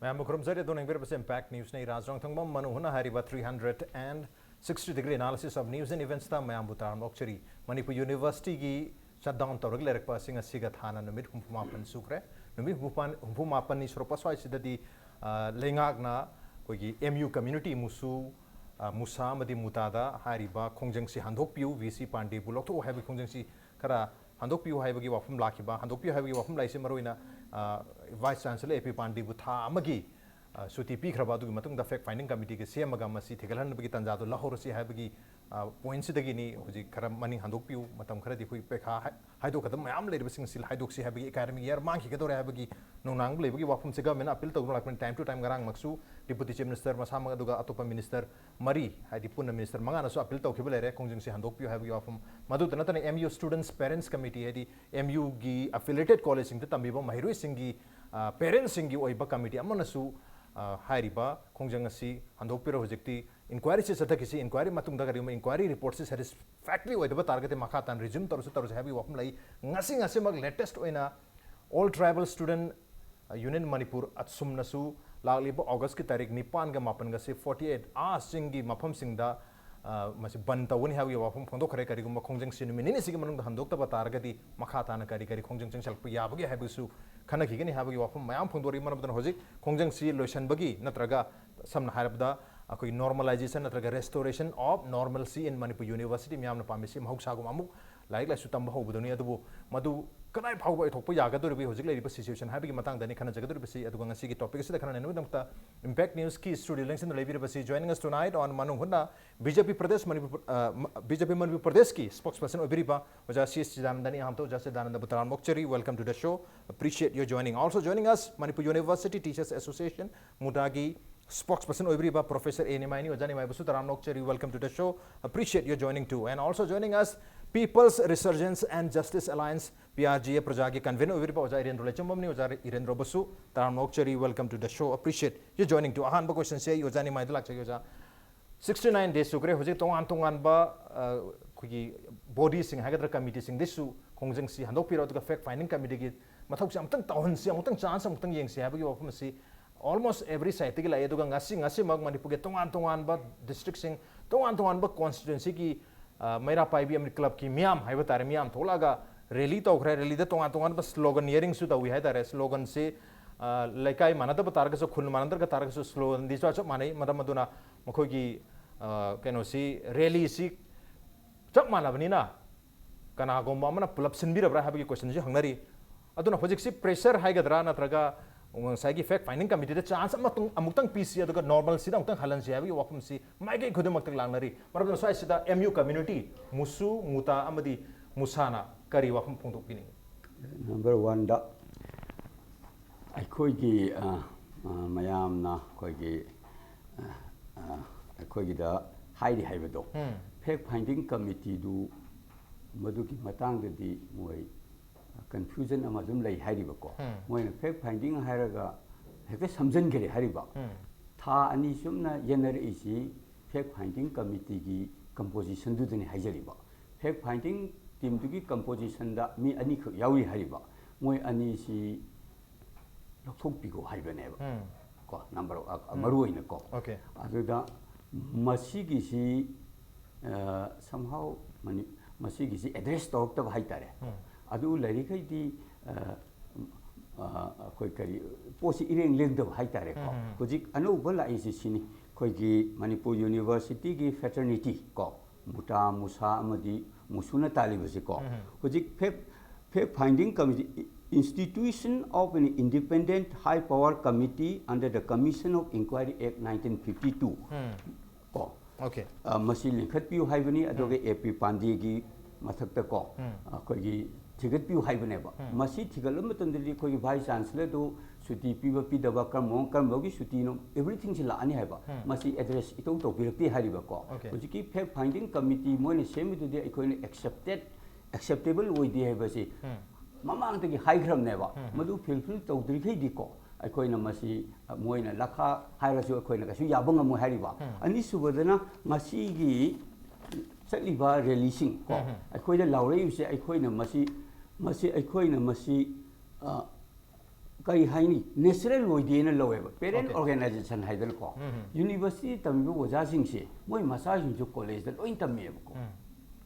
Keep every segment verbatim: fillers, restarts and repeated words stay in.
ꯃꯌꯥꯝꯕꯨ ꯈꯨꯔꯨꯝꯖꯔꯤ꯫ ꯑꯗꯣꯝꯅ ꯌꯦꯡꯕꯤꯔꯤꯕꯁꯤ Impact Newsꯅꯤ꯫ ꯔꯥꯖ ꯔꯣꯡꯊꯪꯕꯝ ꯃꯅꯨꯡ ꯍꯨꯠꯅ ꯍꯥꯏꯔꯤꯕ three hundred and sixty degree analysis of news and eventsꯇ ꯃꯌꯥꯝꯕꯨ ꯇꯔꯥꯝꯅ ꯑꯣꯛꯆꯔꯤ꯫ ꯃꯅꯤꯄꯨꯔ Universityꯒꯤ shut down ꯇꯧꯔꯒ ꯂꯩꯔꯛꯄ ꯑꯁꯤ ꯉꯁꯤꯒ ꯊꯥꯅ ꯅꯨꯃꯤꯠ ꯍꯨꯝꯐꯨ ꯃꯥꯄꯟ ꯁꯨꯈ꯭ꯔꯦ꯫ ꯅꯨꯃꯤꯠ ꯍꯨꯝꯐꯨ ꯃꯥꯄꯟꯅꯤ ꯁꯨꯔꯛꯄ ꯁ꯭ꯋꯥꯏꯁꯤꯗꯗꯤ, ꯑ, ꯂꯩꯉꯥꯛꯅ ꯑꯩꯈꯣꯏꯒꯤ M U community ꯃꯨꯁꯨ, ꯑ, ꯃꯨꯁꯥ ꯑꯃꯗꯤ ꯃꯨꯇꯥꯗ ꯍꯥꯏꯔꯤꯕ ꯈꯣꯡꯖꯪꯁꯤ ꯍꯟꯗꯣꯛꯄꯤꯌꯨ, V C ꯄꯥꯟꯗꯦꯕꯨ ꯂꯧꯊꯣꯛꯎ ꯍꯥꯏꯕꯒꯤ ꯈꯣꯡꯖꯪꯁꯤ ꯈꯔ ꯍꯟꯗꯣꯛꯄꯤꯌꯨ ꯍꯥꯏꯕꯒꯤ ꯋꯥꯐꯝ ꯂꯥꯛꯈꯤꯕ꯫ ꯍꯟꯗꯣꯛꯄꯤꯌꯨ ꯍꯥꯏꯕꯒꯤ ꯋꯥꯐꯝ ꯂꯥꯛꯏꯁꯦ ꯃꯔꯨꯑꯣꯏꯅ, ꯑ, Vice Chancellor A P ꯄꯥꯟꯗꯦꯕꯨ ꯊꯥ ꯑꯃꯒꯤ, ꯑ, ꯁꯨꯇꯤ ꯄꯤꯈ꯭ꯔꯕ ꯑꯗꯨꯒꯤ ꯃꯇꯨꯡꯗ fact finding committeeꯒ ꯁꯦꯝꯃꯒ ꯃꯁꯤ ꯊꯤꯒꯠꯍꯟꯕꯒꯤ ꯇꯥꯟꯖꯥꯗꯣ ꯂꯧꯍꯧꯔꯁꯤ ꯍꯥꯏꯕꯒꯤ, ꯑ, pointꯁꯤꯗꯒꯤꯅꯤ꯫ ꯍꯧꯖꯤꯛ ꯈꯔ ꯃꯅꯤꯡ ꯍꯟꯗꯣꯛꯄꯤꯌꯨ, ꯃꯇꯝ ꯈꯔꯗꯤ ꯑꯩꯈꯣꯏ ꯄꯩꯈꯥ ꯍꯥꯏ-, ꯍꯥꯏꯗꯣꯛꯀꯗꯕ ꯃꯌꯥꯝ ꯂꯩꯔꯤꯕꯁꯤꯡꯁꯤ ꯍꯥꯏꯗꯣꯛꯁꯤ ꯍꯥꯏꯕꯒꯤ, academic year ꯃꯥꯡꯈꯤꯒꯗꯧꯔꯦ ꯍꯥꯏꯕꯒꯤ ꯅꯨꯡꯅꯥꯡꯕ ꯂꯩꯕꯒꯤ ꯋꯥꯐꯝꯁꯤꯒ governmentꯅ appeal ꯇꯧꯗꯨꯅ ꯂꯥꯛꯄꯅꯤ꯫ Time to time ꯉꯔꯥꯡꯃꯛꯁꯨ Deputy Chief Minister ꯃꯁꯥꯃꯛ ꯑꯗꯨꯒ ꯑꯇꯣꯞꯄ minister ꯃꯔꯤ, ꯍꯥꯏꯗꯤ ꯄꯨꯟꯅ minister ꯃꯉꯥꯅꯁꯨ appeal ꯇꯧꯈꯤꯕ ꯂꯩꯔꯦ, ꯈꯣꯡꯖꯪꯁꯤ ꯍꯟꯗꯣꯛꯄꯤꯌꯨ ꯍꯥꯏꯕꯒꯤ ꯋꯥꯐꯝ꯫ ꯃꯗꯨꯇ ꯅꯠꯇꯅ M U Students Parents Committee, ꯍꯥꯏꯗꯤ M Uꯒꯤ affiliated collegeꯁꯤꯡꯗ ꯇꯝꯕꯤꯕ ꯃꯍꯩꯔꯣꯏꯁꯤꯡꯒꯤ, ꯑ, parentsꯁꯤꯡꯒꯤ ꯑꯣꯏꯕ committee ꯑꯃꯅꯁꯨ, ꯑ, ꯍꯥꯏꯔꯤꯕ ꯈꯣꯡꯖꯪ ꯑꯁꯤ ꯍꯟꯗꯣꯛꯄꯤꯔꯣ꯫ ꯍꯧꯖꯤꯛꯇꯤ inquiryꯁꯤ ꯆꯠꯊꯈꯤꯁꯤ, inquiry ꯃꯇꯨꯡꯗ ꯀꯔꯤꯒꯨꯝꯕ inquiry reportꯁꯤ satisfactory ꯑꯣꯏꯗꯕ ꯇꯥꯔꯒꯗꯤ ꯃꯈꯥ ꯇꯥꯅ resume ꯇꯧꯔꯁꯨ ꯇꯧꯔꯁꯨ ꯍꯥꯏꯕꯒꯤ ꯋꯥꯐꯝ ꯂꯩ꯫ ꯉꯁꯤ ꯉꯁꯤꯃꯛ latest ꯑꯣꯏꯅ All Tribal Student Union Manipur, ꯑꯁꯨꯝꯅꯁꯨ ꯂꯥꯛꯂꯤꯕ Augustꯀꯤ ꯇꯥꯔꯤꯛ ꯅꯤꯄꯥꯟꯒ ꯃꯥꯄꯟꯒꯁꯤ forty eight hoursꯁꯤꯡꯒꯤ ꯃꯐꯝꯁꯤꯡꯗ, ꯑ, ꯃꯁꯤ ꯕꯟ ꯇꯧꯒꯅꯤ ꯍꯥꯏꯕꯒꯤ ꯋꯥꯐꯝ ꯐꯣꯡꯗꯣꯛꯈ꯭ꯔꯦ꯫ ꯀꯔꯤꯒꯨꯝꯕ ꯈꯣꯡꯖꯪꯁꯤ ꯅꯨꯃꯤꯠ ꯅꯤꯅꯤꯁꯤꯒꯤ ꯃꯅꯨꯡꯗ ꯍꯟꯗꯣꯛꯇꯕ ꯇꯥꯔꯒꯗꯤ ꯃꯈꯥ ꯇꯥꯅ ꯀꯔꯤ ꯀꯔꯤ ꯈꯣꯡꯖꯪ ꯆꯪꯁꯤꯜꯂꯛꯄ ꯌꯥꯕꯒꯦ ꯍꯥꯏꯕꯗꯨꯁꯨ ꯈꯟꯅꯈꯤꯒꯅꯤ ꯍꯥꯏꯕꯒꯤ ꯋꯥꯐꯝ ꯃꯌꯥꯝ ꯐꯣꯡꯗꯣꯔꯛꯏ꯫ ꯃꯔꯝ ꯑꯗꯨꯅ ꯍꯧꯖꯤꯛ ꯈꯣꯡꯖꯪꯁꯤ ꯂꯣꯏꯁꯤꯟꯕꯒꯤ ꯅꯠꯇ꯭ꯔꯒ ꯁꯝꯅ ꯍꯥꯏꯔꯕꯗ ꯑꯩꯈꯣꯏꯒꯤ normalization ꯅꯠꯇ꯭ꯔꯒ restoration of normalcy in Manipur University ꯃꯤꯌꯥꯝꯅ ꯄꯥꯝꯃꯤꯁꯤ ꯃꯍꯧꯁꯥꯒꯨꯝ ꯑꯃꯨꯛ ꯂꯥꯏꯔꯤꯛ ꯂꯥꯏꯁꯨ ꯇꯝꯕ ꯍꯧꯕꯗꯨꯅꯤ꯫ ꯑꯗꯨꯕꯨ ꯃꯗꯨ ꯀꯗꯥꯏ ꯐꯥꯎꯕ ꯑꯣꯏꯊꯣꯛꯄ ꯌꯥꯒꯗꯧꯔꯤꯕꯒꯦ ꯍꯧꯖꯤꯛ ꯂꯩꯔꯤꯕ situationꯁꯦ ꯍꯥꯏꯕꯒꯤ ꯃꯇꯥꯡꯗꯅꯤ ꯈꯟꯅꯖꯒꯗꯧꯔꯤꯕꯁꯤ꯫ ꯑꯗꯨꯒ ꯉꯁꯤꯒꯤ topicꯁꯤꯗ ꯈꯟꯅ ꯅꯩꯅꯕꯒꯤꯗꯃꯛꯇ Impact Newsꯀꯤ studio ꯂꯦꯡꯁꯤꯟꯗꯨꯅ ꯂꯩꯕꯤꯔꯤꯕꯁꯤ joining us tonight on ꯃꯅꯨꯡ ꯍꯨꯠꯅ B J P Pradesh Manipur, ꯑ, ꯃ-, B J P ꯃꯅꯤꯄꯨꯔ ꯄ꯭ꯔꯗꯦꯁꯀꯤ spokesperson ꯑꯣꯏꯕꯤꯔꯤꯕ ꯑꯣꯖꯥ ꯁꯤ ꯑꯦꯁ ꯆꯤꯗꯥꯅꯟꯗꯅꯤ꯫ ꯑꯍꯥꯟꯕꯗ ꯑꯣꯖꯥ ꯆꯤꯗꯥꯅꯟꯗꯕꯨ ꯇꯔꯥꯝꯅ ꯑꯣꯛꯆꯔꯤ꯫ Welcome to the show. Appreciate your joining. Also joining us, Manipur University Teachers Association, ꯃꯨꯇꯥꯒꯤ spokesperson ꯑꯣꯏꯕꯤꯔꯤꯕ Professor A ꯅꯤꯃꯥꯏꯅꯤ꯫ ꯑꯣꯖꯥ ꯅꯤꯃꯥꯏꯕꯨꯁꯨ ꯇꯔꯥꯝꯅ ꯑꯣꯛꯆꯔꯤ꯫ Welcome to the show. Appreciate your joining too. And also joining us, People's Resurgence and Justice Alliance, P R G A, ꯄ꯭ꯔꯖꯥꯒꯤ convener ꯑꯣꯏꯕꯤꯔꯤꯕ ꯑꯣꯖꯥ ꯏꯔꯦꯟꯗ꯭ꯔꯣ ꯂꯩꯆꯨꯝꯕꯝꯅꯤ꯫ ꯑꯣꯖꯥ ꯏꯔꯦꯟꯗ꯭ꯔꯣꯕꯨꯁꯨ ꯇꯔꯥꯝꯅ ꯑꯣꯛꯆꯔꯤ꯫ Welcome to the show. Appreciate your joining too. ꯑꯍꯥꯟꯕ questionꯁꯦ ꯑꯩ ꯑꯣꯖꯥ ꯅꯤꯃꯥꯏꯗ ꯂꯥꯛꯆꯒꯦ꯫ ꯑꯣꯖꯥ, sixty nine days ꯁꯨꯈ꯭ꯔꯦ꯫ ꯍꯧꯖꯤꯛ ꯇꯣꯉꯥꯟ ꯇꯣꯉꯥꯟꯕ, ꯑ, ꯑꯩꯈꯣꯏꯒꯤ bodyꯁꯤꯡ ꯍꯥꯏꯒꯗ꯭ꯔꯥ, committeeꯁꯤꯡꯗꯒꯤꯁꯨ ꯈꯣꯡꯖꯪꯁꯤ ꯍꯟꯗꯣꯛꯄꯤꯔꯣ, ꯑꯗꯨꯒ fact finding committeeꯒꯤ ꯃꯊꯧꯁꯤ ꯑꯃꯨꯛꯇꯪ ꯇꯧꯍꯟꯁꯤ, ꯑꯃꯨꯛꯇꯪ chance ꯑꯃꯨꯛꯇꯪ ꯌꯦꯡꯁꯤ ꯍꯥꯏꯕꯒꯤ ꯋꯥꯐꯝ ꯑꯁꯤ Almost every sideꯇꯒꯤ ꯂꯥꯛꯑꯦ꯫ ꯑꯗꯨꯒ ꯉꯁꯤ, ꯉꯁꯤꯃꯛ ꯃꯅꯤꯄꯨꯔꯒꯤ ꯇꯣꯉꯥꯟ ꯇꯣꯉꯥꯟꯕ districtꯁꯤꯡ, ꯇꯣꯉꯥꯟ ꯇꯣꯉꯥꯟꯕ constituencyꯒꯤ, ꯑ, ꯃꯩꯔꯥ ꯄꯥꯏꯕꯤ ꯑꯃꯗꯤ clubꯀꯤ ꯃꯤꯌꯥꯝ ꯍꯥꯏꯕ ꯇꯥꯔꯦ, ꯃꯤꯌꯥꯝ ꯊꯣꯛꯂꯛꯑꯒ rally ꯇꯧꯈ꯭ꯔꯦ꯫ Rallyꯗ ꯇꯣꯉꯥꯟ ꯇꯣꯉꯥꯟꯕ slogan hearingꯁꯨ ꯇꯧꯏ ꯍꯥꯏ ꯇꯥꯔꯦ꯫ Sloganꯁꯤ, ꯑ, ꯂꯩꯀꯥꯏ ꯃꯥꯟꯅꯗꯕ ꯇꯥꯔꯒꯁꯨ, ꯈꯨꯜ ꯃꯥꯟꯅꯗ꯭ꯔꯒ ꯇꯥꯔꯒꯁꯨ, sloganꯗꯤ ꯆꯞ ꯆꯞ ꯃꯥꯟꯅꯩ꯫ ꯃꯔꯝ ꯑꯗꯨꯅ ꯃꯈꯣꯏꯒꯤ, ꯑ, ꯀꯩꯅꯣꯁꯤ, rallyꯁꯤ ꯆꯞ ꯃꯥꯟꯅꯕꯅꯤꯅ ꯀꯅꯥꯒꯨꯝꯕ ꯑꯃꯅ ꯄꯨꯂꯞ ꯁꯤꯟꯕꯤꯔꯕ꯭ꯔꯥ ꯍꯥꯏꯕꯒꯤ questionꯁꯨ ꯍꯪꯅꯔꯤ꯫ ꯑꯗꯨꯅ ꯍꯧꯖꯤꯛꯁꯤ pressure ꯍꯥꯏꯒꯗ꯭ꯔꯥ, ꯅꯠꯇ꯭ꯔꯒ ꯉꯁꯥꯏꯒꯤ fact finding committeeꯗ chance ꯑꯃꯇꯪ, ꯑꯃꯨꯛꯇꯪ ꯄꯤꯁꯤ, ꯑꯗꯨꯒ normalꯁꯤꯗ ꯑꯃꯨꯛꯇꯪ ꯍꯜꯍꯟꯁꯤ ꯍꯥꯏꯕꯒꯤ ꯋꯥꯐꯝꯁꯤ ꯃꯥꯏꯀꯩ ꯈꯨꯗꯤꯡꯃꯛꯇ ꯂꯥꯛꯅꯔꯤ꯫ ꯃꯔꯝ ꯑꯗꯨꯅ ꯁ꯭ꯋꯥꯏꯁꯤꯗ M U community, ꯃꯨꯁꯨ, ꯃꯨꯇꯥ ꯑꯃꯗꯤ ꯃꯨꯁꯥꯅ ꯀꯔꯤ ꯋꯥꯐꯝ ꯐꯣꯡꯗꯣꯛꯄꯤꯅꯤꯡꯉꯤ? Number oneꯗ ꯑꯩꯈꯣꯏꯒꯤ, ꯑ, ꯑ, ꯃꯌꯥꯝꯅ ꯑꯩꯈꯣꯏꯒꯤ, ꯑ, ꯑ, ꯑꯩꯈꯣꯏꯒꯤꯗ ꯍꯥꯏꯔꯤ ꯍꯥꯏꯕꯗꯣ, ꯎꯝ꯫ Fact finding committeeꯗꯨ ꯃꯗꯨꯒꯤ ꯃꯇꯥꯡꯗꯗꯤ ꯃꯣꯏ confusion ꯑꯃ ꯑꯗꯨꯝ ꯂꯩ ꯍꯥꯏꯔꯤꯕꯀꯣ꯫ ꯎꯝ꯫ ꯃꯣꯏꯅ fact finding ꯍꯥꯏꯔꯒ ꯍꯦꯛꯇ ꯁꯝꯖꯟꯈꯔꯦ ꯍꯥꯏꯔꯤꯕ꯫ ꯎꯝ꯫ ꯊꯥ ꯑꯅꯤ ꯆꯨꯞꯅ ꯌꯦꯟꯅꯔꯛꯏꯁꯤ fact finding committeeꯒꯤ compositionꯗꯨꯗꯅꯤ ꯍꯥꯏꯖꯔꯤꯕ꯫ Fact finding teamꯗꯨꯒꯤ compositionꯗ ꯃꯤ ꯑꯅꯤꯈꯛ ꯌꯥꯎꯔꯤ ꯍꯥꯏꯔꯤꯕ꯫ ꯃꯣꯏ ꯑꯅꯤꯁꯤ ꯂꯧꯊꯣꯛꯄꯤꯈꯣ ꯍꯥꯏꯕꯅꯦꯕ꯫ ꯎꯝ꯫ ꯀꯣ, number, ꯑ, ꯑ, ꯃꯔꯨ ꯑꯣꯏꯅꯀꯣ꯫ Okay꯫ ꯑꯗꯨꯗ ꯃꯁꯤꯒꯤꯁꯤ, ꯑ, somehow ꯃꯅꯤ-, ꯃꯁꯤꯒꯤꯁꯤ address ꯇꯧꯔꯛꯇꯕ ꯍꯥꯏꯇꯥꯔꯦ꯫ ꯎꯝ꯫ ꯑꯗꯨ ꯂꯩꯔꯤꯈꯩꯗꯤ, ꯑ, ꯑ, ꯑꯩꯈꯣꯏ ꯀꯔꯤ, ꯄꯣꯠꯁꯤ ꯏꯔꯦꯡ ꯂꯦꯡꯗꯕ ꯍꯥꯏꯇꯥꯔꯦꯀꯣ꯫ ꯎꯝ, ꯎꯝ, ꯎꯝ꯫ ꯍꯧꯖꯤꯛ ꯑꯅꯧꯕ ꯂꯥꯛꯏꯁꯤ ꯁꯤꯅꯤ, ꯑꯩꯈꯣꯏꯒꯤ ꯃꯅꯤꯄꯨꯔ Universityꯒꯤ fraternity ꯀꯣ, ꯃꯨꯇꯥ ꯃꯨꯁꯥ ꯑꯃꯗꯤ ꯃꯨꯁꯨꯅ ꯇꯥꯜꯂꯤꯕꯁꯤꯀꯣ꯫ ꯎꯝ, ꯎꯝ꯫ ꯍꯧꯖꯤꯛ fact, fact finding committee, institution of an independent high power committee under the Commission of Inquiry Act nineteen fifty two꯫ ꯎꯝ꯫ ꯀꯣ꯫ Okay꯫ ꯑ, ꯃꯁꯤ ꯂꯤꯡꯈꯠꯄꯤꯌꯨ ꯍꯥꯏꯕꯅꯤ, ꯑꯗꯨꯒ A P ꯄꯥꯟꯗꯦꯒꯤ ꯃꯊꯛꯇ ꯀꯣ, ꯎꯝ꯫ ꯑꯩꯈꯣꯏꯒꯤ ꯊꯤꯒꯠꯄꯤꯌꯨ ꯍꯥꯏꯕꯅꯦꯕ꯫ ꯎꯝ꯫ ꯃꯁꯤ ꯊꯤꯒꯠꯂꯕ ꯃꯇꯝꯗꯗꯤ ꯑꯩꯈꯣꯏꯒꯤ vice chancellorꯗꯨ ꯁꯨꯇꯤ ꯄꯤꯕ ꯄꯤꯗꯕ, ꯀꯔꯝꯕ, ꯀꯔꯝꯕꯒꯤ ꯁꯨꯇꯤꯅꯣ, everythingꯁꯤ ꯂꯥꯛꯑꯅꯤ ꯍꯥꯏꯕ꯫ ꯎꯝ꯫ ꯃꯁꯤ address ꯏꯇꯧ ꯇꯧꯕꯤꯔꯛꯇꯦ ꯍꯥꯏꯔꯤꯕꯀꯣ꯫ Okay꯫ ꯍꯧꯖꯤꯛꯀꯤ fact finding committee ꯃꯣꯏꯅ ꯁꯦꯝꯃꯤꯗꯨꯗꯤ ꯑꯩꯈꯣꯏꯅ accepted, acceptable ꯑꯣꯏꯗꯦ ꯍꯥꯏꯕꯁꯤ ꯎꯝ꯫ ꯃꯃꯥꯡꯗꯒꯤ ꯍꯥꯏꯈ꯭ꯔꯕꯅꯦꯕ꯫ ꯎꯝ꯫ ꯃꯗꯨ fulfill ꯇꯧꯗ꯭ꯔꯤꯈꯩꯗꯤꯀꯣ, ꯑꯩꯈꯣꯏꯅ ꯃꯁꯤ, ꯑ, ꯃꯣꯏꯅ ꯂꯈꯥ ꯍꯥꯏꯔꯁꯨ ꯑꯩꯈꯣꯏꯅ ꯀꯩꯁꯨ ꯌꯥꯕ ꯉꯝꯃꯣꯏ ꯍꯥꯏꯔꯤꯕ꯫ ꯎꯝ꯫ ꯑꯅꯤꯁꯨꯕꯗꯅ ꯉꯁꯤꯒꯤ ꯆꯠꯂꯤꯕ rallyꯁꯤꯡ ꯀꯣ, ꯎꯝ, ꯎꯝ꯫ ꯑꯩꯈꯣꯏꯗ ꯂꯥꯎꯔꯛꯏꯕꯁꯦ, ꯑꯩꯈꯣꯏꯅ ꯃꯁꯤ, ꯃꯁꯤ ꯑꯩꯈꯣꯏꯅ ꯃꯁꯤ, ꯑ, ꯀꯔꯤ ꯍꯥꯏꯅꯤ, ꯅꯦꯆꯔꯦꯜ ꯑꯣꯏꯗꯦꯅ ꯂꯧꯋꯦꯕ꯫ ꯄꯦꯔꯦꯟ Okay. ꯑꯣꯔꯒꯅꯥꯏꯖꯦꯁꯟ ꯍꯥꯏꯗꯅꯀꯣ, ꯎꯝ. ꯌꯨꯅꯤꯚꯔꯁꯤꯇꯤ ꯇꯝꯃꯤꯕ ꯑꯣꯖꯥꯁꯤꯡꯁꯦ ꯃꯣꯏ ꯃꯆꯥꯁꯤꯡꯁꯨ ꯀꯣꯂꯦꯖꯇ ꯂꯣꯏ ꯇꯝꯃꯦꯕꯀꯣ꯫ ꯎꯝ.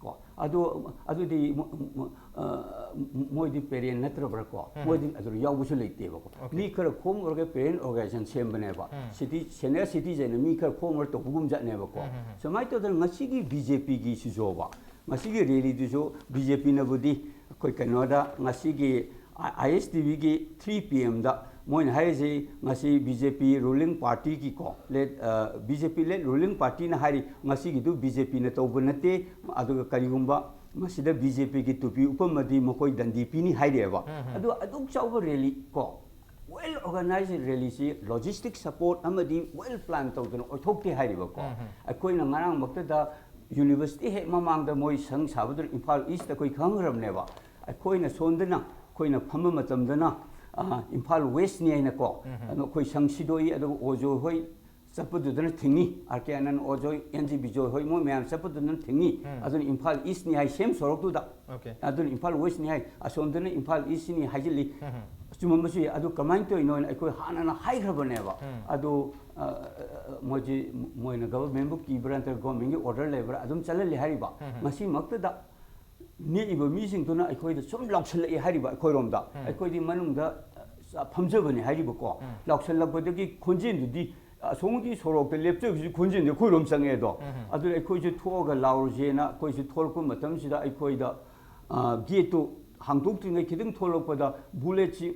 ꯀꯣ ꯑꯗꯣ ꯑꯗꯨꯗꯤ ꯃꯣ- ꯃꯣ- ꯑ, ꯃꯣꯏꯗꯤ ꯄꯦꯔꯦꯟ ꯅꯠꯇ꯭ꯔꯕ꯭ꯔꯥ ꯀꯣ? ꯎꯝ. ꯃꯣꯏꯗꯤ ꯑꯗꯨ ꯌꯥꯎꯕꯁꯨ ꯂꯩꯇꯦꯕꯀꯣ꯫ Okay. ꯃꯤ ꯈꯔ ꯈꯣꯝꯃꯨꯔꯒ ꯄꯦꯔꯦꯟ ꯑꯣꯔꯒꯅꯥꯏꯖꯦꯁꯟ ꯁꯦꯝꯕꯅꯦꯕ꯫ ꯎꯝ. ꯁꯤꯇꯤ ꯁꯦꯅꯤꯌꯔ ꯁꯤꯇꯤꯖꯟꯅ ꯃꯤ ꯈꯔ ꯈꯣꯝꯃꯨꯔꯒ ꯇꯧꯕꯒꯨꯝ ꯖꯥꯠꯅꯦꯕꯀꯣ꯫ ꯎꯝ, ꯎꯝ, ꯎꯝ. ꯁꯨꯃꯥꯏꯅ ꯇꯧꯗꯅ ꯉꯁꯤꯒꯤ ꯕꯤ ꯖꯦ ꯄꯤꯒꯤꯁꯤꯁꯨꯕ, ꯉꯁꯤꯒꯤ ꯔꯦꯂꯤꯗꯨꯁꯨ ꯕꯤ ꯖꯦ ꯄꯤꯅꯕꯨꯗꯤ ꯑꯩꯈꯣꯏ ꯀꯩꯅꯣꯗ ꯉꯁꯤꯒꯤ ꯑꯥꯏ ꯑꯦꯁ ꯇꯤ ꯚꯤꯒꯤ ꯊ꯭ꯔꯤ ꯄꯤ ꯑꯦꯝꯗ ꯃꯣꯏꯅ ꯍꯥꯏꯔꯤꯁꯤ, ꯉꯁꯤ ꯕꯤ ꯖꯦ ꯄꯤ ꯔꯨꯂꯤꯡ ꯄꯥꯔꯇꯤꯒꯤꯀꯣ, ꯂꯦꯠ ꯕꯤ ꯖꯦ ꯄꯤ ꯂꯦꯠ ꯔꯨꯂꯤꯡ ꯄꯥꯔꯇꯤꯅ ꯍꯥꯏꯔꯤ, ꯉꯁꯤꯒꯤꯗꯨ ꯕꯤ ꯖꯦ ꯄꯤꯅ ꯇꯧꯕ ꯅꯠꯇꯦ, ꯑꯗꯨꯒ ꯀꯔꯤꯒꯨꯝꯕ ꯃꯁꯤꯗ ꯕꯤ ꯖꯦ ꯄꯤꯒꯤ ꯇꯨꯄꯤ ꯎꯞꯄꯝꯃꯗꯤ ꯃꯈꯣꯏ ꯗꯟꯗꯤ ꯄꯤꯅꯤ ꯍꯥꯏꯔꯛꯑꯦꯕ꯫ ꯎꯝ, ꯎꯝ. ꯑꯗꯨ ꯑꯗꯨꯛ ꯆꯥꯎꯕ ꯔꯦꯂꯤ ꯀꯣ, ꯋꯦꯜ ꯑꯣꯔꯒꯅꯥꯏꯖ ꯔꯦꯂꯤꯁꯤ ꯂꯣꯖꯤꯁꯇꯤꯛ ꯁꯄꯣꯔꯠ ꯑꯃꯗꯤ ꯋꯦꯜ ꯄ꯭ꯂꯥꯟ ꯇꯧꯗꯅ ꯑꯣꯏꯊꯣꯛꯇꯦ ꯍꯥꯏꯔꯤꯕꯀꯣ꯫ ꯎꯝ, ꯎꯝ. ꯑꯩꯈꯣꯏꯅ ꯉꯔꯥꯡꯃꯛꯇꯗ ꯌꯨꯅꯤꯚꯔꯁꯤꯇꯤ ꯍꯦꯛ ꯃꯃꯥꯡꯗ ꯃꯣꯏ ꯁꯪ ꯁꯥꯕꯗꯨꯅ ꯏꯝꯐꯥꯜ ꯏꯁꯇ ꯑꯩꯈꯣꯏ ꯈꯪꯈ꯭ꯔꯕꯅꯦꯕ꯫ ꯑꯩꯈꯣꯏꯅ ꯁꯣꯝꯗꯅ ꯑꯩꯈꯣꯏꯅ ꯐꯝꯕ ꯃꯇꯝꯗꯅ, ꯑ, ꯏꯝꯐꯥꯜ ꯋꯦꯁꯅꯤ ꯍꯥꯏꯅꯀꯣ, ꯎꯝ. ꯑꯗꯣ ꯑꯩꯈꯣꯏ ꯁꯪ ꯁꯤꯗꯣꯛꯏ, ꯑꯗꯨꯒ ꯑꯣꯖꯣꯏ ꯍꯣꯏ ꯆꯠꯄꯗꯨꯗꯅ ꯊꯤꯡꯉꯤ, R K ꯑꯅꯟ ꯑꯣꯖꯣꯏ, and G Bijoy ꯍꯣꯏ, ꯃꯣꯏ ꯃꯌꯥꯝ ꯆꯠꯄꯗꯨꯗꯅ ꯊꯤꯡꯉꯤ꯫ ꯎꯝ. ꯑꯗꯨꯅ ꯏꯝꯐꯥꯜ ꯏꯁꯅꯤ ꯍꯥꯏ ꯁꯦꯝ ꯁꯣꯔꯣꯛꯇꯨꯗ꯫ Okay. ꯑꯗꯨꯅ ꯏꯝꯐꯥꯜ ꯋꯦꯁꯅꯤ ꯍꯥꯏ, ꯑꯁꯣꯝꯗꯅ ꯏꯝꯐꯥꯜ ꯏꯁꯅꯤ ꯍꯥꯏꯖꯤꯜꯂꯤ꯫ ꯎꯝ. ꯆꯨꯝꯃꯝꯕꯁꯨ ꯌꯥꯏ, ꯑꯗꯨ ꯀꯃꯥꯏꯅ ꯇꯧꯔꯤꯅꯣ ꯍꯥꯏꯅ ꯑꯩꯈꯣꯏ ꯍꯥꯟꯅꯅ ꯍꯥꯏꯈ꯭ꯔꯕꯅꯦꯕ꯫ ꯎꯝ. ꯑꯗꯨ, ꯑ, ꯑ, ꯃꯣꯏꯁꯤ, ꯃꯣꯏꯅ ꯒꯚꯔꯟꯃꯦꯟꯕꯨ ꯀꯤꯕ꯭ꯔꯥ ꯅꯠꯇ꯭ꯔꯒ ꯒꯚꯔꯟꯃꯦꯟꯒꯤ ꯑꯣꯔꯗꯔ ꯂꯩꯕ꯭ꯔꯥ ꯑꯗꯨꯝ ꯆꯠꯍꯜꯂꯤ ꯍꯥꯏꯔꯤꯕ꯫ ꯎꯝ. ꯉꯁꯤꯃꯛꯇꯗ ꯅꯦꯛꯏꯕ ꯃꯤꯁꯤꯡꯗꯨꯅ ꯑꯩꯈꯣꯏꯗ ꯁꯨꯝ ꯂꯥꯎꯁꯜꯂꯛꯏ ꯍꯥꯏꯔꯤꯕ꯫ ꯑꯩꯈꯣꯏꯔꯣꯝꯗ ꯎꯝ. ꯑꯩꯈꯣꯏꯗꯤ ꯃꯅꯨꯡꯗ, ꯑ, ꯐꯝꯖꯕꯅꯤ ꯍꯥꯏꯔꯤꯕꯀꯣ꯫ ꯎꯝ. ꯂꯥꯎꯁꯜꯂꯛꯄꯗꯒꯤ ꯈꯣꯟꯖꯦꯜꯗꯨꯗꯤ ꯑꯁꯣꯝꯒꯤ ꯁꯣꯔꯣꯛꯇ ꯂꯦꯞꯆꯕꯁꯤ ꯈꯣꯟꯖꯦꯜꯗꯤ ꯑꯩꯈꯣꯏꯔꯣꯝ ꯆꯪꯉꯛꯑꯦ ꯑꯗꯣ꯫ ꯎꯝ. ꯑꯗꯨꯅ ꯑꯩꯈꯣꯏꯁꯨ ꯊꯣꯛꯑꯒ ꯂꯥꯎꯔꯁꯦꯅ ꯑꯩꯈꯣꯏꯁꯨ ꯊꯣꯛꯂꯛꯄ ꯃꯇꯝꯁꯤꯗ ꯑꯩꯈꯣꯏꯗ, ꯑ, ꯒꯦꯠꯇꯨ ꯍꯥꯡꯗꯣꯛꯇ꯭ꯔꯤꯉꯩ ꯈꯤꯇꯪ ꯊꯣꯛꯂꯛꯄꯗ ꯕꯨꯂꯦꯠꯁꯤ,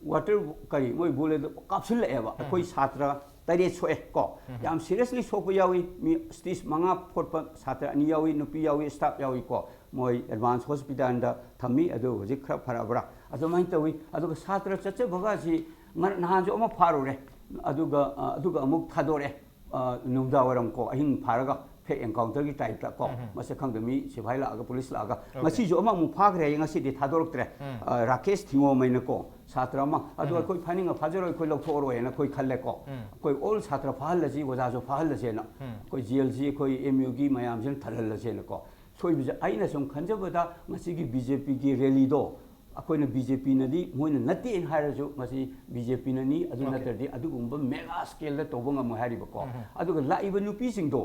ꯋꯥꯇꯔ, ꯀꯔꯤ, ꯃꯣꯏ ꯕꯨꯂꯦꯠꯇꯨ ꯀꯥꯞꯁꯤꯜꯂꯛꯑꯦꯕ꯫ ꯑꯩꯈꯣꯏ ꯁꯥꯇ꯭ꯔ ꯇꯔꯦꯠ ꯁꯣꯛꯑꯦ ꯀꯣ꯫ ꯎꯝ. ꯌꯥꯝ ꯁꯤꯔꯤꯌꯁꯂꯤ ꯁꯣꯛꯄ ꯌꯥꯎꯏ, ꯃꯤ ꯁ꯭ꯇꯤꯆ ꯃꯉꯥ ꯐꯣꯠꯄ ꯁꯥꯇ꯭ꯔ ꯑꯅꯤ ꯌꯥꯎꯏ, ꯅꯨꯄꯤ ꯌꯥꯎꯏ, ꯁ꯭ꯇꯥꯐ ꯌꯥꯎꯏ ꯀꯣ꯫ ꯃꯣꯏ ꯑꯦꯗꯚꯥꯟꯁ ꯍꯣꯁꯄꯤꯇꯥꯜꯗ ꯊꯝꯃꯤ, ꯑꯗꯨ ꯍꯧꯖꯤꯛ ꯈꯔ ꯐꯔꯛꯑꯕ꯭ꯔꯥ ꯑꯗꯨꯃꯥꯏꯅ ꯇꯧꯏ꯫ ꯑꯗꯨꯒ ꯁꯥꯇ꯭ꯔ ꯆꯠꯆꯕꯒꯁꯤ ꯉ-, ꯅꯍꯥꯟꯁꯨ ꯑꯃ ꯐꯥꯔꯨꯔꯦ, ꯑꯗꯨꯒ, ꯑ, ꯑꯗꯨꯒ ꯑꯃꯨꯛ ꯊꯥꯗꯣꯔꯛꯑꯦ꯫ ꯑ, ꯅꯨꯡꯗꯥꯡ ꯋꯥꯏꯔꯝ ꯀꯣ, ꯑꯍꯤꯡ ꯐꯥꯔꯒ ꯐꯦꯛ ꯑꯦꯟꯀꯥꯎꯟꯇꯔꯒꯤ ꯇꯥꯏꯞꯇ ꯀꯣ, ꯎꯝ. ꯃꯁꯛ ꯈꯪꯗ ꯃꯤ ꯁꯤꯐꯥꯏ ꯂꯥꯛꯑꯒ, ꯄꯨꯂꯤꯁ ꯂꯥꯛꯑꯒ, Okay. ꯉꯁꯤꯁꯨ ꯑꯃꯃꯨꯛ ꯐꯥꯈ꯭ꯔꯦ ꯍꯥꯏꯌꯦ, ꯉꯁꯤꯗꯤ ꯊꯥꯗꯣꯔꯛꯇ꯭ꯔꯦ꯫ ꯎꯝ. ꯑ, ꯔꯥꯀꯦꯁ ꯊꯤꯉꯣꯝ ꯍꯥꯏꯅꯀꯣ, ꯁꯥꯇ꯭ꯔ ꯑꯃ, ꯑꯗꯣ ꯎꯝ. ꯑꯩꯈꯣꯏ ꯐꯥꯅꯤꯡꯉ ꯐꯥꯖꯔꯣꯏ, ꯑꯩꯈꯣꯏ ꯂꯧꯊꯣꯛꯑꯔꯣꯏꯅ ꯑꯩꯈꯣꯏ ꯈꯜꯂꯦꯀꯣ꯫ ꯎꯝ. ꯑꯩꯈꯣꯏ ꯑꯣꯜ ꯁꯥꯇ꯭ꯔ ꯐꯥꯍꯜꯂꯁꯤ, ꯑꯣꯖꯥꯁꯨ ꯐꯥꯍꯜꯂꯁꯦꯅ, ꯎꯝ. ꯑꯩꯈꯣꯏ ꯖꯦꯜꯁꯤ ꯑꯩꯈꯣꯏ ꯑꯦꯝ ꯌꯨꯒꯤ ꯃꯌꯥꯝꯁꯤꯅ ꯊꯜꯍꯜꯂꯁꯦꯅꯀꯣ꯫ ꯁꯣꯏꯕꯁꯦ ꯑꯩꯅ ꯁꯨꯝ ꯈꯟꯖꯕꯗ ꯉꯁꯤꯒꯤ ꯕꯤ ꯖꯦ ꯄꯤꯒꯤ ꯔꯦꯂꯤꯗꯣ, ꯑꯩꯈꯣꯏꯅ ꯕꯤ ꯖꯦ ꯄꯤꯅꯗꯤ ꯃꯣꯏꯅ ꯅꯠꯇꯦꯅ ꯍꯥꯏꯔꯁꯨ ꯃꯁꯤ ꯕꯤ ꯖꯦ ꯄꯤꯅꯅꯤ, ꯑꯗꯨ ꯅꯠꯇ꯭ꯔꯗꯤ ꯑꯗꯨꯒꯨꯝꯕ ꯃꯦꯒꯥ ꯁ꯭ꯀꯦꯜꯗ ꯇꯧꯕ ꯉꯝꯃꯣꯏ ꯍꯥꯏꯔꯤꯕꯀꯣ꯫ ꯑꯗꯨꯒ ꯂꯥꯛꯏꯕ ꯅꯨꯄꯤꯁꯤꯡꯗꯣ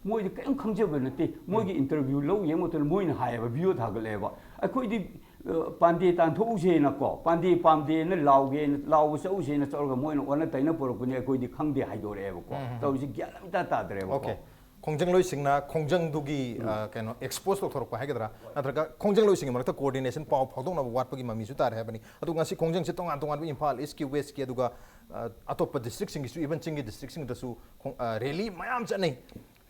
ꯃꯣꯏꯗꯤ ꯀꯔꯤꯝ ꯈꯪꯖꯕ ꯅꯠꯇꯦ꯫ ꯃꯣꯏꯒꯤ ꯏꯟꯇꯔꯚ꯭ꯌꯨ ꯂꯧ ꯌꯦꯡꯕ ꯃꯇꯝꯗ ꯃꯣꯏꯅ ꯍꯥꯏꯌꯦꯕ, ꯚꯤꯗꯤꯑꯣ ꯊꯥꯒꯠꯂꯛꯑꯦꯕ, ꯑꯩꯈꯣꯏꯗꯤ ꯑ, ꯄꯥꯟꯗꯦ ꯇꯥꯟꯊꯣꯛꯎꯁꯦꯅꯀꯣ, ꯄꯥꯟꯗꯦ ꯄꯥꯝꯗꯦꯅ ꯂꯥꯎꯒꯦꯅ, ꯂꯥꯎꯕ ꯆꯠꯎꯁꯦꯅ ꯆꯠꯂꯒ ꯃꯣꯏꯅ ꯑꯣꯟꯅ ꯇꯩꯅ ꯄꯨꯔꯛꯄꯅꯦ, ꯑꯩꯈꯣꯏꯗꯤ ꯈꯪꯗꯦ ꯍꯥꯏꯗꯣꯔꯛꯑꯦꯕꯀꯣ꯫ ꯇꯧꯔꯤꯁꯦ ꯒ꯭ꯌꯥꯟ ꯑꯝꯇ ꯇꯥꯗ꯭ꯔꯦꯕꯀꯣ꯫ ꯑꯣꯀꯦ꯫ ꯈꯣꯡꯖꯪꯂꯣꯏꯁꯤꯡꯅ ꯈꯣꯡꯖꯪꯗꯨꯒꯤ ꯑ, ꯀꯩꯅꯣ ꯑꯦꯛꯁꯄꯣꯖ ꯇꯧꯊꯣꯔꯛꯄ ꯍꯥꯏꯒꯗ꯭ꯔꯥ, ꯅꯠꯇ꯭ꯔꯒ ꯈꯣꯡꯖꯪꯂꯣꯏꯁꯤꯡꯒꯤ ꯃꯔꯛꯇ ꯀꯣꯑꯣꯔꯗꯤꯅꯦꯁꯟ, ꯄꯥꯎ ꯐꯥꯎꯗꯣꯛꯅꯕ ꯋꯥꯠꯄꯒꯤ ꯃꯃꯤꯁꯨ ꯇꯥꯔꯦ ꯍꯥꯏꯕꯅꯤ꯫ ꯑꯗꯨ ꯉꯁꯤ ꯈꯣꯡꯖꯪꯁꯦ ꯇꯣꯉꯥꯟ ꯇꯣꯉꯥꯟꯕ ꯏꯝꯐꯥꯜ ꯏꯁꯀꯤ, ꯋꯦꯁꯀꯤ, ꯑꯗꯨꯒ ꯑ, ꯑꯇꯣꯞꯄ ꯗꯤꯁꯇ꯭ꯔꯤꯛꯁꯤꯡꯒꯤꯁꯨ, ꯏꯚꯟ ꯆꯤꯡꯒꯤ ꯗꯤꯁꯇ꯭ꯔꯤꯛꯁꯤꯡꯗꯁꯨ ꯈꯣꯡ-, ꯑ, ꯔꯦꯂꯤ ꯃꯌꯥꯝ ꯆꯠꯅꯩ꯫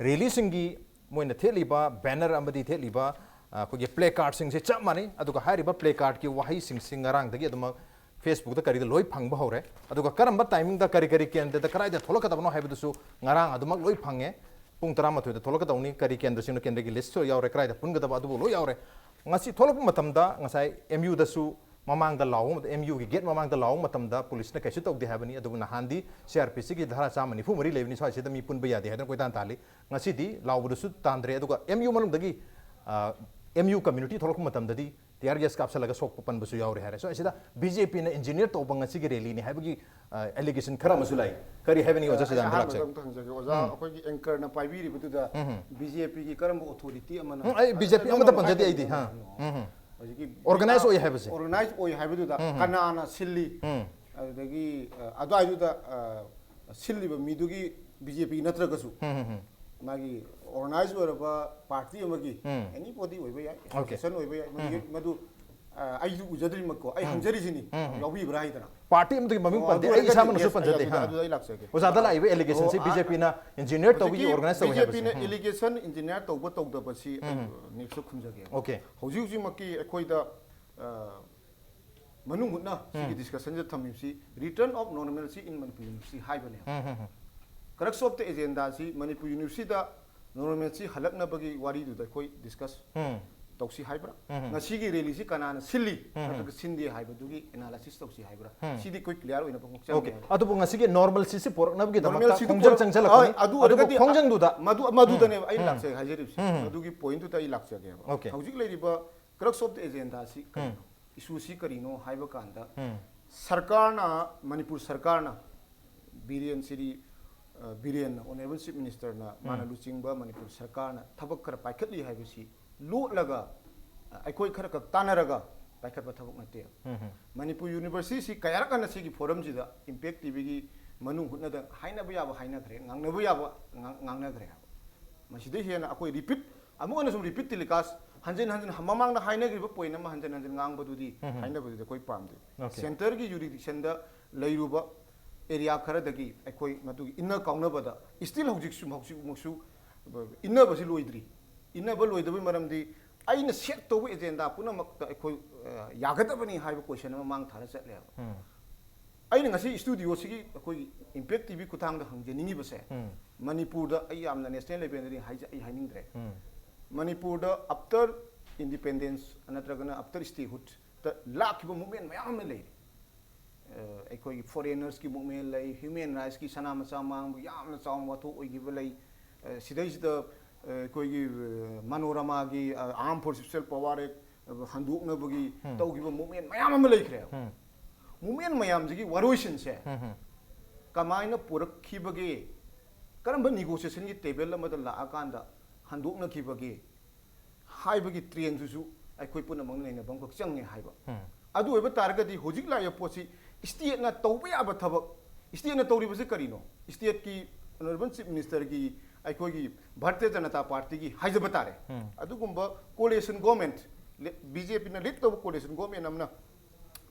ꯔꯦꯂꯤꯁꯤꯡꯒꯤ ꯃꯣꯏꯅ ꯊꯦꯠꯂꯤꯕ ꯕꯦꯅꯔ ꯑꯃꯗꯤ ꯊꯦꯠꯂꯤꯕ, ꯑ, ꯑꯩꯈꯣꯏꯒꯤ ꯄ꯭ꯂꯦ ꯀꯥꯔꯗꯁꯤꯡꯁꯦ ꯆꯞ ꯃꯥꯟꯅꯩ꯫ ꯑꯗꯨꯒ ꯍꯥꯏꯔꯤꯕ ꯄ꯭ꯂꯦ ꯀꯥꯔꯗꯀꯤ ꯋꯥꯍꯩꯁꯤꯡꯁꯤ ꯉꯔꯥꯡꯗꯒꯤ ꯑꯗꯨꯃꯛ ꯐꯦꯁꯕꯨꯛꯇ ꯀꯔꯤꯗ ꯂꯣꯏ ꯐꯪꯕ ꯍꯧꯔꯦ꯫ ꯑꯗꯨꯒ ꯀꯔꯝꯕ ꯇꯥꯏꯃꯤꯡꯗ ꯀꯔꯤ ꯀꯔꯤ ꯀꯦꯟꯗ꯭ꯔꯗ ꯀꯗꯥꯏꯗ ꯊꯣꯛꯂꯛꯀꯗꯕꯅꯣ ꯍꯥꯏꯕꯗꯨꯁꯨ ꯉꯔꯥꯡ ꯑꯗꯨꯃꯛ ꯂꯣꯏ ꯐꯪꯉꯦ꯫ ꯄꯨꯡ ꯇꯔꯥꯃꯥꯊꯣꯏꯗ ꯊꯣꯛꯂꯛꯀꯗꯧꯅꯤ, ꯀꯔꯤ ꯀꯦꯟꯗ꯭ꯔꯁꯤꯡꯅꯣ, ꯀꯦꯟꯗ꯭ꯔꯒꯤ ꯂꯤꯁ꯭ꯠꯁꯨ ꯌꯥꯎꯔꯦ, ꯀꯗꯥꯏꯗ ꯄꯨꯟꯒꯗꯕ ꯑꯗꯨꯕꯨ ꯂꯣꯏ ꯌꯥꯎꯔꯦ꯫ ꯉꯁꯤ ꯊꯣꯛꯂꯛꯄ ꯃꯇꯝꯗ ꯉꯁꯥꯏ ꯑꯦꯝ ꯌꯨꯗꯁꯨ ꯃꯃꯥꯡꯗ ꯂꯥꯎꯕ ꯃꯇꯝ, ꯑꯦꯝ ꯌꯨꯒꯤ ꯒꯦꯠ ꯃꯃꯥꯡꯗ ꯂꯥꯎꯕ ꯃꯇꯝꯗ ꯄꯨꯂꯤꯁꯅ ꯀꯩꯁꯨ ꯇꯧꯗꯦ ꯍꯥꯏꯕꯅꯤ꯫ ꯑꯗꯨꯕꯨ ꯅꯍꯥꯟꯗꯤ ꯁꯤ ꯑꯥꯔ ꯄꯤ ꯁꯤꯒꯤ ꯙꯥꯔꯥ ꯆꯥꯝꯃ ꯅꯤꯐꯨ ꯃꯔꯤ ꯂꯩꯕꯅꯤ, ꯁ꯭ꯋꯥꯏꯁꯤꯗ ꯃꯤ ꯄꯨꯟꯕ ꯌꯥꯗꯦ ꯍꯥꯏꯗꯅ ꯀꯣꯏꯇꯥꯟ ꯇꯥꯜꯂꯤ꯫ ꯉꯁꯤꯗꯤ ꯂꯥꯎꯕꯗꯨꯁꯨ ꯇꯥꯟꯗ꯭ꯔꯦ꯫ ꯑꯗꯨꯒ ꯑꯦꯝ ꯌꯨ ꯃꯅꯨꯡꯗꯒꯤ, ꯑ, ꯑꯦꯝ ꯌꯨ ꯀꯝꯃ꯭ꯌꯨꯅꯤꯇꯤ ꯊꯣꯛꯂꯛꯄ ꯃꯇꯝꯗꯗꯤ ꯇꯤꯌꯥꯔ ꯒ꯭ꯌꯥꯁ ꯀꯥꯞꯁꯤꯜꯂꯒ ꯁꯣꯛꯄ ꯄꯟꯕꯁꯨ ꯌꯥꯎꯔꯦ ꯍꯥꯏꯔꯦ꯫ ꯁ꯭ꯋꯥꯏꯁꯤꯗ ꯕꯤ ꯖꯦ ꯄꯤꯅ ꯏꯟꯖꯤꯅꯤꯌꯔ ꯇꯧꯕ ꯉꯁꯤꯒꯤ ꯔꯦꯂꯤꯅꯤ ꯍꯥꯏꯕꯒꯤ, ꯑ, ꯑꯦꯂꯤꯒꯦꯁꯟ ꯈꯔ ꯑꯃꯁꯨ ꯂꯥꯛꯏ꯫ ꯀꯔꯤ ꯍꯥꯏꯕꯅꯤ ꯑꯣꯖꯥ ꯁꯤꯗꯥꯟꯗ ꯑꯍꯥꯟꯕꯗ ꯂꯥꯛꯆꯒꯦ? ꯑꯝꯇ ꯍꯪꯖꯒꯦ ꯑꯣꯖꯥ, ꯑꯩꯈꯣꯏꯒꯤ ꯑꯦꯡꯀꯔꯅ ꯄꯥꯏꯕꯤꯔꯤꯕꯗꯨꯗ ꯕꯤ ꯖꯦ ꯄꯤꯒꯤ ꯀꯔꯝꯕ ꯑꯣꯊꯣꯔꯤꯇꯤ ꯑꯃꯅ ꯎꯝ, ꯑꯩ ꯕꯤ ꯖꯦ ꯄꯤ ꯑꯃꯠꯇ ꯄꯟꯖꯗꯦ ꯑꯩꯗꯤ, ꯍꯥ꯫ ꯎꯝ, ꯎꯝ꯫ ꯍꯧꯖꯤꯛꯀꯤ ꯑꯣꯔꯒꯅꯥꯏꯖ ꯑꯣꯏ ꯍꯥꯏꯕꯁꯦ꯫ ꯑꯣꯔꯒꯅꯥꯏꯖ ꯑꯣꯏ ꯍꯥꯏꯕꯗꯨꯗ ꯀꯅꯥꯅ ꯁꯤꯜꯂꯤ, ꯎꯝ꯫ ꯑꯗꯨꯗꯒꯤ ꯑ, ꯑꯗꯨꯋꯥꯏꯗꯨꯗ ꯑ, ꯁꯤꯜꯂꯤꯕ ꯃꯤꯗꯨꯒꯤ ꯕꯤ ꯖꯦ ꯄꯤ ꯅꯠꯇ꯭ꯔꯒꯁꯨ ꯎꯝ, ꯎꯝ, ꯎꯝ꯫ ꯃꯥꯒꯤ ꯑꯣꯔꯒꯅꯥꯏꯖ ꯑꯣꯏꯔꯕ ꯄꯥꯔꯇꯤ ꯑꯃꯒꯤ ꯎꯝ꯫ ꯑꯦꯅꯤ ꯕꯣꯗꯤ ꯑꯣꯏꯕ ꯌꯥꯏ, ꯑꯣꯀꯦ꯫ ꯑꯦꯁꯣꯁꯤꯌꯦꯁꯟ ꯑꯣꯏꯕ ꯌꯥꯏ, ꯃꯗꯨꯒꯤ- ꯃꯗꯨ ꯑ, ꯑꯩꯁꯨ ꯎꯖꯗ꯭ꯔꯤꯃꯛꯀꯣ, ꯑꯩ ꯍꯪꯖꯔꯤꯁꯤꯅꯤ, ꯌꯥꯎꯕꯤꯕ꯭ꯔꯥ ꯍꯥꯏꯗꯅ꯫ ꯄꯥꯔꯇꯤ ꯑꯃꯗꯨꯒꯤ ꯃꯃꯤꯡ ꯑꯣ, ꯄꯟꯗꯦ, ꯑꯗꯨ ꯑꯩ ꯑꯣꯏꯔꯒꯗꯤ ꯏꯁꯥꯃꯛꯅꯁꯨ yes, ꯑꯩ ꯄꯟꯖꯗꯦ꯫ ꯑꯗꯨꯗ- ꯍꯥ꯫ ꯑꯗꯨꯗ ꯑꯩ ꯂꯥꯛꯆꯒꯦ꯫ ꯑꯣꯖꯥꯗ ꯑꯣ, ꯂꯥꯛꯏꯕ ꯑꯦꯂꯤꯒꯦꯁꯟꯁꯤ ꯑꯣ, ꯕꯤ ꯖꯦ ꯄꯤꯅ ꯏꯟꯖꯤꯅꯤꯌꯔ ꯇꯧꯕꯒꯤ ꯍꯧꯖꯤꯛꯀꯤ ꯑꯣꯔꯒꯅꯥꯏꯖ ꯇꯧꯋꯤ ꯕꯤ ꯖꯦ ꯄꯤꯅ ꯍꯥꯏꯕꯁꯦ꯫ ꯎꯝ꯫ ꯑꯦꯂꯤꯒꯦꯁꯟ ꯏꯟꯖꯤꯅꯤꯌꯔ ꯇꯧꯕ ꯇꯧꯗꯕꯁꯤ ꯑꯩ ꯅꯦꯛꯁꯁꯨ ꯈꯨꯝꯖꯒꯦ꯫ ꯑꯣꯀꯦ꯫ ꯍꯧꯖꯤꯛ ꯍꯧꯖꯤꯛꯃꯛꯀꯤ ꯑꯩꯈꯣꯏꯗ ꯑ, ꯃꯅꯨꯡ ꯍꯨꯠꯅ ꯁꯤꯒꯤ ꯗꯤꯁꯀꯁꯟꯁꯤꯗ ꯊꯝꯃꯤꯕꯁꯤ Return of Normalcy in Manipur University ꯍꯥꯏꯕꯅꯦꯕ꯫ ꯎꯝ, ꯎꯝ, ꯎꯝ꯫ ꯀ꯭ꯔꯛꯁ ꯑꯣꯐ ꯗ ꯑꯦꯖꯦꯟꯗꯥꯁꯤ ꯃꯅꯤꯄꯨꯔ ꯌꯨꯅꯤꯚꯔꯁꯤꯇꯤꯗ ꯅꯣꯔꯃꯦꯜꯁꯤ ꯍꯜꯂꯛꯅꯕꯒꯤ ꯋꯥꯔꯤꯗꯨꯗ ꯑꯩꯈꯣꯏ ꯗꯤꯁꯀꯁ ꯎꯝ꯫ ꯇꯧꯁꯤ ꯍꯥꯏꯕ꯭ꯔꯥ? ꯎꯝ꯫ ꯉꯁꯤꯒꯤ ꯔꯦꯂꯤꯁꯤ ꯀꯅꯥꯅ ꯁꯤꯜꯂꯤ ꯎꯝ꯫ ꯅꯠꯇ꯭ꯔꯒ ꯁꯤꯟꯗꯦ ꯍꯥꯏꯕꯗꯨꯒꯤ ꯑꯦꯅꯥꯂꯥꯏꯁꯤꯁ ꯇꯧꯁꯤ ꯍꯥꯏꯕ꯭ꯔꯥ? ꯎꯝ꯫ ꯁꯤꯗꯤ ꯑꯩꯈꯣꯏ ꯀ꯭ꯂꯤꯌꯥꯔ ꯑꯣꯏꯅꯕ ꯑꯃꯨꯛ ꯑꯣꯀꯦ꯫ ꯆꯪꯉꯦ꯫ ꯑꯗꯨꯕꯨ ꯉꯁꯤꯒꯤ ꯅꯣꯔꯃꯦꯜꯁꯤꯁꯤ ꯄꯨꯔꯛꯅꯕꯒꯤꯗꯃꯛꯇ ꯅꯣꯔꯃꯦꯜꯁꯤꯗꯤ ꯈꯣꯡꯖꯪ ꯄꯨꯔꯛ- ꯆꯪꯁꯤꯜꯂꯛꯄꯅꯤ꯫ ꯍꯣꯏ, ꯑꯗꯨ ꯑꯗꯨꯕꯨ ꯑꯣꯏꯔꯒꯗꯤ ꯈꯣꯡꯖꯪꯗꯨꯗ ꯃꯗꯨ ꯑꯃꯗꯨꯗꯅꯦꯕ ꯑꯩꯅ ꯎꯝ꯫ ꯂꯥꯛꯆꯒꯦ ꯍꯥꯏꯖꯔꯤꯕꯁꯦ꯫ ꯎꯝ꯫ ꯃꯗꯨꯒꯤ ꯄꯣꯏꯟꯠꯇꯨꯗ ꯑꯩ ꯂꯥꯛꯆꯒꯦꯕ꯫ ꯑꯣꯀꯦ꯫ ꯍꯧꯖꯤꯛ ꯂꯩꯔꯤꯕ ꯀ꯭ꯔꯛꯁ ꯑꯣꯐ ꯗ ꯑꯦꯖꯦꯟꯗꯥꯁꯤ ꯀꯔꯤꯅꯣ? ꯏꯁꯨꯁꯤ ꯀꯔꯤꯅꯣ ꯍꯥꯏꯕ ꯀꯥꯟꯗ, ꯎꯝ꯫ ꯁꯔꯀꯥꯔꯅ, ꯃꯅꯤꯄꯨꯔ ꯁꯔꯀꯥꯔꯅ, ꯕꯤꯔꯦꯟ ꯁꯤꯔꯤ, ꯑ, ꯕꯤꯔꯦꯟꯅ, ꯑꯣꯅꯔꯦꯕꯜ ꯆꯤꯐ ꯃꯤꯅꯤꯁꯇꯔꯅ, ꯃꯥꯅ ꯎꯝ꯫ ꯂꯨꯆꯤꯡꯕ ꯃꯅꯤꯄꯨꯔ ꯁꯔꯀꯥꯔꯅ ꯊꯕꯛ ꯈꯔ ꯄꯥꯏꯈꯠꯂꯤ ꯍꯥꯏꯕꯁꯤ ꯂꯣꯠꯂꯒ, ꯑ, ꯑꯩꯈꯣꯏ ꯈꯔ ꯈꯛ ꯇꯥꯟꯅꯔꯒ ꯄꯥꯏꯈꯠꯄ ꯊꯕꯛ ꯅꯠꯇꯦ꯫ ꯎꯝ ꯍꯝ꯫ ꯃꯅꯤꯄꯨꯔ ꯌꯨꯅꯤꯚꯔꯁꯤꯇꯤꯁꯤ ꯀꯌꯥꯔꯛ ꯍꯟꯅ ꯁꯤꯒꯤ ꯐꯣꯔꯝꯁꯤꯗ ꯏꯝꯄꯦꯛ ꯇꯤꯚꯤꯒꯤ ꯃꯅꯨꯡ ꯍꯨꯠꯅꯗ ꯍꯥꯏꯅꯕ ꯌꯥꯕ ꯍꯥꯏꯅꯈ꯭ꯔꯦ, ꯉꯥꯡꯅꯕ ꯌꯥꯕ ꯉꯥꯡ-, ꯉꯥꯡꯅꯈ꯭ꯔꯦ ꯍꯥꯏꯕ꯫ ꯃꯁꯤꯗꯩ ꯍꯦꯟꯅ ꯑꯩꯈꯣꯏ ꯔꯤꯄꯤꯠ, ꯑꯃꯨꯛ ꯍꯟꯅ ꯁꯨꯝ ꯔꯤꯄꯤꯠ ꯇꯤꯂꯤꯀꯥꯁ, ꯍꯟꯖꯤꯟ ꯍꯟꯖꯤꯟ ꯃꯃꯥꯡꯗ ꯍꯥꯏꯅꯈ꯭ꯔꯤꯕ ꯄꯣꯏꯟ ꯑꯃ ꯍꯟꯖꯤꯟ ꯍꯟꯖꯤꯟ ꯉꯥꯡꯕꯗꯨꯗꯤ, ꯎꯝ ꯍꯝ꯫ ꯍꯥꯏꯅꯕꯗꯨꯗꯤ ꯑꯩꯈꯣꯏ ꯄꯥꯝꯗꯦ꯫ ꯑꯣꯀꯦ꯫ ꯁꯦꯟꯇꯔꯒꯤ ꯖꯨꯔꯤꯗꯤꯛꯁꯟꯗ ꯂꯩꯔꯨꯕ ꯑꯦꯔꯤꯌꯥ ꯈꯔꯗꯒꯤ ꯑꯩꯈꯣꯏ ꯃꯗꯨꯒꯤ ꯏꯟꯅ ꯀꯥꯎꯅꯕꯗ ꯏꯁꯇꯤꯜ ꯍꯧꯖꯤꯛꯁꯨ, ꯍꯧꯖꯤꯛꯃꯛꯁꯨ ꯏꯟꯅꯕꯁꯤ ꯂꯣꯏꯗ꯭ꯔꯤ꯫ ꯏꯟꯅꯕ ꯂꯣꯏꯗꯕꯒꯤ ꯃꯔꯝꯗꯤ ꯑꯩꯅ ꯁꯦꯠ ꯇꯧꯕ ꯑꯦꯖꯦꯟꯗꯥ ꯄꯨꯝꯅꯃꯛꯇ ꯑꯩꯈꯣꯏ, ꯑ, ꯌꯥꯒꯗꯕꯅꯤ ꯍꯥꯏꯕ ꯀꯣꯏꯁꯟ ꯑꯃ ꯃꯥꯡ ꯊꯥꯔ ꯆꯠꯂꯦꯕ꯫ ꯎꯝ꯫ ꯑꯩꯅ ꯉꯁꯤ ꯁ꯭ꯇꯨꯗꯤꯑꯣꯁꯤꯒꯤ ꯑꯩꯈꯣꯏꯒꯤ ꯏꯝꯄꯦꯛ ꯇꯤꯚꯤ ꯈꯨꯠꯊꯥꯡꯗ ꯍꯪꯖꯅꯤꯡꯉꯤꯕꯁꯦ, ꯎꯝ꯫ ꯃꯅꯤꯄꯨꯔꯗ, ꯑꯩ ꯌꯥꯝꯅ ꯅꯦꯁꯅꯦꯜ ꯂꯦꯚꯦꯜꯗꯗꯤ ꯍꯥꯏꯖ-, ꯑꯩ ꯍꯥꯏꯅꯤꯡꯗ꯭ꯔꯦ꯫ ꯎꯝ꯫ ꯃꯅꯤꯄꯨꯔꯗ ꯑꯞꯇꯔ ꯏꯟꯗꯤꯄꯦꯟꯗꯦꯟꯁ ꯅꯠꯇ꯭ꯔꯒꯅ ꯑꯞꯇꯔ ꯁ꯭ꯇꯦꯍꯨꯗꯇ ꯂꯥꯛꯈꯤꯕ ꯃꯨꯞꯃꯦꯟ ꯃꯌꯥꯝ ꯑꯃ ꯂꯩꯔꯤ꯫ ꯑ, ꯑꯩꯈꯣꯏꯒꯤ ꯐꯣꯔꯦꯅꯔꯁꯀꯤ ꯃꯨꯞꯃꯦꯟ ꯂꯩ, ꯍ꯭ꯌꯨꯃꯦꯟ ꯔꯥꯏꯠꯁꯀꯤ ꯁꯅꯥ ꯃꯆꯥ ꯃꯥꯡꯕ ꯌꯥꯝꯅ ꯆꯥꯎꯅ ꯋꯥꯊꯣꯛ ꯑꯣꯏꯈꯤꯕ ꯂꯩ꯫ ꯑ, ꯁꯤꯗꯩꯁꯤꯗ, ꯑ, ꯑꯩꯈꯣꯏꯒꯤ, ꯑ, ꯃꯅꯣꯔꯃꯥꯒꯤ, ꯑ, ꯑꯥꯔꯝ ꯐꯣꯔꯁ ꯁ꯭ꯄꯦꯁꯦꯜ ꯄꯋꯥꯔ ꯑꯦꯛ, ꯑ, ꯍꯟꯗꯣꯛꯅꯕꯒꯤ ꯎꯝ꯫ ꯇꯧꯈꯤꯕ ꯃꯨꯞꯃꯦꯟ ꯃꯌꯥꯝ ꯑꯃ ꯂꯩꯈ꯭ꯔꯦꯕ꯫ ꯎꯝ꯫ ꯃꯨꯞꯃꯦꯟ ꯃꯌꯥꯝꯁꯤꯒꯤ ꯋꯥꯔꯣꯏꯁꯤꯟꯁꯦ ꯎꯝ ꯍꯝ꯫ ꯀꯃꯥꯏꯅ ꯄꯨꯔꯛꯈꯤꯕꯒꯦ, ꯀꯔꯝꯕ ꯅꯤꯒꯣꯁꯤꯌꯦꯁꯟꯒꯤ ꯇꯦꯕꯜ ꯑꯃꯗ ꯂꯥꯛꯑꯀꯥꯟꯗ ꯍꯟꯗꯣꯛꯅꯈꯤꯕꯒꯦ ꯍꯥꯏꯕꯒꯤ ꯇ꯭ꯔꯦꯟꯗꯨꯁꯨ ꯑꯩꯈꯣꯏ ꯄꯨꯝꯅꯃꯛꯅ ꯅꯩꯅꯕ ꯑꯃꯈꯛ ꯆꯪꯉꯦ ꯍꯥꯏꯕ꯫ ꯎꯝ꯫ ꯑꯗꯨ ꯑꯣꯏꯕ ꯇꯥꯔꯒꯗꯤ ꯍꯧꯖꯤꯛ ꯂꯥꯛꯏꯕ ꯄꯣꯠꯁꯤ ꯁ꯭ꯇꯦꯠꯅ ꯇꯧꯕ ꯌꯥꯕ ꯊꯕꯛ, ꯁ꯭ꯇꯦꯠꯅ ꯇꯧꯔꯤꯕꯁꯤ ꯀꯔꯤꯅꯣ? ꯁ꯭ꯇꯦꯠꯀꯤ ꯑꯣꯅꯔꯦꯕꯜ ꯆꯤꯐ ꯃꯤꯅꯤꯁꯇꯔꯒꯤ ꯑꯩꯈꯣꯏꯒꯤ ꯚꯥꯔꯇꯤꯌ ꯖꯅꯇꯥ ꯄꯥꯔꯇꯤꯒꯤ ꯍꯥꯏꯖꯕ ꯇꯥꯔꯦ꯫ ꯎꯝ꯫ ꯑꯗꯨꯒꯨꯝꯕ ꯀꯣꯂꯤꯁꯟ ꯒꯣꯔꯃꯦꯟꯠ, ꯂꯦ-, ꯕꯤ ꯖꯦ ꯄꯤꯅ ꯂꯤꯗ ꯇꯧꯕ ꯀꯣꯂꯤꯁꯟ ꯒꯣꯔꯃꯦꯟꯠ ꯑꯃꯅ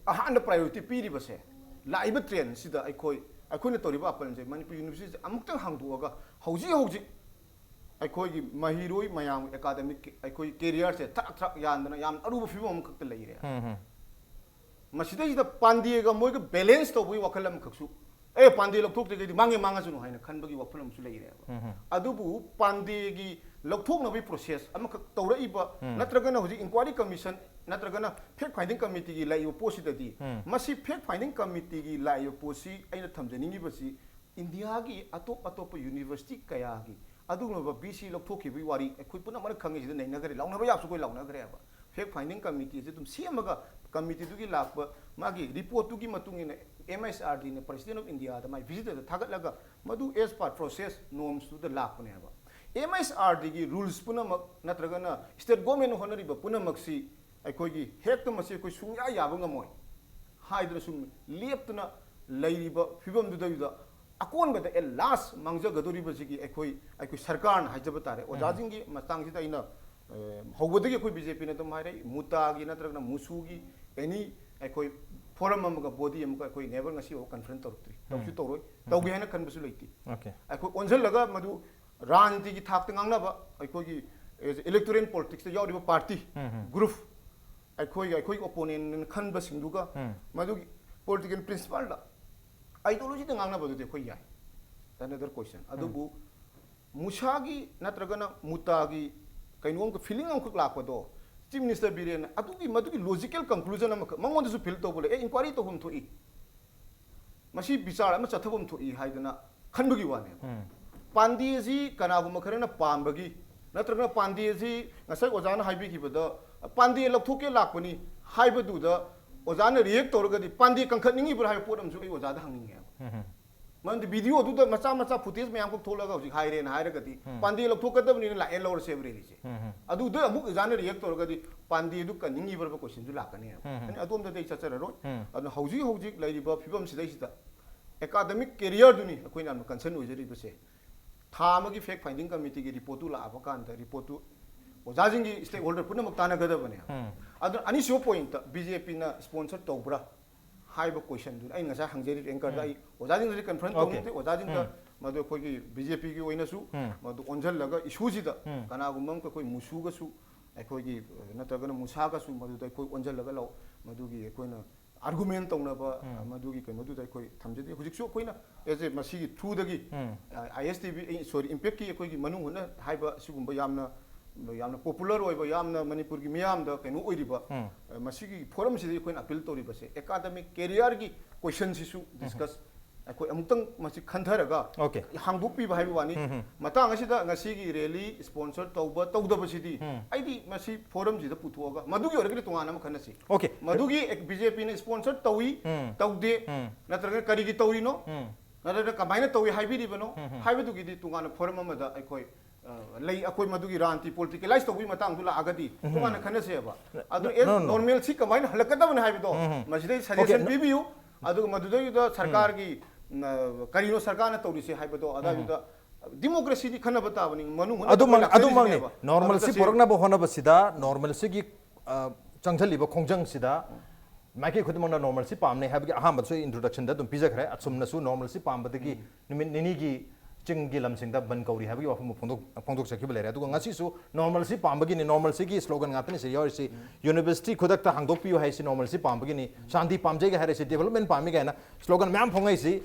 ꯑꯍꯥꯟꯕ ꯄ꯭ꯔꯥꯏꯌꯣꯔꯤꯇꯤ ꯄꯤꯔꯤꯕꯁꯦ, ꯂꯥꯛꯏꯕ ꯇ꯭ꯔꯦꯟꯁꯤꯗ ꯑꯩꯈꯣꯏ, ꯑꯩꯈꯣꯏꯅ ꯇꯧꯔꯤꯕ ꯑꯄꯜꯁꯦ ꯃꯅꯤꯄꯨꯔ ꯌꯨꯅꯤꯚꯔꯁꯤꯇꯤꯁꯦ ꯑꯃꯨꯛꯇꯪ ꯍꯥꯡꯗꯣꯛꯑꯒ ꯍꯧꯖꯤꯛ ꯍꯧꯖꯤꯛ ꯑꯩꯈꯣꯏꯒꯤ ꯃꯍꯩꯔꯣꯏ ꯃꯌꯥꯝ ꯑꯦꯀꯥꯗꯃꯤꯛ ꯑꯩꯈꯣꯏ ꯀꯦꯔꯤꯌꯔꯁꯦ ꯊ꯭ꯔꯛ ꯊ꯭ꯔꯛ ꯌꯥꯟꯗꯅ ꯌꯥꯝ ꯑꯔꯨꯕ ꯐꯤꯕꯝ ꯑꯃꯈꯛꯇ ꯂꯩꯔꯦ꯫ ꯎꯝ ꯍꯝ꯫ ꯃꯁꯤꯗꯩꯁꯤꯗ ꯄꯥꯟꯗꯦꯒ ꯃꯣꯏꯒ ꯕꯦꯂꯦꯟꯁ ꯇꯧꯕꯒꯤ ꯋꯥꯈꯜ ꯑꯃꯈꯛꯁꯨ, "ꯑꯦ, ꯄꯥꯟꯗꯦ ꯂꯧꯊꯣꯛꯇ꯭ꯔꯒꯗꯤ ꯃꯥꯡꯉꯦ ꯃꯥꯡꯉꯁꯅꯨ" ꯍꯥꯏꯅ ꯈꯟꯕꯒꯤ ꯋꯥꯈꯜ ꯑꯃꯁꯨ ꯂꯩꯔꯦꯕ꯫ ꯎꯝ ꯍꯝ꯫ ꯑꯗꯨꯕꯨ ꯄꯥꯟꯗꯦꯒꯤ ꯂꯧꯊꯣꯛꯅꯕꯒꯤ ꯄ꯭ꯔꯣꯁꯦꯁ ꯑꯃꯈꯛ ꯇꯧꯔꯛꯏꯕ, ꯎꯝ꯫ ꯅꯠꯇ꯭ꯔꯒꯅ ꯍꯧꯖꯤꯛ ꯏꯟꯀ꯭ꯋꯥꯏꯔꯤ ꯀꯃꯤꯁꯟ ꯅꯠꯇ꯭ꯔꯒꯅ ꯐꯦꯛ ꯐꯥꯏꯟꯗꯤꯡ ꯀꯃꯤꯇꯤꯒꯤ ꯂꯥꯛꯏꯕ ꯄꯣꯠꯁꯤꯗꯗꯤ, ꯎꯝ꯫ ꯃꯁꯤ ꯐꯦꯛ ꯐꯥꯏꯟꯗꯤꯡ ꯀꯃꯤꯇꯤꯒꯤ ꯂꯥꯛꯏꯕ ꯄꯣꯠꯁꯤ ꯑꯩꯅ ꯊꯝꯖꯅꯤꯡꯉꯤꯕꯁꯤ ꯏꯟꯗꯤꯌꯥꯒꯤ ꯑꯇꯣꯞ ꯑꯇꯣꯞꯄ ꯌꯨꯅꯤꯚꯔꯁꯤꯇꯤ ꯀꯌꯥꯒꯤ ꯑꯗꯨꯒꯨꯝꯂꯕ ꯕꯤ ꯁꯤ ꯂꯧꯊꯣꯛꯈꯤꯕꯒꯤ ꯋꯥꯔꯤ ꯑꯩꯈꯣꯏ ꯄꯨꯝꯅꯃꯛꯅ ꯈꯪꯉꯤ, ꯁꯤꯗ ꯅꯩꯅꯈ꯭ꯔꯦ, ꯂꯥꯎꯅꯕ ꯌꯥꯕꯁꯨ ꯑꯩꯈꯣꯏ ꯂꯥꯎꯅꯈ꯭ꯔꯦꯕ꯫ ꯐꯦꯛ ꯐꯥꯏꯟꯗꯤꯡ ꯀꯃꯤꯇꯤ ꯑꯁꯤ ꯑꯗꯨꯝ ꯁꯦꯝꯃꯒ ꯀꯃꯤꯇꯤꯗꯨꯒꯤ ꯂꯥꯛꯄ ꯃꯥꯒꯤ ꯔꯤꯄꯣꯔꯠꯇꯨꯒꯤ ꯃꯇꯨꯡ ꯏꯟꯅ ꯑꯦꯝ ꯑꯩꯆ ꯑꯥꯔ ꯗꯤꯅ ꯄ꯭ꯔꯦꯁꯤꯗꯦꯟ ꯑꯣꯐ ꯏꯟꯗꯤꯌꯥꯗ ꯃꯥꯏ ꯚꯤꯖꯤꯇꯔꯗ ꯊꯥꯒꯠꯂꯒ ꯃꯗꯨ as per process norms ꯇꯨꯗ ꯂꯥꯛꯄꯅꯦꯕ꯫ ꯑꯦꯝ ꯑꯩꯆ ꯑꯥꯔ ꯗꯤꯒꯤ ꯔꯨꯜꯁ ꯄꯨꯝꯅꯃꯛ ꯅꯠꯇ꯭ꯔꯒꯅ ꯁ꯭ꯇꯦꯠ ꯒꯣꯔꯃꯦꯟꯅ ꯍꯣꯠꯅꯔꯤꯕ ꯄꯨꯝꯅꯃꯛꯁꯤ ꯑꯩꯈꯣꯏꯒꯤ ꯍꯦꯛꯇ ꯃꯁꯤ ꯑꯩꯈꯣꯏ ꯁꯨꯡꯌꯥ ꯌꯥꯕ ꯉꯝꯃꯣꯏ ꯍꯥꯏꯗꯅ ꯁꯨꯝ ꯂꯦꯞꯇꯅ ꯂꯩꯔꯤꯕ ꯐꯤꯕꯝꯗꯨꯗꯩꯗꯨꯗ ꯑꯀꯣꯟꯕꯗ at last ꯃꯥꯡꯖꯒꯗꯧꯔꯤꯕꯁꯤꯒꯤ ꯑꯩꯈꯣꯏ ꯑꯩꯈꯣꯏ ꯁꯔꯀꯥꯔꯅ ꯍꯥꯏꯖꯕ ꯇꯥꯔꯦ꯫ ꯑꯣꯖꯥꯁꯤꯡꯒꯤ ꯃꯇꯥꯡꯁꯤꯗ ꯑꯩꯅ ꯑ, ꯍꯧꯕꯗꯒꯤ ꯑꯩꯈꯣꯏ ꯕꯤ ꯖꯦ ꯄꯤꯅ ꯑꯗꯨꯝ ꯍꯥꯏꯔꯛꯏ, ꯃꯨꯇꯥꯒꯤ ꯅꯠꯇ꯭ꯔꯒꯅ ꯃꯨꯁꯨꯒꯤ ꯑꯦꯅꯤ ꯑꯩꯈꯣꯏ ꯐꯣꯔꯝ ꯑꯃꯒ ꯕꯣꯗꯤ ꯑꯃꯒ ꯑꯩꯈꯣꯏ ꯅꯦꯕꯔ ꯉꯁꯤ ꯐꯥꯎꯕ ꯀꯟꯐꯔꯦꯟꯁ ꯇꯧꯔꯛꯇ꯭ꯔꯤ, ꯇꯧꯁꯨ ꯇꯧꯔꯣꯏ, ꯇꯧꯒꯦ ꯍꯥꯏꯅ ꯈꯟꯕꯁꯨ ꯂꯩꯇꯦ꯫ ꯑꯣꯀꯦ꯫ ꯑꯩꯈꯣꯏ ꯑꯣꯟꯁꯤꯜꯂꯒ ꯃꯗꯨ ꯔꯥꯖꯅꯤꯇꯤꯒꯤ ꯊꯥꯛꯇ ꯉꯥꯡꯅꯕ ꯑꯩꯈꯣꯏꯒꯤ ꯏꯂꯦꯛꯇꯣꯔꯦꯜ ꯄꯣꯂꯤꯇꯤꯛꯁꯇ ꯌꯥꯎꯔꯤꯕ ꯄꯥꯔꯇꯤ ꯒ꯭ꯔꯨꯞ ꯑꯩꯈꯣꯏꯒꯤ ꯑꯩꯈꯣꯏꯒꯤ ꯑꯣꯄꯣꯅꯦꯟ ꯈꯟꯕꯁꯤꯡꯗꯨꯒ ꯃꯗꯨꯒꯤ ꯄꯣꯂꯤꯇꯤꯀꯦꯜ ꯄ꯭ꯔꯤꯟꯁꯤꯄꯜꯗ ꯑꯥꯏꯗꯤꯌꯣꯂꯣꯖꯤꯗ ꯉꯥꯡꯅꯕꯗꯨꯗꯤ ꯑꯩꯈꯣꯏ ꯌꯥꯏ, another question꯫ ꯑꯗꯨꯕꯨ ꯃꯨꯁꯥꯒꯤ ꯅꯠꯇ꯭ꯔꯒꯅ ꯃꯨꯇꯥꯒꯤ ꯀꯩꯅꯣꯝ ꯐꯤꯂꯤꯡ ꯑꯃꯈꯛ ꯂꯥꯛꯄꯗꯣ ꯆꯤꯐ ꯃꯤꯅꯤꯁꯇꯔ ꯕꯤꯔꯦꯟꯅ ꯑꯗꯨꯒꯤ ꯃꯗꯨꯒꯤ ꯂꯣꯖꯤꯀꯦꯜ ꯀꯟꯀ꯭ꯂꯨꯖꯟ ꯑꯃꯈꯛ ꯃꯉꯣꯟꯗꯁꯨ ꯐꯤꯜ ꯇꯧꯕ ꯂꯩ, ꯑꯦ ꯏꯟꯀ꯭ꯋꯥꯏꯔꯤ ꯇꯧꯐꯝ ꯊꯣꯛꯏ, ꯃꯁꯤ ꯕꯤꯆꯥꯔ ꯑꯃ ꯆꯠꯊꯐꯝ ꯊꯣꯛꯏ ꯍꯥꯏꯗꯅ ꯈꯟꯕꯒꯤ ꯋꯥꯅꯦꯕ꯫ ꯄꯥꯟꯗꯦꯁꯤ ꯀꯅꯥꯒꯨꯝꯕ ꯈꯔꯅ ꯄꯥꯝꯕꯒꯤ ꯅꯠꯇ꯭ꯔꯒꯅ ꯄꯥꯟꯗꯦꯁꯤ ꯉꯁꯥꯏ ꯑꯣꯖꯥꯅ ꯍꯥꯏꯕꯤꯈꯤꯕꯗ ꯄꯥꯟꯗꯦ ꯂꯧꯊꯣꯛꯀꯦ ꯂꯥꯛꯄꯅꯤ ꯍꯥꯏꯕꯗꯨꯗ ꯑꯣꯖꯥꯅ ꯔꯤꯌꯦꯛ ꯇꯧꯔꯒꯗꯤ ꯄꯥꯟꯗꯦ ꯀꯟꯈꯠꯅꯤꯡꯉꯤꯕ꯭ꯔꯥ ꯍꯥꯏꯕ ꯄꯣꯠ ꯑꯃꯁꯨ ꯑꯩ ꯑꯣꯖꯥꯗ ꯍꯪꯅꯤꯡꯉꯦꯕ꯫ ꯃꯔꯝꯗꯤ ꯚꯤꯗꯤꯑꯣꯗꯨꯗ ꯃꯆꯥ ꯃꯆꯥ ꯐꯨꯇꯦꯖ ꯃꯌꯥꯝ ꯈꯛ ꯊꯣꯛꯂꯒ ꯍꯧꯖꯤꯛ ꯍꯥꯏꯔꯦꯅ ꯍꯥꯏꯔꯒꯗꯤ ꯄꯥꯟꯗꯦ ꯂꯧꯊꯣꯛꯀꯗꯕꯅꯤꯅ ꯂꯥꯛꯑꯦ ꯂꯧꯔꯁꯦꯕ ꯔꯦꯂꯤꯁꯦ꯫ ꯑꯗꯨꯗ ꯑꯃꯨꯛ ꯑꯣꯖꯥꯅ ꯔꯤꯌꯦꯛ ꯇꯧꯔꯒꯗꯤ ꯄꯥꯟꯗꯦꯗꯨ ꯀꯟꯅꯤꯡꯉꯤꯕ꯭ꯔꯕ ꯀꯣꯏꯁꯟꯁꯨ ꯂꯥꯛꯀꯅꯦꯕ꯫ ꯑꯗꯨꯅ ꯑꯗꯣꯝꯗꯗꯤ ꯑꯩ ꯆꯠꯆꯔꯔꯣꯏ꯫ ꯑꯗꯨꯅ ꯍꯧꯖꯤꯛ ꯍꯧꯖꯤꯛ ꯂꯩꯔꯤꯕ ꯐꯤꯕꯝꯁꯤꯗꯩꯁꯤꯗ ꯑꯦꯀꯥꯗꯃꯤꯛ ꯀꯦꯔꯤꯌꯔꯗꯨꯅꯤ ꯑꯩꯈꯣꯏꯅ ꯌꯥꯝꯅ ꯀꯟꯁꯔꯟ ꯑꯣꯏꯖꯔꯤꯕꯁꯦ꯫ ꯊꯥ ꯑꯃꯒꯤ ꯐꯦꯛ ꯐꯥꯏꯟꯗꯤꯡ ꯀꯃꯤꯇꯤꯒꯤ ꯔꯤꯄꯣꯔꯠꯇꯨ ꯂꯥꯛꯑꯕ ꯀꯥꯟꯗ ꯔꯤꯄꯣꯔꯠꯇꯨ ꯑꯣꯖꯥꯁꯤꯡꯒꯤ ꯁ꯭ꯇꯦꯛ ꯍꯣꯜꯗꯔ ꯄꯨꯝꯅꯃꯛ ꯇꯥꯟꯅꯒꯗꯕꯅꯦꯕ꯫ ꯑꯗꯨꯅ ꯑꯅꯤꯁꯨꯕ ꯄꯣꯏꯟꯠꯇ ꯕꯤ ꯖꯦ ꯄꯤꯅ ꯁ꯭ꯄꯣꯟꯁꯔ ꯇꯧꯕ꯭ꯔꯥ ꯍꯥꯏꯕ ꯀꯣꯏꯁꯟꯗꯨꯅ ꯑꯩꯅ ꯉꯁꯥꯏ ꯍꯪꯖꯔꯤꯕ ꯑꯦꯡꯀꯔꯗ ꯑꯩ ꯑꯣꯖꯥꯁꯤꯡꯗꯗꯤ ꯀꯟꯐꯔꯦꯟꯁ ꯇꯧꯕ ꯅꯠꯇꯦ, ꯑꯣꯖꯥꯁꯤꯡꯗ ꯃꯗꯨ ꯑꯩꯈꯣꯏꯒꯤ ꯕꯤ ꯖꯦ ꯄꯤꯒꯤ ꯑꯣꯏꯅꯁꯨ ꯃꯗꯨ ꯑꯣꯟꯁꯤꯜꯂꯒ ꯏꯁꯨꯁꯤꯗ ꯀꯅꯥꯒꯨꯝꯕ ꯑꯃ ꯑꯩꯈꯣꯏ ꯃꯨꯁꯨꯒꯁꯨ ꯑꯩꯈꯣꯏꯒꯤ ꯅꯠꯇ꯭ꯔꯒꯅ ꯃꯨꯁꯥꯒꯁꯨ ꯃꯗꯨꯗ ꯑꯩꯈꯣꯏ ꯑꯣꯟꯁꯤꯜꯂꯒ ꯂꯧ ꯃꯗꯨꯒꯤ ꯑꯩꯈꯣꯏꯅ ꯑꯥꯔꯒꯨꯃꯦꯟ ꯇꯧꯅꯕ ꯃꯗꯨꯒꯤ ꯀꯩꯅꯣꯗꯨꯗ ꯑꯩꯈꯣꯏ ꯊꯝꯖꯗꯦ꯫ ꯍꯧꯖꯤꯛꯁꯨ ꯑꯩꯈꯣꯏꯅ ꯑꯦꯁ ꯑꯦ ꯃꯁꯤꯒꯤ ꯊ꯭ꯔꯨꯗꯒꯤ ꯑꯥꯏ ꯑꯦꯁ ꯇꯤ ꯚꯤ ꯁꯣꯔꯤ ꯏꯝꯄꯦꯛꯀꯤ ꯑꯩꯈꯣꯏꯒꯤ ꯃꯅꯨꯡ ꯍꯨꯠꯅ ꯍꯥꯏꯕ ꯁꯤꯒꯨꯝꯕ ꯌꯥꯝꯅ ꯌꯥꯝꯅ ꯄꯣꯄꯨꯂꯔ ꯑꯣꯏꯕ ꯌꯥꯝꯅ ꯃꯅꯤꯄꯨꯔꯒꯤ ꯃꯤꯌꯥꯝꯗ ꯀꯩꯅꯣ ꯑꯣꯏꯔꯤꯕ ꯃꯁꯤꯒꯤ ꯐꯣꯔꯝꯁꯤꯗ ꯑꯩꯈꯣꯏꯅ ꯑꯄꯤꯜ ꯇꯧꯔꯤꯕꯁꯦ ꯑꯦꯀꯥꯗꯃꯤꯛ ꯀꯦꯔꯤꯌꯔꯒꯤ ꯀꯣꯏꯁꯟꯁꯤꯁꯨ ꯗꯤꯁꯀꯁ ꯑꯩꯈꯣꯏ ꯑꯃꯨꯛꯇꯪ ꯃꯁꯤ ꯈꯟꯊꯔꯒ Okay. ꯍꯥꯡꯗꯣꯛꯄꯤꯕ ꯍꯥꯏꯕ ꯋꯥꯅꯤ꯫ ꯃꯇꯥꯡ ꯑꯁꯤꯗ ꯉꯁꯤꯒꯤ ꯔꯦꯂꯤ ꯁ꯭ꯄꯣꯟꯁꯔ ꯇꯧꯕ ꯇꯧꯗꯕꯁꯤꯗꯤ ꯑꯩꯗꯤ ꯃꯁꯤ ꯐꯣꯔꯝꯁꯤꯗ ꯄꯨꯊꯣꯛꯑꯒ ꯃꯗꯨꯒꯤ ꯑꯣꯏꯔꯒꯗꯤ ꯇꯣꯉꯥꯟꯅ ꯑꯃ ꯈꯟꯅꯁꯤ꯫ Okay. ꯃꯗꯨꯒꯤ ꯕꯤꯖꯦꯄꯤꯅ ꯁ꯭ꯄꯣꯟꯁꯔ ꯇꯧꯏ, ꯇꯧꯗꯦ, ꯅꯠꯇ꯭ꯔꯒ ꯀꯔꯤꯒꯤ ꯇꯧꯔꯤꯅꯣ, ꯎꯝ. ꯅꯠꯇ꯭ꯔꯒ ꯀꯃꯥꯏꯅ ꯇꯧꯏ ꯍꯥꯏꯕꯤꯔꯤꯕꯅꯣ ꯍꯥꯏꯕꯗꯨꯒꯤꯗꯤ ꯇꯣꯉꯥꯟꯅ ꯐꯣꯔꯝ ꯑꯃꯗ ꯑꯩꯈꯣꯏ ꯑ, ꯂꯩ꯫ ꯑꯩꯈꯣꯏ ꯃꯗꯨꯒꯤ ꯔꯥꯟꯇꯤ ꯄꯣꯂꯤꯇꯤꯀꯦꯂꯥꯏꯁ ꯇꯧꯕꯒꯤ ꯃꯇꯥꯡꯗꯨ ꯂꯥꯛꯑꯒꯗꯤ ꯇꯣꯉꯥꯟꯅ ꯈꯟꯅꯁꯦꯕ꯫ ꯑꯗꯨ No, no, no. ꯅꯣꯔꯃꯦꯜꯁꯤ ꯀꯃꯥꯏꯅ ꯍꯜꯂꯛꯀꯗꯕꯅꯤ ꯍꯥꯏꯕꯗꯣ ꯃꯁꯤꯗꯩ ꯁꯖꯦꯁꯟ no. ꯄꯤꯕꯤꯌꯨ꯫ ꯑꯗꯨꯒ ꯃꯗꯨꯗꯩꯗꯨꯗ ꯁꯔꯀꯥꯔꯒꯤ ꯅ, ꯀꯔꯤꯅꯣ ꯁꯔꯀꯥꯔꯅ ꯇꯧꯔꯤꯁꯦ ꯍꯥꯏꯕꯗꯣ ꯑꯗꯨꯗ ꯗꯤꯃꯣꯀ꯭ꯔꯦꯁꯤꯗꯤ ꯈꯟꯅꯕ ꯇꯥꯕꯅꯤ꯫ ꯃꯅꯨꯡ ꯍꯨꯠꯅ ꯑꯗꯨꯃꯛ ꯑꯩꯈꯣꯏ ꯑꯗꯨꯃꯛꯅꯤ꯫ ꯂꯥꯛꯆꯔꯤꯁꯤꯅꯦꯕ꯫ ꯅꯣꯔꯃꯦꯜꯁꯤ ꯑꯗꯨꯗ ꯄꯨꯔꯛꯅꯕ ꯍꯣꯠꯅꯕꯁꯤꯗ ꯅꯣꯔꯃꯦꯜꯁꯤꯒꯤ ꯑ, ꯆꯪꯁꯤꯜꯂꯤꯕ ꯈꯣꯡꯖꯪꯁꯤꯗ ꯃꯥꯏꯀꯩ ꯈꯨꯗꯤꯡꯃꯛꯅ ꯅꯣꯔꯃꯦꯜꯁꯤ ꯄꯥꯝꯅꯩ ꯍꯥꯏꯕꯒꯤ ꯑꯍꯥꯟꯕꯗꯁꯨ ꯑꯩ ꯏꯟꯇ꯭ꯔꯣꯗꯛꯁꯟꯗ ꯑꯗꯨꯝ ꯄꯤꯖꯈ꯭ꯔꯦ꯫ ꯑꯆꯨꯝꯅꯁꯨ ꯅꯣꯔꯃꯦꯜꯁꯤ ꯄꯥꯝꯕꯗꯒꯤ ꯅꯨꯃꯤꯠ ꯅꯤꯅꯤꯒꯤ ꯆꯤꯡꯒꯤ ꯂꯝꯁꯤꯡꯗ ꯕꯟ ꯀꯧꯔꯤ ꯍꯥꯏꯕꯒꯤ ꯋꯥꯐꯝ ꯐꯣꯡꯗꯣꯛ-, ꯐꯣꯡꯗꯣꯛꯆꯈꯤꯕ ꯂꯩꯔꯦ꯫ ꯑꯗꯨꯒ ꯉꯁꯤꯁꯨ ꯅꯣꯔꯃꯦꯜꯁꯤ ꯄꯥꯝꯕꯒꯤꯅꯤ, ꯅꯣꯔꯃꯦꯜꯁꯤꯒꯤ ꯁ꯭ꯂꯣꯒꯟ ꯉꯥꯛꯇꯅꯤ ꯁꯤ ꯌꯥꯎꯔꯤꯁꯤ꯫ ꯌꯨꯅꯤꯚꯔꯁꯤꯇꯤ ꯈꯨꯗꯛꯇ ꯍꯥꯡꯗꯣꯛꯄꯤꯌꯨ ꯍꯥꯏꯁꯤ ꯅꯣꯔꯃꯦꯜꯁꯤ ꯄꯥꯝꯕꯒꯤꯅꯤ, ꯁꯥꯟꯇꯤ ꯄꯥꯝꯖꯩꯒ ꯍꯥꯏꯔꯤꯁꯤ, ꯗꯤꯕꯂꯞꯃꯦꯟ ꯄꯥꯝꯃꯤ ꯀꯥꯏꯅ ꯁ꯭ꯂꯣꯒꯟ ꯃꯌꯥꯝ ꯐꯣꯡꯉꯛꯏꯁꯤ꯫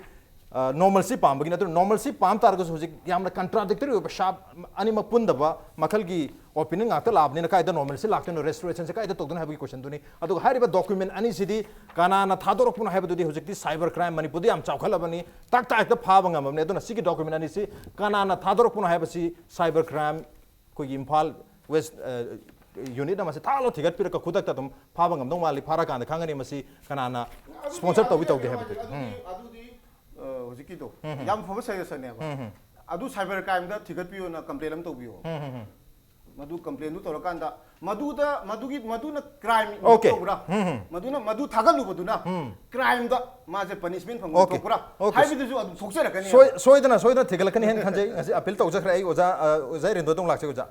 ꯑ, ꯅꯣꯔꯃꯦꯜꯁꯤ ꯄꯥꯝꯕꯒꯤ ꯅꯠꯇ꯭ꯔꯣ? ꯅꯣꯔꯃꯦꯜꯁꯤ ꯄꯥꯝ ꯇꯥꯔꯒꯁꯨ ꯍꯧꯖꯤꯛ ꯌꯥꯝꯅ ꯀꯟꯇ꯭ꯔꯥꯗꯤꯛꯇꯔꯤ ꯑꯣꯏꯕ ꯁꯥꯞ ꯑꯅꯤꯃꯛ ꯄꯨꯟꯗꯕ ꯃꯈꯜꯒꯤ ꯑꯣꯄꯤꯅꯤꯌꯟ ꯉꯥꯛꯇ ꯂꯥꯛꯑꯕꯅꯤꯅ ꯀꯥꯏꯗ ꯅꯣꯔꯃꯦꯜꯁꯤ ꯂꯥꯛꯇꯣꯏꯅꯣ, ꯔꯦꯁꯇꯣꯔꯦꯁꯟꯁꯦ ꯀꯥꯏꯗ ꯇꯧꯗꯣꯏꯅꯣ ꯍꯥꯏꯕꯒꯤ ꯀꯣꯏꯁꯟꯗꯨꯅꯤ꯫ ꯑꯗꯨꯒ ꯍꯥꯏꯔꯤꯕ ꯗꯣꯀ꯭ꯌꯨꯃꯦꯟ ꯑꯅꯤꯁꯤꯗꯤ ꯀꯅꯥꯅ ꯊꯥꯗꯣꯔꯛꯄꯅꯣ ꯍꯥꯏꯕꯗꯨꯗꯤ ꯍꯧꯖꯤꯛꯇꯤ ꯁꯥꯏꯕꯔ ꯀ꯭ꯔꯥꯏꯝ ꯃꯅꯤꯄꯨꯔꯗ ꯌꯥꯝ ꯆꯥꯎꯈꯠꯂꯕꯅꯤ, ꯇꯥꯛ ꯇꯥꯛ ꯍꯦꯛꯇ ꯐꯥꯕ ꯉꯝꯃꯕꯅꯤ꯫ ꯑꯗꯨꯅ ꯁꯤꯒꯤ ꯗꯣꯀ꯭ꯌꯨꯃꯦꯟ ꯑꯅꯤꯁꯤ ꯀꯅꯥꯅ ꯊꯥꯗꯣꯔꯛꯄꯅꯣ ꯍꯥꯏꯕꯁꯤ ꯁꯥꯏꯕꯔ ꯀ꯭ꯔꯥꯏꯝ ꯑꯩꯈꯣꯏꯒꯤ ꯏꯝꯐꯥꯜ ꯋꯦꯁ, ꯑ, ꯌꯨꯅꯤꯠꯅ ꯃꯁꯤ ꯊꯥꯂꯣ ꯊꯤꯒꯠꯄꯤꯔꯒ ꯈꯨꯗꯛꯇ ꯑꯗꯨꯝ ꯐꯥꯕ ꯉꯝꯗꯧ ꯃꯥꯜꯂꯤ꯫ ꯐꯥꯔꯀꯥꯟꯗ ꯈꯪꯒꯅꯤ ꯃꯁꯤ ꯀꯅꯥꯅ ꯁ꯭ꯄꯣꯟꯁꯔ ꯇꯧꯏ ꯇꯧꯗꯦ ꯍꯥꯏꯕꯗꯨ꯫ ꯑꯗꯨꯗꯤ, ꯎꯝ. ꯑꯗꯨꯗꯤ ꯑ, ꯍꯧꯖꯤꯛꯀꯤꯗꯣ ꯌꯥꯝ ꯐꯕ ꯁꯖꯦꯁꯟꯅꯦꯕ꯫ ꯑꯗꯨ ꯁꯥꯏꯕꯔ ꯀ꯭ꯔꯥꯏꯝꯗ ꯊꯤꯒꯠꯄꯤꯌꯣꯅ ꯀꯝꯄ꯭ꯂꯦꯟ ꯑꯃ ꯇꯧꯕꯤꯌꯣ꯫ ꯃꯗꯨ ꯀꯝꯄ꯭ꯂꯦꯟꯗꯨ ꯇꯧꯔꯀꯥꯟꯗ ꯃꯗꯨꯗ, ꯃꯗꯨꯒꯤ, ꯃꯗꯨꯅ ꯀ꯭ꯔꯥꯏꯝ Okay. ꯇꯧꯕ꯭ꯔꯥ? ꯃꯗꯨꯅ, ꯃꯗꯨ ꯊꯥꯒꯠꯂꯨꯕꯗꯨꯅ ꯀ꯭ꯔꯥꯏꯝꯗ ꯃꯥꯁꯦ ꯄꯅꯤꯁꯃꯦꯟ ꯐꯪꯕ Okay. ꯊꯣꯛꯄ꯭ꯔꯥ Okay. ꯍꯥꯏꯕꯗꯨꯁꯨ ꯑꯗꯨꯝ ꯊꯣꯛꯆꯔꯛꯀꯅꯤ꯫ ꯁꯣꯏ-, ꯁꯣꯏꯗꯅ ꯁꯣꯏꯗꯅ ꯊꯤꯒꯠꯂꯛꯀꯅꯤ ꯍꯥꯏꯅ ꯈꯟꯖꯩ꯫ ꯉꯁꯤ ꯑꯄꯤꯜ ꯇꯧꯖꯈ꯭ꯔꯦ ꯑꯩ ꯑꯣꯖꯥ, ꯑ, ꯑꯣꯖꯥ ꯏꯔꯦꯟꯗꯣꯗ ꯑꯃꯨꯛ ꯂꯥꯛꯆꯩ ꯑꯣꯖꯥ꯫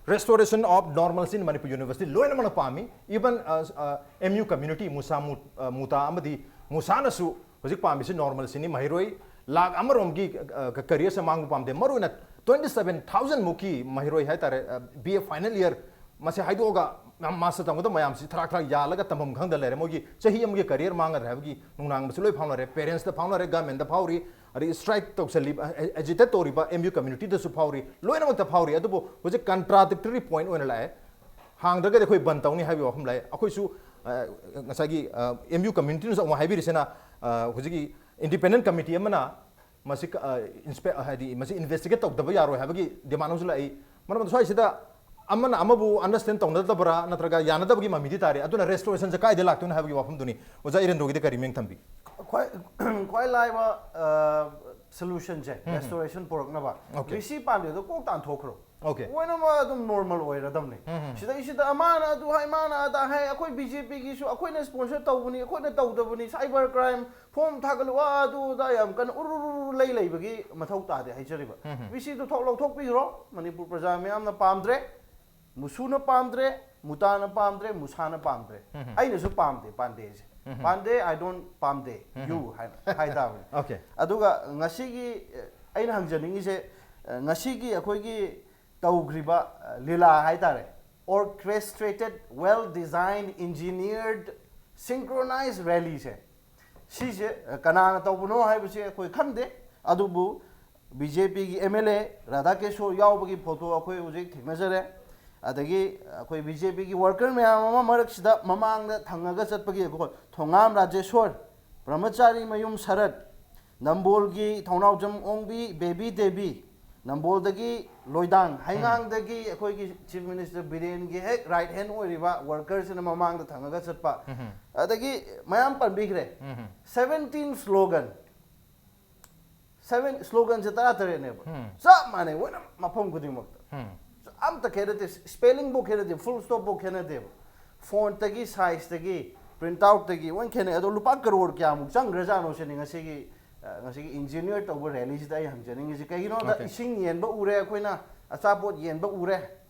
Restoration of normalcy in Manipur University ꯂꯣꯏꯅꯃꯛꯅ ꯄꯥꯝꯃꯤ꯫ Even, ꯑ, ꯑ, M U community, ꯃꯨꯁꯥ ꯃꯨ-, ꯑ, ꯃꯨꯇꯥ ꯑꯃꯗꯤ ꯃꯨꯁꯥꯅꯁꯨ ꯍꯧꯖꯤꯛ ꯄꯥꯝꯃꯤꯁꯤ ꯅꯣꯔꯃꯦꯜꯁꯤꯅꯤ꯫ ꯃꯍꯩꯔꯣꯏ ꯂꯥꯛ ꯑꯃꯔꯣꯝꯒꯤ, ꯑ, ꯀ-, ꯀꯦꯔꯤꯌꯔꯁꯦ ꯃꯥꯡꯕ ꯄꯥꯝꯗꯦ꯫ ꯃꯔꯨꯑꯣꯏꯅ twenty seven thousand ꯃꯨꯛꯀꯤ ꯃꯍꯩꯔꯣꯏ ꯍꯥꯏꯇꯥꯔꯦ, ꯑ, B A final year ꯃꯁꯤ ꯍꯥꯏꯗꯣꯛꯑꯒ ꯃꯌꯥꯝ ꯃꯥꯁꯇꯔ ꯇꯝꯒꯗꯕ ꯃꯌꯥꯝꯁꯤ ꯊꯔꯥꯛ ꯊꯔꯥꯛ ꯌꯥꯜꯂꯒ ꯇꯝꯐꯝ ꯈꯪꯗ ꯂꯩꯔꯦ꯫ ꯃꯣꯏꯒꯤ ꯆꯍꯤ ꯑꯃꯒꯤ ꯀꯦꯔꯤꯌꯔ ꯃꯥꯡꯒꯗ꯭ꯔꯦ ꯍꯥꯏꯕꯒꯤ ꯅꯨꯡꯅꯥꯡꯕꯁꯨ ꯂꯣꯏ ꯐꯥꯎꯅꯔꯦ꯫ ꯄꯦꯔꯦꯟꯁꯇ ꯐꯥꯎꯅꯔꯦ, ꯒꯃꯦꯟꯗ ꯐꯥꯎꯔꯤ, ꯑꯗꯩ ꯁ꯭ꯇ꯭ꯔꯥꯏꯛ ꯇꯧꯁꯜꯂꯤꯕ, ꯑꯦ-, ꯑꯦꯖꯤꯇꯦꯠ ꯇꯧꯔꯤꯕ M U communityꯗꯁꯨ ꯐꯥꯎꯔꯤ, ꯂꯣꯏꯅꯃꯛꯇ ꯐꯥꯎꯔꯤ꯫ ꯑꯗꯨꯕꯨ ꯍꯧꯖꯤꯛ ꯀꯟꯇ꯭ꯔꯥꯗꯤꯛꯇꯔꯤ ꯄꯣꯏꯟꯠ ꯑꯣꯏꯅ ꯂꯥꯛꯑꯦ꯫ ꯍꯥꯡꯗ꯭ꯔꯒꯗꯤ ꯑꯩꯈꯣꯏ ꯕꯟ ꯇꯧꯅꯤ ꯍꯥꯏꯕꯒꯤ ꯋꯥꯐꯝ ꯂꯥꯛꯑꯦ꯫ ꯑꯩꯈꯣꯏꯁꯨ, ꯑ, ꯉꯁꯥꯏꯒꯤ, ꯑ, M U communityꯅꯁꯨ ꯑꯃꯨꯛ ꯍꯥꯏꯕꯤꯔꯤꯁꯤꯅ, ꯑ, ꯍꯧꯖꯤꯛꯀꯤ ꯏꯟꯗꯤꯄꯦꯟꯗꯦꯟ ꯀꯃꯤꯇꯤ ꯑꯃꯅ ꯃꯁꯤ ꯀ- ꯑ, ꯏꯟꯁꯄꯦ- ꯍꯥꯏꯗꯤ ꯃꯁꯤ ꯏꯟꯚꯦꯁꯇꯤꯒꯦꯠ ꯇꯧꯗꯕ ꯌꯥꯔꯣꯏ ꯍꯥꯏꯕꯒꯤ ꯗꯤꯃꯥꯟ ꯑꯃꯁꯨ ꯂꯥꯛꯏ꯫ ꯃꯔꯝ ꯑꯗꯨꯅ ꯁ꯭ꯋꯥꯏꯁꯤꯗ ꯑꯃꯅ ꯑꯃꯕꯨ ꯑꯟꯗꯔꯁꯇꯦꯟ ꯇꯧꯅꯗꯕ꯭ꯔꯥ ꯅꯠꯇ꯭ꯔꯒ ꯌꯥꯅꯗꯕꯒꯤ ꯃꯃꯤꯗꯤ ꯇꯥꯔꯦ꯫ ꯑꯗꯨꯅ ꯔꯦꯁꯇꯣꯔꯦꯁꯟꯁꯦ ꯀꯥꯏꯗ ꯂꯥꯛꯇꯣꯏꯅꯣ ꯍꯥꯏꯕꯒꯤ ꯋꯥꯐꯝꯗꯨꯅꯤ꯫ ꯑꯣꯖꯥ ꯏꯔꯦꯟꯗ꯭ꯔꯣꯒꯤꯗꯤ ꯀꯔꯤ ꯃꯤꯠꯌꯦꯡ ꯊꯝꯕꯤ? ꯈ꯭ꯋꯥꯏ ꯈ꯭ꯋꯥꯏ ꯂꯥꯏꯕ ꯁꯣꯂꯨꯁꯟꯁꯦ ꯔꯦꯁꯇꯣꯔꯦꯁꯟ ꯄꯨꯔꯛꯅꯕ Okay. ꯚꯤ ꯁꯤ ꯄꯥꯟꯗꯦꯗꯣ ꯀꯣꯛ ꯇꯥꯟꯊꯣꯛꯈ꯭ꯔꯣ꯫ Okay. ꯂꯣꯏꯅꯃꯛ ꯑꯗꯨꯝ ꯅꯣꯔꯃꯦꯜ ꯑꯣꯏꯔꯗꯝꯅꯤ꯫ ꯁꯤꯗꯩꯁꯤꯗ ꯑꯃꯅ ꯑꯗꯨ ꯍꯥꯏ, ꯃꯥꯅ ꯑꯗꯥ ꯍꯥꯏ, ꯑꯩꯈꯣꯏ ꯕꯤ ꯖꯦ ꯄꯤꯒꯤꯁꯨ ꯑꯩꯈꯣꯏꯅ ꯁ꯭ꯄꯣꯟꯁꯔ ꯇꯧꯕꯅꯤ, ꯑꯩꯈꯣꯏꯅ ꯇꯧꯗꯕꯅꯤ, ꯁꯥꯏꯕꯔ ꯀ꯭ꯔꯥꯏꯝ ꯐꯣꯝ ꯊꯥꯒꯠꯂꯨ, ꯑꯥ, ꯑꯗꯨ ꯑꯗꯥ ꯌꯥꯝ ꯀꯟꯅ ꯎꯔꯨꯔꯨꯔꯨ ꯂꯩ ꯂꯩꯕꯒꯤ ꯃꯊꯧ ꯇꯥꯗꯦ ꯍꯥꯏꯖꯔꯤꯕ꯫ ꯚꯤ ꯁꯤꯗꯨ ꯊꯣꯛ ꯂꯧꯊꯣꯛꯄꯤꯈ꯭ꯔꯣ꯫ ꯃꯅꯤꯄꯨꯔ ꯄ꯭ꯔꯖꯥ ꯃꯤꯌꯥꯝꯅ ꯄꯥꯝꯗ꯭ꯔꯦ, ꯃꯨꯁꯨꯅ ꯄꯥꯝꯗ꯭ꯔꯦ, ꯃꯨꯇꯥꯅ ꯄꯥꯝꯗ꯭ꯔꯦ, ꯃꯨꯁꯥꯅ ꯄꯥꯝꯗ꯭ꯔꯦ꯫ ꯑꯩꯅꯁꯨ ꯄꯥꯝꯗꯦ ꯄꯥꯟꯗꯦꯁꯦ꯫ ꯄꯥꯟꯗꯦ, I don't ꯄꯥꯝꯗꯦ, you ꯍꯥꯏꯅ ꯍꯥꯏ ꯇꯥꯕꯅꯤ꯫ Okay. ꯑꯗꯨꯒ ꯉꯁꯤꯒꯤ ꯑ, ꯑꯩꯅ ꯍꯪꯖꯅꯤꯡꯉꯤꯁꯦ, ꯑ, ꯉꯁꯤꯒꯤ ꯑꯩꯈꯣꯏꯒꯤ ꯇꯧꯈ꯭ꯔꯤꯕ ꯑ, ꯂꯤꯂꯥ ꯍꯥꯏꯇꯥꯔꯦ, orchestrated, well designed, engineered, synchronized rally ꯁꯦ, ꯁꯤꯁꯦ ꯑ, ꯀꯅꯥꯅ ꯇꯧꯕꯅꯣ ꯍꯥꯏꯕꯁꯦ ꯑꯩꯈꯣꯏ ꯈꯪꯗꯦ꯫ ꯑꯗꯨꯕꯨ ꯕꯤ ꯖꯦ ꯄꯤꯒꯤ M L A Radha Keshor ꯌꯥꯎꯕꯒꯤ ꯐꯣꯇꯣ ꯑꯩꯈꯣꯏ ꯍꯧꯖꯤꯛ ꯊꯦꯡꯅꯖꯔꯦ꯫ ꯑꯗꯒꯤ ꯑꯩꯈꯣꯏ ꯕꯤ ꯖꯦ ꯄꯤꯒꯤ ꯋꯥꯔꯀꯔ ꯃꯌꯥꯝ ꯑꯃ ꯃꯔꯛꯁꯤꯗ ꯃꯃꯥꯡꯗ ꯊꯪꯉꯒ ꯆꯠꯄꯒꯤ ꯑꯩꯈꯣꯏ ꯊꯣꯉꯥꯝ ꯔꯥꯖꯦꯁꯣꯔ, ꯕ꯭ꯔꯍꯃꯆꯥꯔꯤ ꯃꯌꯨꯝ ꯁꯔꯠ, ꯅꯝꯕꯣꯜꯒꯤ ꯊꯧꯅꯥꯎꯖꯝ ꯑꯣꯡꯕꯤ ꯕꯦꯕꯤ ꯗꯦꯕꯤ, ꯅꯝꯕꯣꯜꯗꯒꯤ ꯂꯣꯏꯗꯥꯡ, ꯍꯩꯉꯥꯡꯗꯒꯤ ꯑꯩꯈꯣꯏꯒꯤ ꯆꯤꯐ ꯃꯤꯅꯤꯁꯇꯔ ꯕꯤꯔꯦꯟꯒꯤ ꯍꯦꯛ ꯔꯥꯏꯠ ꯍꯦꯟ ꯑꯣꯏꯔꯤꯕ ꯋꯥꯔꯀꯔꯁꯤꯅ ꯃꯃꯥꯡꯗ ꯊꯪꯉꯒ ꯆꯠꯄ, ꯑꯗꯒꯤ ꯃꯌꯥꯝ ꯄꯟꯕꯤꯈ꯭ꯔꯦ꯫ ꯁꯕꯦꯟꯇꯤꯟ ꯁ꯭ꯂꯣꯒꯟ, ꯁꯕꯦꯟ ꯁ꯭ꯂꯣꯒꯟꯁꯦ ꯇꯔꯥ ꯇꯔꯦꯠꯅꯦꯕ꯫ ꯆꯞ ꯃꯥꯟꯅꯩ ꯂꯣꯏꯅ ꯃꯐꯝ ꯈꯨꯗꯤꯡꯃꯛꯇ꯫ ꯑꯝꯇ ꯈꯦꯠꯅꯗꯦ, ꯁ꯭ꯄꯦꯂꯤꯡꯐꯧ ꯈꯦꯠꯅꯗꯦ, ꯐꯨꯜ ꯁ꯭ꯇꯣꯞꯐꯧ ꯈꯦꯠꯅꯗꯦꯕ꯫ ꯐꯣꯟꯠꯇꯒꯤ, ꯁꯥꯏꯖꯇꯒꯤ, ꯄ꯭ꯔꯤꯟꯠ ꯑꯥꯎꯠꯇꯒꯤ ꯂꯣꯏ ꯈꯦꯠꯅꯩ꯫ ꯑꯗꯣ ꯂꯨꯄꯥ ꯀꯔꯣꯔ ꯀꯌꯥꯃꯨꯛ ꯆꯪꯈ꯭ꯔꯖꯥꯠꯅꯣ ꯁꯤꯅꯤ ꯉꯁꯤꯒꯤ ꯑ, ꯉꯁꯤꯒꯤ ꯏꯟꯖꯤꯅꯤꯌꯔ ꯇꯧꯕ ꯔꯦꯂꯤꯁꯤꯗ ꯑꯩ ꯍꯪꯖꯅꯤꯡꯉꯤꯁꯤ꯫ ꯀꯩꯒꯤꯅꯣꯗ Okay. ꯏꯁꯤꯡ ꯌꯦꯟꯕ ꯎꯔꯦ ꯑꯩꯈꯣꯏꯅ, ꯑꯆꯥꯄꯣꯠ ꯌꯦꯟꯕ ꯎꯔꯦ,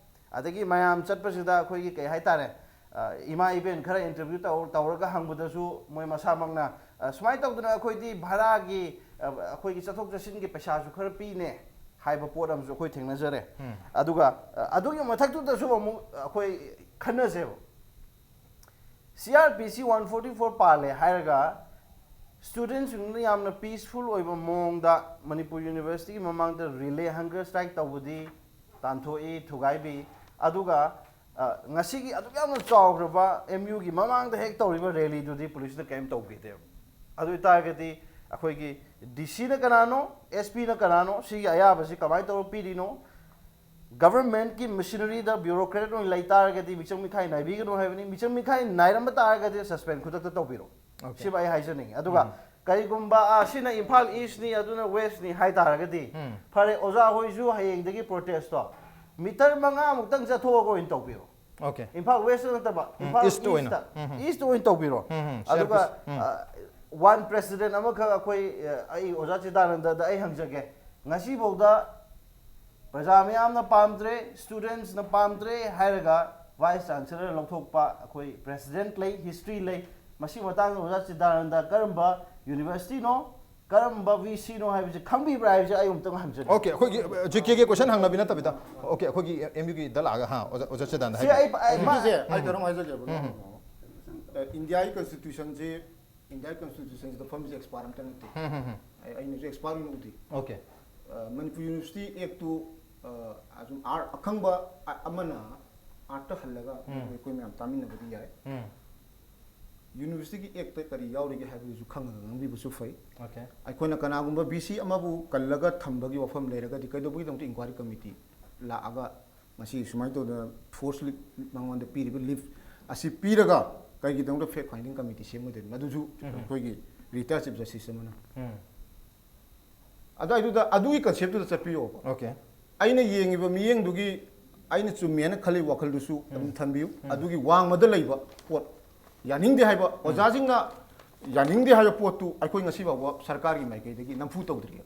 ꯑꯗꯒꯤ ꯃꯌꯥꯝ ꯆꯠꯄꯁꯤꯗ ꯑꯩꯈꯣꯏꯒꯤ ꯀꯩ ꯍꯥꯏꯇꯥꯔꯦ, ꯑ, ꯏꯃꯥ ꯏꯕꯦꯟ ꯈꯔ ꯏꯟꯇꯔꯚ꯭ꯌꯨ ꯇꯧ ꯇꯧꯔꯒ ꯍꯪꯕꯗꯁꯨ ꯃꯣꯏ ꯃꯁꯥꯃꯛꯅ, ꯑ, ꯁꯨꯃꯥꯏꯅ ꯇꯧꯗꯅ ꯑꯩꯈꯣꯏꯗꯤ ꯚꯔꯥꯒꯤ, ꯑ, ꯑꯩꯈꯣꯏꯒꯤ ꯆꯠꯊꯣꯛ ꯆꯠꯁꯤꯟꯒꯤ ꯄꯩꯁꯥꯁꯨ ꯈꯔ ꯄꯤꯅꯦ ꯍꯥꯏꯕ ꯄꯣꯠ ꯑꯃꯁꯨ ꯑꯩꯈꯣꯏ ꯊꯦꯡꯅꯖꯔꯦ꯫ ꯑꯗꯨꯒ, ꯑ, ꯑꯗꯨꯒꯤ ꯃꯊꯛꯇꯨꯗꯁꯨ ꯑꯃꯨꯛ ꯑꯩꯈꯣꯏ ꯈꯟꯅꯁꯦꯕ꯫ ꯁꯤ ꯑꯥꯔ ꯄꯤ ꯁꯤ ꯋꯥꯟ ꯐꯣꯔꯇꯤ ꯐꯣꯔ ꯄꯥꯜꯂꯦ ꯍꯥꯏꯔꯒ ꯁ꯭ꯇꯨꯗꯦꯟꯠꯁꯤꯡꯗꯨꯅ ꯌꯥꯝꯅ ꯄꯤꯁꯐꯨꯜ ꯑꯣꯏꯕ ꯃꯑꯣꯡꯗ ꯃꯅꯤꯄꯨꯔ ꯌꯨꯅꯤꯚꯔꯁꯤꯇꯤꯒꯤ ꯃꯃꯥꯡꯗ ꯔꯤꯂꯦ ꯍꯪꯒꯔ ꯁ꯭ꯇ꯭ꯔꯥꯏꯛ ꯇꯧꯕꯗꯤ ꯇꯥꯟꯊꯣꯛꯏ, ꯊꯨꯒꯥꯏꯕꯤ꯫ ꯑꯗꯨꯒ, ꯑ, ꯉꯁꯤꯒꯤ ꯑꯗꯨꯛ ꯌꯥꯝꯅ ꯆꯥꯎꯈ꯭ꯔꯕ ꯑꯦꯝ ꯌꯨꯒꯤ ꯃꯃꯥꯡꯗ ꯍꯦꯛ ꯇꯧꯔꯤꯕ ꯔꯦꯂꯤꯗꯨꯗꯤ ꯄꯨꯂꯤꯁꯅ ꯀꯔꯤꯝ ꯇꯧꯕꯤꯗꯦꯕ꯫ ꯑꯗꯨ ꯑꯣꯏꯇꯥꯔꯒꯗꯤ ꯑꯩꯈꯣꯏꯒꯤ ꯗꯤ ꯁꯤꯅ ꯀꯅꯥꯅꯣ, ꯑꯦꯁ ꯄꯤꯅ ꯀꯅꯥꯅꯣ, ꯁꯤꯒꯤ ꯑꯌꯥꯕꯁꯤ ꯀꯃꯥꯏꯅ ꯇꯧꯔ ꯄꯤꯔꯤꯅꯣ? ꯒꯚꯔꯟꯃꯦꯟꯠꯀꯤ ꯃꯦꯁꯤꯅꯔꯤꯗ ꯕ꯭ꯌꯨꯔꯣꯀ꯭ꯔꯦꯠ ꯑꯣꯏꯅ ꯂꯩ ꯇꯥꯔꯒꯗꯤ ꯃꯤꯆꯪ ꯃꯤꯈꯥꯏ ꯅꯥꯏꯕꯤꯒꯅꯨ ꯍꯥꯏꯕꯅꯤ꯫ ꯃꯤꯆꯪ ꯃꯤꯈꯥꯏ ꯅꯥꯏꯔꯝꯕ ꯇꯥꯔꯒꯗꯤ ꯁꯁꯄꯦꯟ ꯈꯨꯗꯛꯇ ꯇꯧꯕꯤꯔꯣ꯫ Okay. ꯁꯤꯃ ꯑꯩ ꯍꯥꯏꯖꯅꯤꯡꯉꯤ꯫ ꯑꯗꯨꯒ ꯀꯔꯤꯒꯨꯝꯕ, "ꯑꯥ, ꯁꯤꯅ ꯏꯝꯐꯥꯜ ꯏꯁꯅꯤ, ꯑꯗꯨꯅ ꯋꯦꯁꯅꯤ" ꯍꯥꯏ ꯇꯥꯔꯒꯗꯤ, ꯐꯔꯦ, ꯑꯣꯖꯥ ꯍꯣꯏꯁꯨ ꯍꯌꯦꯡꯗꯒꯤ ꯄ꯭ꯔꯣꯇꯦꯁꯇꯣ ꯃꯤꯇꯔ ꯃꯉꯥꯃꯨꯛꯇꯪ ꯆꯠꯊꯣꯛꯑꯒ ꯑꯣꯏꯅ ꯇꯧꯕꯤꯔꯣ꯫ Okay. ꯏꯝꯐꯥꯜ ꯋꯦꯁꯇ ꯅꯠꯇꯕ, ꯏꯝꯐꯥꯜ ꯏꯁꯇ ꯑꯣꯏꯅ꯫ ꯏꯁꯇ, ꯏꯁꯇ ꯑꯣꯏꯅ ꯇꯧꯕꯤꯔꯣ꯫ ꯎꯝ, ꯎꯝ. ꯑꯗꯨꯒ ꯁꯤ ꯑꯥꯔ ꯄꯤ ꯁꯤ, ꯎꯝ. ꯋꯥꯟ ꯄ꯭ꯔꯦꯁꯤꯗꯦꯟꯠ ꯑꯃꯈꯛ ꯑꯩꯈꯣꯏ, ꯑ, ꯑꯩ ꯑꯣꯖꯥ ꯆꯤꯇꯥꯅꯟꯗꯗ ꯑꯩ ꯍꯪꯖꯒꯦ꯫ ꯉꯁꯤꯐꯥꯎꯗ ꯄ꯭ꯔꯖꯥ ꯃꯌꯥꯝꯅ ꯄꯥꯝꯗ꯭ꯔꯦ, ꯁ꯭ꯇꯨꯗꯦꯟꯠꯁꯅ ꯄꯥꯝꯗ꯭ꯔꯦ ꯍꯥꯏꯔꯒ ꯚꯥꯏꯁ ꯆꯥꯟꯁꯦꯂꯔ ꯂꯧꯊꯣꯛꯄ ꯑꯩꯈꯣꯏ ꯄ꯭ꯔꯦꯁꯤꯗꯦꯟꯠ ꯂꯩ, ꯍꯤꯁꯇ꯭ꯔꯤ ꯂꯩ꯫ ꯃꯁꯤꯒꯤ ꯃꯇꯥꯡꯗ ꯑꯣꯖꯥ ꯆꯤꯇꯥꯅꯟꯗ ꯀꯔꯝꯕ ꯌꯨꯅꯤꯚꯔꯁꯤꯇꯤꯅꯣ, ꯀꯔꯝꯕ ꯚꯤ ꯁꯤꯅꯣ ꯍꯥꯏꯕꯁꯤ ꯈꯪꯕꯤꯕ꯭ꯔꯥ ꯍꯥꯏꯕꯁꯤ ꯑꯩ ꯑꯃꯨꯛꯇꯪ ꯍꯪꯖꯒꯦ꯫ Okay, ꯑꯩꯈꯣꯏꯒꯤ ꯖꯤ ꯀꯦꯒꯤ ꯀꯣꯏꯁꯟ ꯍꯪꯅꯕꯤ ꯅꯠꯇꯕꯤꯗ, okay, ꯑꯩꯈꯣꯏꯒꯤ ꯑꯦꯝ ꯌꯨꯒꯤꯗ ꯂꯥꯛꯑꯒ, ꯍꯥ, ꯑꯣꯖꯥ, ꯑꯣꯖꯥ ꯆꯤꯇꯥꯅꯟꯗ ꯁꯤ ꯍꯥꯏꯕꯤꯌꯨ꯫ ꯑꯩ, ꯑꯩ, ꯃꯥ- ꯁꯤꯁꯦ ꯑꯩ ꯀꯩꯅꯣꯝ ꯍꯥꯏꯖꯒꯦꯕ꯫ ꯑ, ꯏꯟꯗꯤꯌꯥꯒꯤ ꯀꯟꯁꯇꯤꯇ꯭ꯌꯨꯁꯟꯁꯤ, ꯏꯟꯗꯤꯌꯥꯒꯤ ꯀꯟꯁꯇꯤꯇ꯭ꯌꯨꯁꯟꯁꯤꯗ ꯐꯝꯃꯤꯁꯦ ꯑꯦꯛꯁꯄꯥꯔꯠ ꯑꯝꯇ ꯅꯠꯇꯦ꯫ ꯑꯩ, ꯑꯩꯅꯁꯨ ꯑꯦꯛꯁꯄꯥꯔꯠ ꯑꯣꯏꯅ ꯎꯗꯦ꯫ Okay. ꯑ, ꯃꯅꯤꯄꯨꯔ ꯌꯨꯅꯤꯚꯔꯁꯤꯇꯤ ꯑꯦꯛꯇꯨ, ꯑ, ꯑꯗꯨꯝ ꯑꯥꯔ-, ꯑꯈꯪꯕ ꯑ-, ꯑꯃꯅ ꯑꯥꯔꯠꯇ ꯍꯜꯂꯒ ꯑꯩꯈꯣꯏ ꯃꯌꯥꯝ ꯇꯥꯃꯤꯟꯅꯕꯗꯤ ꯌꯥꯏ꯫ ꯌꯨꯅꯤꯚꯔꯁꯤꯇꯤꯒꯤ ꯑꯦꯛꯇ ꯀꯔꯤ ꯌꯥꯎꯔꯤꯒꯦ ꯍꯥꯏꯕꯗꯨꯁꯨ ꯈꯪꯉꯒ ꯉꯥꯡꯕꯤꯕꯁꯨ ꯐꯩ꯫ Okay. ꯑꯩꯈꯣꯏꯅ ꯀꯅꯥꯒꯨꯝꯕ ꯚꯤ ꯁꯤ ꯑꯃꯕꯨ ꯀꯜꯂꯒ ꯊꯝꯕꯒꯤ ꯋꯥꯐꯝ ꯂꯩꯔꯒꯗꯤ ꯀꯩꯗꯧꯕꯒꯤꯗꯃꯛꯇ ꯏꯟꯀ꯭ꯋꯥꯏꯔꯤ ꯀꯃꯤꯇꯤ ꯂꯥꯛꯑꯒ ꯉꯁꯤ ꯁꯨꯃꯥꯏꯅ ꯇꯧꯗꯅ ꯐꯣꯔꯁꯂꯤ ꯃꯉꯣꯟꯗ ꯄꯤꯔꯤꯕ ꯂꯤꯐ ꯑꯁꯤ ꯄꯤꯔꯒ ꯀꯩꯒꯤꯗꯃꯛꯇ ꯐꯦꯛ ꯐꯥꯏꯟꯗꯤꯡ ꯀꯃꯤꯇꯤ ꯁꯦꯝꯃꯣꯏꯗꯣꯏꯅꯣ? ꯃꯗꯨꯁꯨ ꯑꯩꯈꯣꯏꯒꯤ ꯔꯤꯇꯥꯌꯔ ꯆꯤꯐ ꯖꯁꯇꯤꯁ ꯑꯃꯅ꯫ ꯑꯗꯨꯋꯥꯏꯗꯨꯗ ꯑꯗꯨꯒꯤ ꯀꯟꯁꯦꯞꯇꯨꯗ ꯆꯠꯄꯤꯌꯣꯕ꯫ Okay. ꯑꯩꯅ ꯌꯦꯡꯉꯤꯕ ꯃꯤꯠꯌꯦꯡꯗꯨꯒꯤ ꯑꯩꯅ ꯆꯨꯝꯃꯦꯅ ꯈꯜꯂꯤ ꯋꯥꯈꯜꯗꯨꯁꯨ ꯑꯗꯨꯝ ꯊꯝꯕꯤꯌꯨ꯫ ꯑꯗꯨꯒꯤ ꯋꯥꯡꯃꯗ ꯂꯩꯕ ꯄꯣꯠ, ꯌꯥꯅꯤꯡꯗꯦ ꯍꯥꯏꯕ, ꯑꯣꯖꯥꯁꯤꯡꯅ ꯌꯥꯅꯤꯡꯗꯦ ꯍꯥꯏꯕ ꯄꯣꯠꯇꯨ ꯑꯩꯈꯣꯏ ꯉꯁꯤ ꯐꯥꯎꯕ ꯁꯔꯀꯥꯔꯒꯤ ꯃꯥꯏꯀꯩꯗꯒꯤ ꯅꯝꯐꯨ ꯇꯧꯗ꯭ꯔꯤ꯫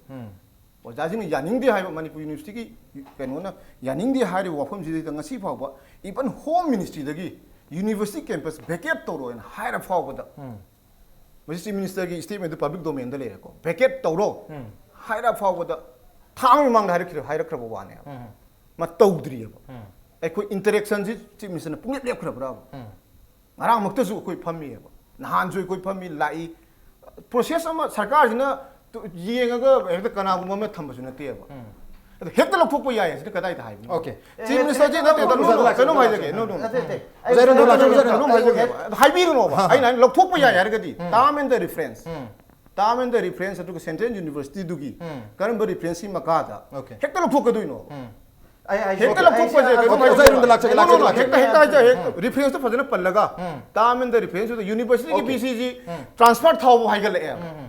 ꯑꯣꯖꯥꯁꯤꯡꯅ ꯌꯥꯅꯤꯡꯗꯦ ꯍꯥꯏꯕ, ꯃꯅꯤꯄꯨꯔ ꯌꯨꯅꯤꯚꯔꯁꯤꯇꯤꯒꯤ ꯀꯩꯅꯣꯅ ꯌꯥꯅꯤꯡꯗꯦ ꯍꯥꯏꯔꯤꯕ ꯋꯥꯐꯝꯁꯤꯗꯩꯗ ꯉꯁꯤ ꯐꯥꯎꯕ even home ꯃꯤꯅꯤꯁꯇ꯭ꯔꯤꯗꯒꯤ university campus vacate ꯇꯧꯔꯣꯅ ꯍꯥꯏꯔ ꯐꯥꯎꯕꯗ, ꯃꯁꯤ ꯆꯤꯐ ꯃꯤꯅꯤꯁꯇꯔꯒꯤ ꯁ꯭ꯇꯦꯠꯃꯦꯟꯗꯨ ꯄꯕ꯭ꯂꯤꯛ ꯗꯣꯃꯦꯟꯗ ꯂꯩꯔꯦꯀꯣ, ꯚꯦꯀꯦꯠ ꯇꯧꯔꯣ ꯍꯥꯏꯔ ꯐꯥꯎꯕꯗ ꯊꯥ ꯑꯃꯒꯤ ꯃꯃꯥꯡꯗ ꯍꯥꯏꯔꯛꯈꯤꯕ, ꯍꯥꯏꯔꯛꯈ꯭ꯔꯕ ꯋꯥꯅꯦꯕ꯫ ꯃꯥ ꯇꯧꯗ꯭ꯔꯤꯑꯕ꯫ ꯑꯩꯈꯣꯏ ꯏꯟꯇꯔꯦꯛꯁꯟꯁꯤ ꯆꯤꯐ ꯃꯤꯅꯤꯁꯇꯔꯅ ꯄꯨꯡꯂꯦꯞ ꯂꯦꯞꯈ꯭ꯔꯕ꯭ꯔꯥꯕ? ꯉꯔꯥꯡꯃꯛꯇꯁꯨ ꯑꯩꯈꯣꯏ ꯐꯝꯃꯤꯑꯕ, ꯅꯍꯥꯟꯁꯨ ꯑꯩꯈꯣꯏ ꯐꯝꯃꯤ, ꯂꯥꯛꯏ꯫ ꯄ꯭ꯔꯣꯁꯦꯁ ꯑꯃ ꯁꯔꯀꯥꯔꯁꯤꯅ ꯇꯨ-, ꯌꯦꯡꯉꯒ ꯍꯦꯛꯇ ꯀꯅꯥꯒꯨꯝꯕ ꯑꯃ ꯊꯝꯕꯁꯨ ꯅꯠꯇꯦꯕ꯫ ꯑꯗꯣ ꯍꯦꯛꯇ ꯂꯧꯊꯣꯛꯄ ꯌꯥꯏ ꯍꯥꯏꯁꯤꯅ ꯀꯗꯥꯏꯗ ꯍꯥꯏꯕꯅꯣ? Okay. ꯆꯤꯐ ꯃꯤꯅꯤꯁꯇꯔꯁꯦ ꯅꯠꯇꯦ, ꯅꯠꯇꯦ, ꯅꯠꯇꯦ, ꯀꯩꯅꯣꯝ ꯍꯥꯏꯖꯒꯦ, no, no, no. ꯅꯠꯇꯦ, ꯅꯠꯇꯦ꯫ ꯀꯩꯅꯣꯝ ꯍꯥꯏꯖꯒꯦꯕ꯫ ꯑꯩꯅ ꯍꯥꯏꯅ ꯂꯧꯊꯣꯛꯄ ꯌꯥꯏ ꯍꯥꯏꯔꯒꯗꯤ, term and the reference. Term and the reference ꯑꯗꯨꯒ central universityꯗꯨꯒꯤ ꯎꯝ. ꯀꯔꯝꯕ referenceꯀꯤ ꯃꯈꯥꯗ Okay. ꯍꯦꯛꯇ ꯂꯧꯊꯣꯛꯀꯗꯣꯏꯅꯣ? ꯎꯝ. ꯑꯩ ꯑꯩ ꯍꯦꯛꯇ ꯂꯧꯊꯣꯛꯄꯁꯦ ꯑꯩ- ꯀꯩꯅꯣ ꯑꯩ- ꯑꯣꯖꯥ, ꯑꯩ ꯔꯨꯝꯗ ꯂꯥꯛꯆꯒꯦ, ꯂꯥꯛꯆꯒꯦ, ꯂꯥꯛꯆꯒꯦ꯫ ꯍꯦꯛꯇ ꯍꯦꯛꯇ ꯍꯥꯏꯖ ꯍꯦꯛ referenceꯇ ꯐꯖꯅ ꯄꯜꯂꯒ ꯎꯝ. Term and the referenceꯗꯨꯗ universityꯒꯤ Okay. VCꯁꯤ um. transfer ꯊꯥꯎꯕ ꯍꯥꯏꯒꯠꯂꯛꯑꯦ꯫ Um.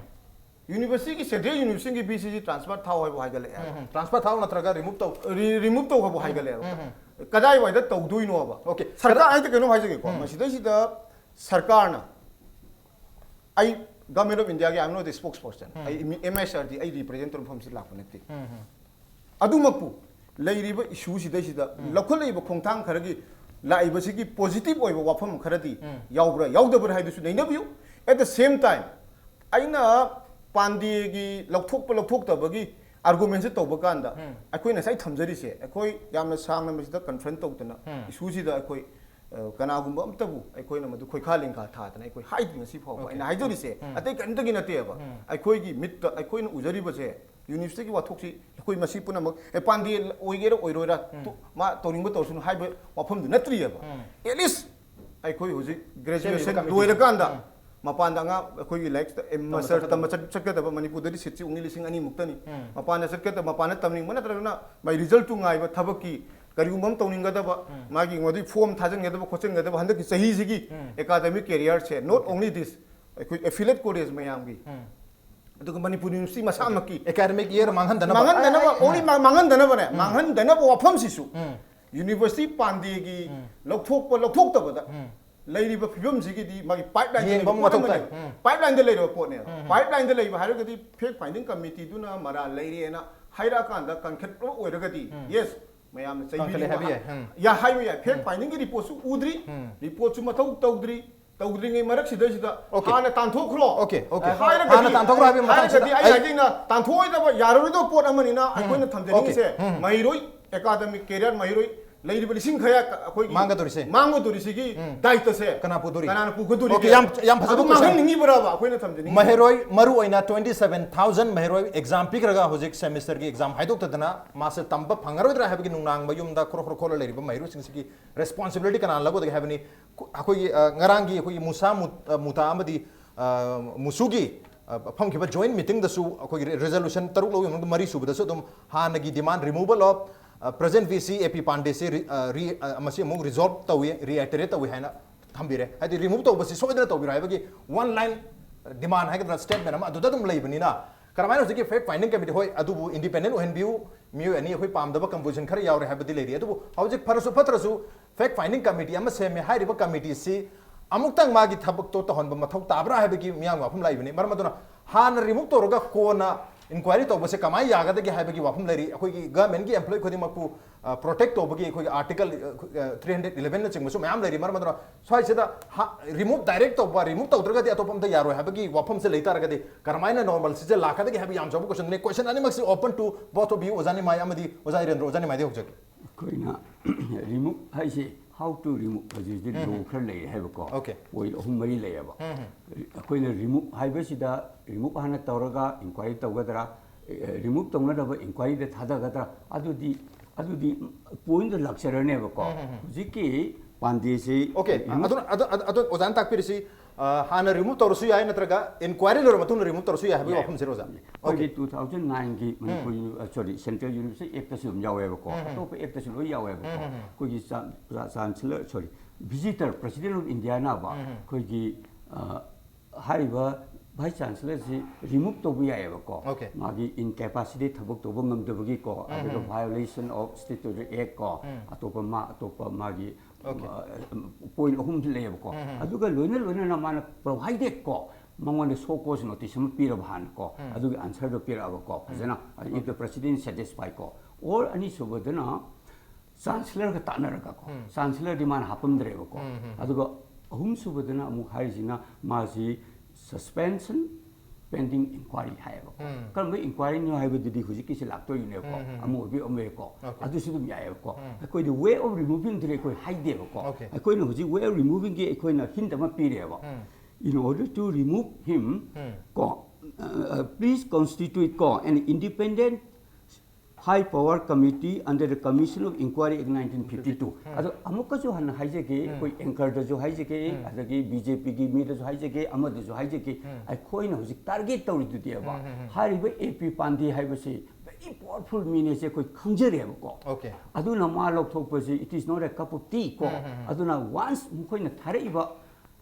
Universityꯒꯤ central universityꯒꯤ VCꯁꯤ transfer ꯊꯥꯎ ꯍꯥꯏꯕ ꯍꯥꯏꯒꯠꯂꯛꯑꯦ꯫ ꯎꯝ. Transfer ꯊꯥꯎ ꯅꯠꯇ꯭ꯔꯒ remove ꯇꯧ꯫ Re- remove ꯇꯧ ꯍꯥꯏꯕ ꯍꯥꯏꯒꯠꯂꯛꯑꯦꯕ꯫ ꯎꯝ. ꯀꯗꯥꯏꯋꯥꯏꯗ ꯇꯧꯗꯣꯏꯅꯣꯕ? Okay. ꯁꯔꯀꯥꯔ ꯑꯩ ꯀꯩꯅꯣꯝ ꯍꯥꯏꯖꯒꯦꯀꯣ꯫ ꯎꯝ. ꯃꯁꯤꯗꯩꯁꯤꯗ ꯁꯔꯀꯥꯔꯅ ꯑꯩ Government of Indiaꯒꯤ I am not the spokesperson꯫ ꯎꯝ. ꯑꯩ MSRD ꯑꯩ represent ꯇꯧꯕ ꯃꯐꯝꯁꯤ ꯂꯥꯛꯄ ꯅꯠꯇꯦ꯫ ꯎꯝ. ꯑꯗꯨꯃꯛꯄꯨ ꯂꯩꯔꯤꯕ issueꯁꯤꯗꯩꯁꯤꯗ ꯂꯧꯈꯠꯂꯛꯏꯕ ꯈꯣꯡꯊꯥꯡ ꯈꯔꯒꯤ ꯂꯥꯛꯏꯕꯁꯤꯒꯤ positive ꯑꯣꯏꯕ ꯋꯥꯐꯝ ꯈꯔꯗꯤ ꯎꯝ. ꯌꯥꯎꯕ꯭ꯔꯥ ꯌꯥꯎꯗꯕ꯭ꯔꯥ ꯍꯥꯏꯗꯨꯁꯨ ꯅꯩꯅꯕꯤꯌꯨ꯫ At the same time ꯑꯩꯅ ꯄꯥꯟꯗꯦꯒꯤ ꯂꯧꯊꯣꯛꯄ ꯂꯧꯊꯣꯛꯇꯕꯒꯤ argumentꯁꯦ ꯇꯧꯕ ꯀꯥꯟꯗ ꯎꯝ. ꯑꯩꯈꯣꯏꯅ ꯉꯁꯥꯏ ꯊꯝꯖꯔꯤꯁꯦ ꯑꯩꯈꯣꯏ ꯌꯥꯝꯅ ꯁꯥꯡꯅ ꯃꯁꯤꯗ confront ꯇꯧꯗꯅ ꯎꯝ. issueꯁꯤꯗ ꯑꯩꯈꯣꯏ ꯑ, ꯀꯅꯥꯒꯨꯝꯕ ꯑꯝꯇꯕꯨ ꯑꯩꯈꯣꯏꯅ ꯃꯗꯨ ꯈꯣꯏꯈꯥ ꯂꯤꯡꯈꯥ ꯊꯥꯗꯅ ꯑꯩꯈꯣꯏ ꯍꯥꯏꯗ꯭ꯔꯤ ꯉꯁꯤ ꯐꯥꯎꯕ꯫ Okay. ꯑꯩꯅ ꯍꯥꯏꯖꯔꯤꯁꯦ ꯎꯝ. ꯑꯇꯩ ꯀꯔꯤꯝꯇꯒꯤ ꯅꯠꯇꯦꯕ꯫ ꯎꯝ. ꯑꯩꯈꯣꯏꯒꯤ ꯃꯤꯠꯇ ꯑꯩꯈꯣꯏꯅ ꯎꯖꯔꯤꯕꯁꯦ universityꯒꯤ ꯋꯥꯊꯣꯛꯁꯤ ꯑꯩꯈꯣꯏ ꯃꯁꯤ ꯄꯨꯝꯅꯃꯛ ꯑꯦ ꯄꯥꯟꯗꯦ ꯑꯣꯏꯒꯦꯔꯥ ꯑꯣꯏꯔꯣꯏꯔꯥ ꯎꯝ. ꯇꯣ- ꯃꯥ ꯇꯧꯅꯤꯡꯕ ꯇꯧꯔꯁꯅꯨ ꯍꯥꯏꯕ ꯋꯥꯐꯝꯗꯨ ꯅꯠꯇ꯭ꯔꯤꯑꯕ꯫ ꯎꯝ. At least ꯑꯩꯈꯣꯏ ꯍꯧꯖꯤꯛ graduation ꯁꯦꯝꯃꯤꯕ committee. ꯂꯣꯏꯔꯀꯥꯟꯗ ꯎꯝ. ꯃꯄꯥꯟꯗ ꯑꯉꯥꯡ ꯑꯩꯈꯣꯏꯒꯤ ꯂꯥꯏꯔꯤꯛ master ꯆꯠꯀꯗꯕ. ꯇꯝꯕ ꯆꯠ- ꯆꯠꯀꯗꯕ ꯃꯅꯤꯄꯨꯔꯗꯗꯤ seatꯁꯤ only ꯂꯤꯁꯤꯡ ꯑꯅꯤꯃꯨꯛꯇꯅꯤ꯫ ꯎꯝ. ꯃꯄꯥꯟꯗ ꯆꯠꯀꯗꯕ ꯃꯄꯥꯟꯗ ꯇꯝꯅꯤꯡꯕ ꯅꯠꯇ꯭ꯔꯒꯅ ꯃꯥꯏ resultꯇꯨ ꯉꯥꯏꯕ ꯊꯕꯛꯀꯤ ꯀꯔꯤꯒꯨꯝꯕ ꯑꯃ ꯇꯧꯅꯤꯡꯒꯗꯕ ꯎꯝ. ꯃꯥꯒꯤ ꯃꯗꯨꯒꯤ form ꯊꯥꯖꯤꯟꯒꯗꯕ ꯈꯣꯠꯆꯤꯟꯒꯗꯕ ꯍꯟꯗꯛꯀꯤ ꯆꯍꯤꯁꯤꯒꯤ ꯎꯝ. academic careerꯁꯦ not only this ꯑꯩꯈꯣꯏ affiliate college ꯃꯌꯥꯝꯒꯤ ꯎꯝ. ꯑꯗꯨꯒ Manipur university ꯃꯁꯥꯃꯛꯀꯤ Academic year ꯃꯥꯡꯍꯟꯗꯅꯕ꯫ ꯃꯥꯡꯍꯟꯗꯅꯕ only ꯃꯥ- ꯃꯥꯡꯍꯟꯗꯅꯕꯅꯦ꯫ ꯎꯝ. ꯃꯥꯡꯍꯟꯗꯅꯕ ꯋꯥꯐꯝꯁꯤꯁꯨ ꯎꯝ. university ꯄꯥꯟꯗꯦꯒꯤ ꯎꯝ. ꯂꯧꯊꯣꯛꯄ ꯂꯧꯊꯣꯛꯇꯕꯗ ꯎꯝ. ꯂꯩꯔꯤꯕ ꯐꯤꯕꯝꯁꯤꯒꯤ ꯃꯥꯒꯤ pipeline ꯌꯦꯡꯕ ꯑꯃ ꯃꯊꯧ ꯇꯥꯏ꯫ ꯎꯝ. Pipelineꯗ ꯂꯩꯔꯕ ꯄꯣꯠꯅꯦꯕ꯫ ꯎꯝ. Pipelineꯗ ꯂꯩꯕ ꯍꯥꯏꯔꯒꯗꯤ fact finding committeeꯗꯨꯅ ꯃꯔꯥꯜ ꯂꯩꯔꯦꯅ ꯍꯥꯏꯔꯛꯑꯀꯥꯟꯗ ꯀꯟꯈꯠꯄ ꯑꯣꯏꯔꯒꯗꯤ ꯎꯝ. Yes ꯃꯌꯥꯝꯅ ꯀꯟꯈꯠꯂꯦ ꯍꯥꯏꯕ ꯌꯥꯏ꯫ ꯎꯝ. ꯌꯥꯏ ꯍꯥꯏꯕ ꯌꯥꯏ꯫ Fact findingꯒꯤ reportꯁꯨ ꯎꯗ꯭ꯔꯤ꯫ ꯎꯝ. Reportꯁꯨ ꯃꯊꯧ ꯇꯧꯗ꯭ꯔꯤ꯫ ꯇꯧꯗ꯭ꯔꯤꯉꯩ ꯃꯔꯛꯁꯤꯗꯩꯁꯤꯗ Okay. ꯍꯥꯟꯅ ꯇꯥꯟꯊꯣꯛꯈ꯭ꯔꯣ꯫ Okay, okay. ꯍꯥꯏꯔꯒꯗꯤ ꯍꯥꯟꯅ ꯇꯥꯟꯊꯣꯛꯈ꯭ꯔꯣ ꯍꯥꯏꯕꯒꯤ ꯃꯇꯥꯡꯁꯤꯗ ꯍꯥꯏꯔꯒꯗꯤ ꯑꯩ ꯑꯩ ꯍꯥꯏꯖꯩꯅ ꯇꯥꯟꯊꯣꯛꯑꯣꯏꯗꯕ ꯌꯥꯔꯔꯣꯏꯗꯕ ꯄꯣꯠ ꯑꯃꯅꯤꯅ ꯑꯩꯈꯣꯏꯅ ꯊꯝꯖꯅꯤꯡꯉꯤꯁꯦ Okay. ꯎꯝ. ꯃꯍꯩꯔꯣꯏ academic career ꯃꯍꯩꯔꯣꯏ ꯂꯩꯔꯤꯕ ꯂꯤꯁꯤꯡ ꯈꯔ ꯑꯩꯈꯣꯏꯒꯤ ꯃꯥꯡꯒꯗꯧꯔꯤꯁꯦ꯫ ꯃꯥꯡꯒꯗꯧꯔꯤꯁꯤꯒꯤ ꯎꯝ. ꯗꯥꯏꯇꯁꯦ ꯀꯅꯥ ꯄꯨꯗꯣꯔꯤ? ꯀꯅꯥꯅ ꯄꯨꯒꯗꯣꯔꯤꯒꯦ? Okay, ꯌꯥꯝ- ꯌꯥꯝ ꯐꯖꯕ ꯑꯗꯨ question꯫ ꯃꯥꯡꯍꯟꯅꯤꯡꯉꯤꯕ꯭ꯔꯕ ꯑꯩꯈꯣꯏꯅ ꯊꯝꯖꯅꯤꯡꯉꯤ ꯃꯍꯩꯔꯣꯏ ꯃꯔꯨ ꯑꯣꯏꯅ twenty seven thousand ꯃꯍꯩꯔꯣꯏ exam ꯄꯤꯈ꯭ꯔꯒ ꯍꯧꯖꯤꯛ semesterꯒꯤ exam ꯍꯥꯏꯗꯣꯛꯇꯗꯅ ꯃꯥꯁꯦ ꯇꯝꯕ ꯐꯪꯉꯔꯣꯏꯗ꯭ꯔꯥ ꯍꯥꯏꯕꯒꯤ ꯅꯨꯡꯅꯥꯡꯕ ꯌꯨꯝꯗ ꯈꯣꯔꯣ ꯈꯣꯔꯣ ꯈꯣꯠꯂ ꯂꯩꯔꯤꯕ ꯃꯍꯩꯔꯣꯏꯁꯤꯡꯁꯤꯒꯤ responsibility ꯀꯅꯥꯅ ꯂꯧꯒꯗꯒꯦ ꯍꯥꯏꯕꯅꯤ꯫ ꯈꯨ- ꯑꯩꯈꯣꯏꯒꯤ ꯑ, ꯉꯔꯥꯡꯒꯤ ꯑꯩꯈꯣꯏꯒꯤ ꯃꯨꯁꯥ ꯃꯨ- ꯑ, ꯃꯨꯇꯥ ꯑꯃꯗꯤ ꯑ, ꯃꯨꯁꯨꯒꯤ ꯑ, ꯐꯝꯈꯤꯕ joint meeting ꯗꯁꯨ ꯑꯩꯈꯣꯏꯒꯤ resolution ꯇꯔꯨꯛ ꯂꯧꯕꯒꯤ ꯃꯅꯨꯡꯗ ꯃꯔꯤ ꯁꯨꯕꯗꯁꯨ ꯑꯗꯨꯝ ꯍꯥꯟꯅꯒꯤ demand removal of, ꯑ, present V C A P ꯄꯥꯟꯗꯦꯁꯤ ꯔꯤ-, ꯑ, ꯔꯤ-, ꯑ, ꯃꯁꯤ ꯑꯃꯨꯛ resolve ꯇꯧꯏ, reiterate ꯇꯧꯏ ꯍꯥꯏꯅ ꯊꯝꯕꯤꯔꯦ꯫ ꯍꯥꯏꯗꯤ remove ꯇꯧꯕꯁꯤ ꯁꯣꯏꯗꯅ ꯇꯧꯕꯤꯔꯣ ꯍꯥꯏꯕꯒꯤ one line demand ꯍꯥꯏꯒꯗ꯭ꯔꯥ statement ꯑꯃ ꯑꯗꯨꯗ ꯑꯗꯨꯝ ꯂꯩꯕꯅꯤꯅ, ꯀꯔꯝꯍꯥꯏꯅ ꯍꯧꯖꯤꯛꯀꯤ fact finding committee, ꯍꯣꯏ, ꯑꯗꯨꯕꯨ independent ꯑꯣꯏꯍꯟꯕꯤꯌꯨ, ꯃꯤꯑꯣꯏ ꯑꯅꯤ ꯑꯩꯈꯣꯏ ꯄꯥꯝꯗꯕ composition ꯈꯔ ꯌꯥꯎꯔꯦ ꯍꯥꯏꯕꯗꯤ ꯂꯩꯔꯤ, ꯑꯗꯨꯕꯨ ꯍꯧꯖꯤꯛ ꯐꯔꯁꯨ ꯐꯠꯇ꯭ꯔꯁꯨ fact finding committee ꯑꯃ ꯁꯦꯝꯃꯦ꯫ ꯍꯥꯏꯔꯤꯕ committee ꯁꯤ ꯑꯃꯨꯛꯇꯪ ꯃꯥꯒꯤ ꯊꯕꯛꯇꯣ ꯇꯧꯍꯟꯕ ꯃꯊꯧ ꯇꯥꯕ꯭ꯔꯥ ꯍꯥꯏꯕꯒꯤ ꯃꯤꯌꯥꯝꯒꯤ ꯋꯥꯐꯝ ꯂꯥꯛꯏꯕꯅꯤ꯫ ꯃꯔꯝ ꯑꯗꯨꯅ ꯍꯥꯟꯅ remove ꯇꯧꯔꯒ ꯀꯣꯟꯅ inquiry ꯇꯧꯕꯁꯦ ꯀꯃꯥꯏꯅ ꯌꯥꯒꯗꯒꯦ ꯍꯥꯏꯕꯒꯤ ꯋꯥꯐꯝ ꯂꯩꯔꯤ꯫ ꯑꯩꯈꯣꯏꯒꯤ government ꯀꯤ employee ꯈꯨꯗꯤꯡꯃꯛꯄꯨ, ꯑ, protect ꯇꯧꯕꯒꯤ ꯑꯩꯈꯣꯏꯒꯤ article, ꯑ, three hundred eleven ꯅꯆꯤꯡꯕꯁꯨ ꯃꯌꯥꯝ ꯂꯩꯔꯤ꯫ ꯃꯔꯝ ꯑꯗꯨꯅ ꯁ꯭ꯋꯥꯏꯁꯤꯗ ꯍꯥ-, remove direct ꯇꯧꯕ, remove ꯇꯧꯗ꯭ꯔꯒꯗꯤ ꯑꯇꯣꯞꯄ ꯑꯝꯇ ꯌꯥꯔꯣꯏ ꯍꯥꯏꯕꯒꯤ ꯋꯥꯐꯝꯁꯦ ꯂꯩ ꯇꯥꯔꯒꯗꯤ ꯀꯔꯝꯍꯥꯏꯅ normalcy ꯁꯦ ꯂꯥꯛꯀꯗꯒꯦ ꯍꯥꯏꯕ ꯌꯥꯝ ꯆꯥꯎꯕ question ꯅꯤ꯫ Question ꯑꯅꯤꯃꯛꯁꯤ open to both of you, ꯑꯣꯖꯥ ꯅꯤꯃꯥꯏ ꯑꯃꯗꯤ ꯑꯣꯖꯥ ꯏꯔꯦꯟꯗ꯭ꯔ꯫ ꯑꯣꯖꯥ ꯅꯤꯃꯥꯏꯗꯒꯤ ꯍꯧꯖꯔꯛꯀꯦ꯫ ꯑꯩꯈꯣꯏꯅ remove ꯍꯥꯏꯁꯦ, how to remove ꯍꯥꯏꯁꯤꯗꯤ ꯎꯝ꯫ Law ꯈꯔ ꯂꯩꯔꯦ ꯍꯥꯏꯕꯀꯣ꯫ Okay. Point ꯑꯍꯨꯝ ꯃꯔꯤ ꯂꯩꯌꯦꯕ꯫ ꯎꯝ꯫ ꯑꯩꯈꯣꯏꯅ remove ꯍꯥꯏꯕꯁꯤꯗ remove ꯍꯥꯟꯅ ꯇꯧꯔꯒ inquiry ꯇꯧꯒꯗ꯭ꯔꯥ, ꯑꯦ, remove ꯇꯧꯅꯅꯕ inquiry ꯗ ꯊꯥꯗꯒꯗ꯭ꯔꯥ, ꯑꯗꯨꯗꯤ, ꯑꯗꯨꯗꯤ point ꯗ ꯂꯥꯛꯆꯔꯅꯦꯕꯀꯣ꯫ ꯎꯝ, ꯎꯝ, ꯎꯝ꯫ ꯍꯧꯖꯤꯛꯀꯤ ꯄꯥꯟꯗꯦꯁꯤ Okay, remove ꯑꯗꯨꯅ, ꯑꯗꯨ, ꯑꯗꯨ, ꯑꯗꯨ ꯑꯣꯖꯥꯅ ꯇꯥꯛꯄꯤꯔꯤꯁꯤ, ꯑ, ꯍꯥꯟꯅ remove ꯇꯧꯔꯁꯨ ꯌꯥꯏ, ꯅꯠꯇ꯭ꯔꯒ inquiry ꯂꯣꯏꯔ ꯃꯇꯨꯡꯗ remove ꯇꯧꯔꯁꯨ ꯌꯥꯏ ꯍꯥꯏꯕꯒꯤ ꯌꯥꯏ꯫ ꯋꯥꯐꯝꯁꯤꯔꯣ, ꯑꯣꯖꯥ? ꯑꯩꯈꯣꯏꯒꯤ Okay. Two thousand nine ꯒꯤ ꯎꯝ꯫ ꯃꯅꯤꯄꯨꯔ ꯌꯨꯅꯤ-, ꯑ, sorry, Central University Act ꯇꯁꯨ ꯑꯗꯨꯝ ꯌꯥꯎꯋꯦꯕꯀꯣ꯫ ꯎꯝ, ꯎꯝ꯫ ꯑꯇꯣꯞꯄ act ꯇꯁꯨ ꯂꯣꯏ ꯌꯥꯎꯋꯦꯕꯀꯣ꯫ ꯎꯝ, ꯎꯝ, ꯎꯝ꯫ ꯑꯩꯈꯣꯏꯒꯤ ꯆꯥꯟ-, ꯆꯥ-, Chancellor, sorry, visitor, President of India ꯅꯕ ꯎꯝ, ꯎꯝ꯫ ꯑꯩꯈꯣꯏꯒꯤ, ꯑ, ꯍꯥꯏꯔꯤꯕ Vice Chancellor ꯁꯤ remove ꯇꯧꯕ ꯌꯥꯏꯑꯕꯀꯣ꯫ Okay. ꯃꯥꯒꯤ incapacity, ꯊꯕꯛ ꯇꯧꯕ ꯉꯝꯗꯕꯒꯤꯀꯣ, ꯎꯝ, ꯑꯗꯨꯒ ꯎꯝ꯫ Violation of Statutory Act ꯀꯣ, ꯎꯝ꯫ ꯑꯇꯣꯞꯄ ꯃꯥ, ꯑꯇꯣꯞꯄ ꯃꯥꯒꯤ, Okay. ꯑ, point ꯑꯍꯨꯝ ꯂꯩꯌꯦꯕꯀꯣ꯫ ꯎꯝ, ꯎꯝ꯫ ꯑꯗꯨꯒ ꯂꯣꯏꯅ ꯂꯣꯏꯅꯅ ꯃꯥꯅ provided ꯀꯣ, ꯃꯉꯣꯟꯗ show cause notice ꯑꯃ ꯄꯤꯔꯕ ꯍꯥꯟꯅ ꯀꯣ, ꯎꯝ꯫ ꯑꯗꯨꯒꯤ answer ꯗꯣ ꯄꯤꯔꯛꯑꯕꯀꯣ, ꯎꯝ꯫ ꯐꯖꯅ, if the Okay. President satisfy ꯀꯣ, or ꯑꯅꯤꯁꯨꯕꯗꯅ Chancellor ꯒ ꯇꯥꯟꯅꯔꯒ ꯀꯣ, ꯎꯝ꯫ Chancellor ꯗꯤ ꯃꯥꯅ ꯍꯥꯞꯄꯝꯗ꯭ꯔꯦꯕꯀꯣ꯫ ꯎꯝ, ꯎꯝ, ꯎꯝ꯫ ꯑꯗꯨꯒ ꯑꯍꯨꯝꯁꯨꯕꯗꯅ ꯑꯃꯨꯛ ꯍꯥꯏꯔꯤꯁꯤꯅ ꯃꯥꯁꯤ suspension pending inquiry ꯍꯥꯏꯌꯦꯕꯀꯣ꯫ ꯎꯝ꯫ ꯀꯔꯝꯕ inquiry ꯅꯣ ꯍꯥꯏꯕꯗꯨꯗꯤ ꯍꯧꯖꯤꯛꯀꯤꯁꯤ ꯂꯥꯛꯇꯣꯏꯅꯦꯀꯣ꯫ ꯎꯝ, ꯎꯝ, ꯎꯝ꯫ ꯑꯃ ꯑꯣꯏꯕ ꯑꯃ ꯑꯣꯏꯀꯣ꯫ Okay. ꯑꯗꯨꯁꯨ ꯑꯗꯨꯝ ꯌꯥꯏꯑꯕꯀꯣ꯫ ꯎꯝ꯫ ꯑꯩꯈꯣꯏꯗꯤ way of removing ꯗꯨꯗꯤ ꯑꯩꯈꯣꯏ ꯍꯥꯏꯗꯦꯕꯀꯣ꯫ Okay. ꯑꯩꯈꯣꯏꯅ ꯍꯧꯖꯤꯛ way of removing ꯒꯤ ꯑꯩꯈꯣꯏꯅ hint ꯑꯃ ꯄꯤꯔꯦꯕ꯫ ꯎꯝ꯫ In order to remove him ꯎꯝ꯫ ꯀꯣ, uh, please constitute ꯀꯣ an independent High Power Committee under the Commission of Inquiry Act nineteen fifty-two. ꯑꯗꯣ ꯑꯃꯨꯛꯀꯁꯨ ꯍꯟꯅ ꯍꯥꯏꯖꯒꯦ, ꯑꯩꯈꯣꯏ anchor ꯗꯁꯨ ꯍꯥꯏꯖꯒꯦ, ꯑꯗꯒꯤ B J P ꯒꯤ ꯃꯤꯗꯁꯨ ꯍꯥꯏꯖꯒꯦ, ꯑꯃꯗꯁꯨ ꯍꯥꯏꯖꯒꯦ, ꯑꯩꯈꯣꯏꯅ ꯍꯧꯖꯤꯛ target ꯇꯧꯔꯤꯗꯨꯗꯤꯕ, ꯍꯥꯏꯔꯤꯕ A P ꯄꯥꯟꯗꯦ ꯍꯥꯏꯕꯁꯤ very powerful ꯃꯤꯅꯦꯁꯦ ꯑꯩꯈꯣꯏ ꯈꯪꯖꯔꯦꯕꯀꯣ꯫ Okay. ꯑꯗꯨꯅ ꯃꯥ ꯂꯧꯊꯣꯛꯄꯁꯤ it is not a cup of tea ꯀꯣ꯫ ꯑꯗꯨꯅ once ꯃꯈꯣꯏꯅ ꯊꯥꯔꯛꯏꯕ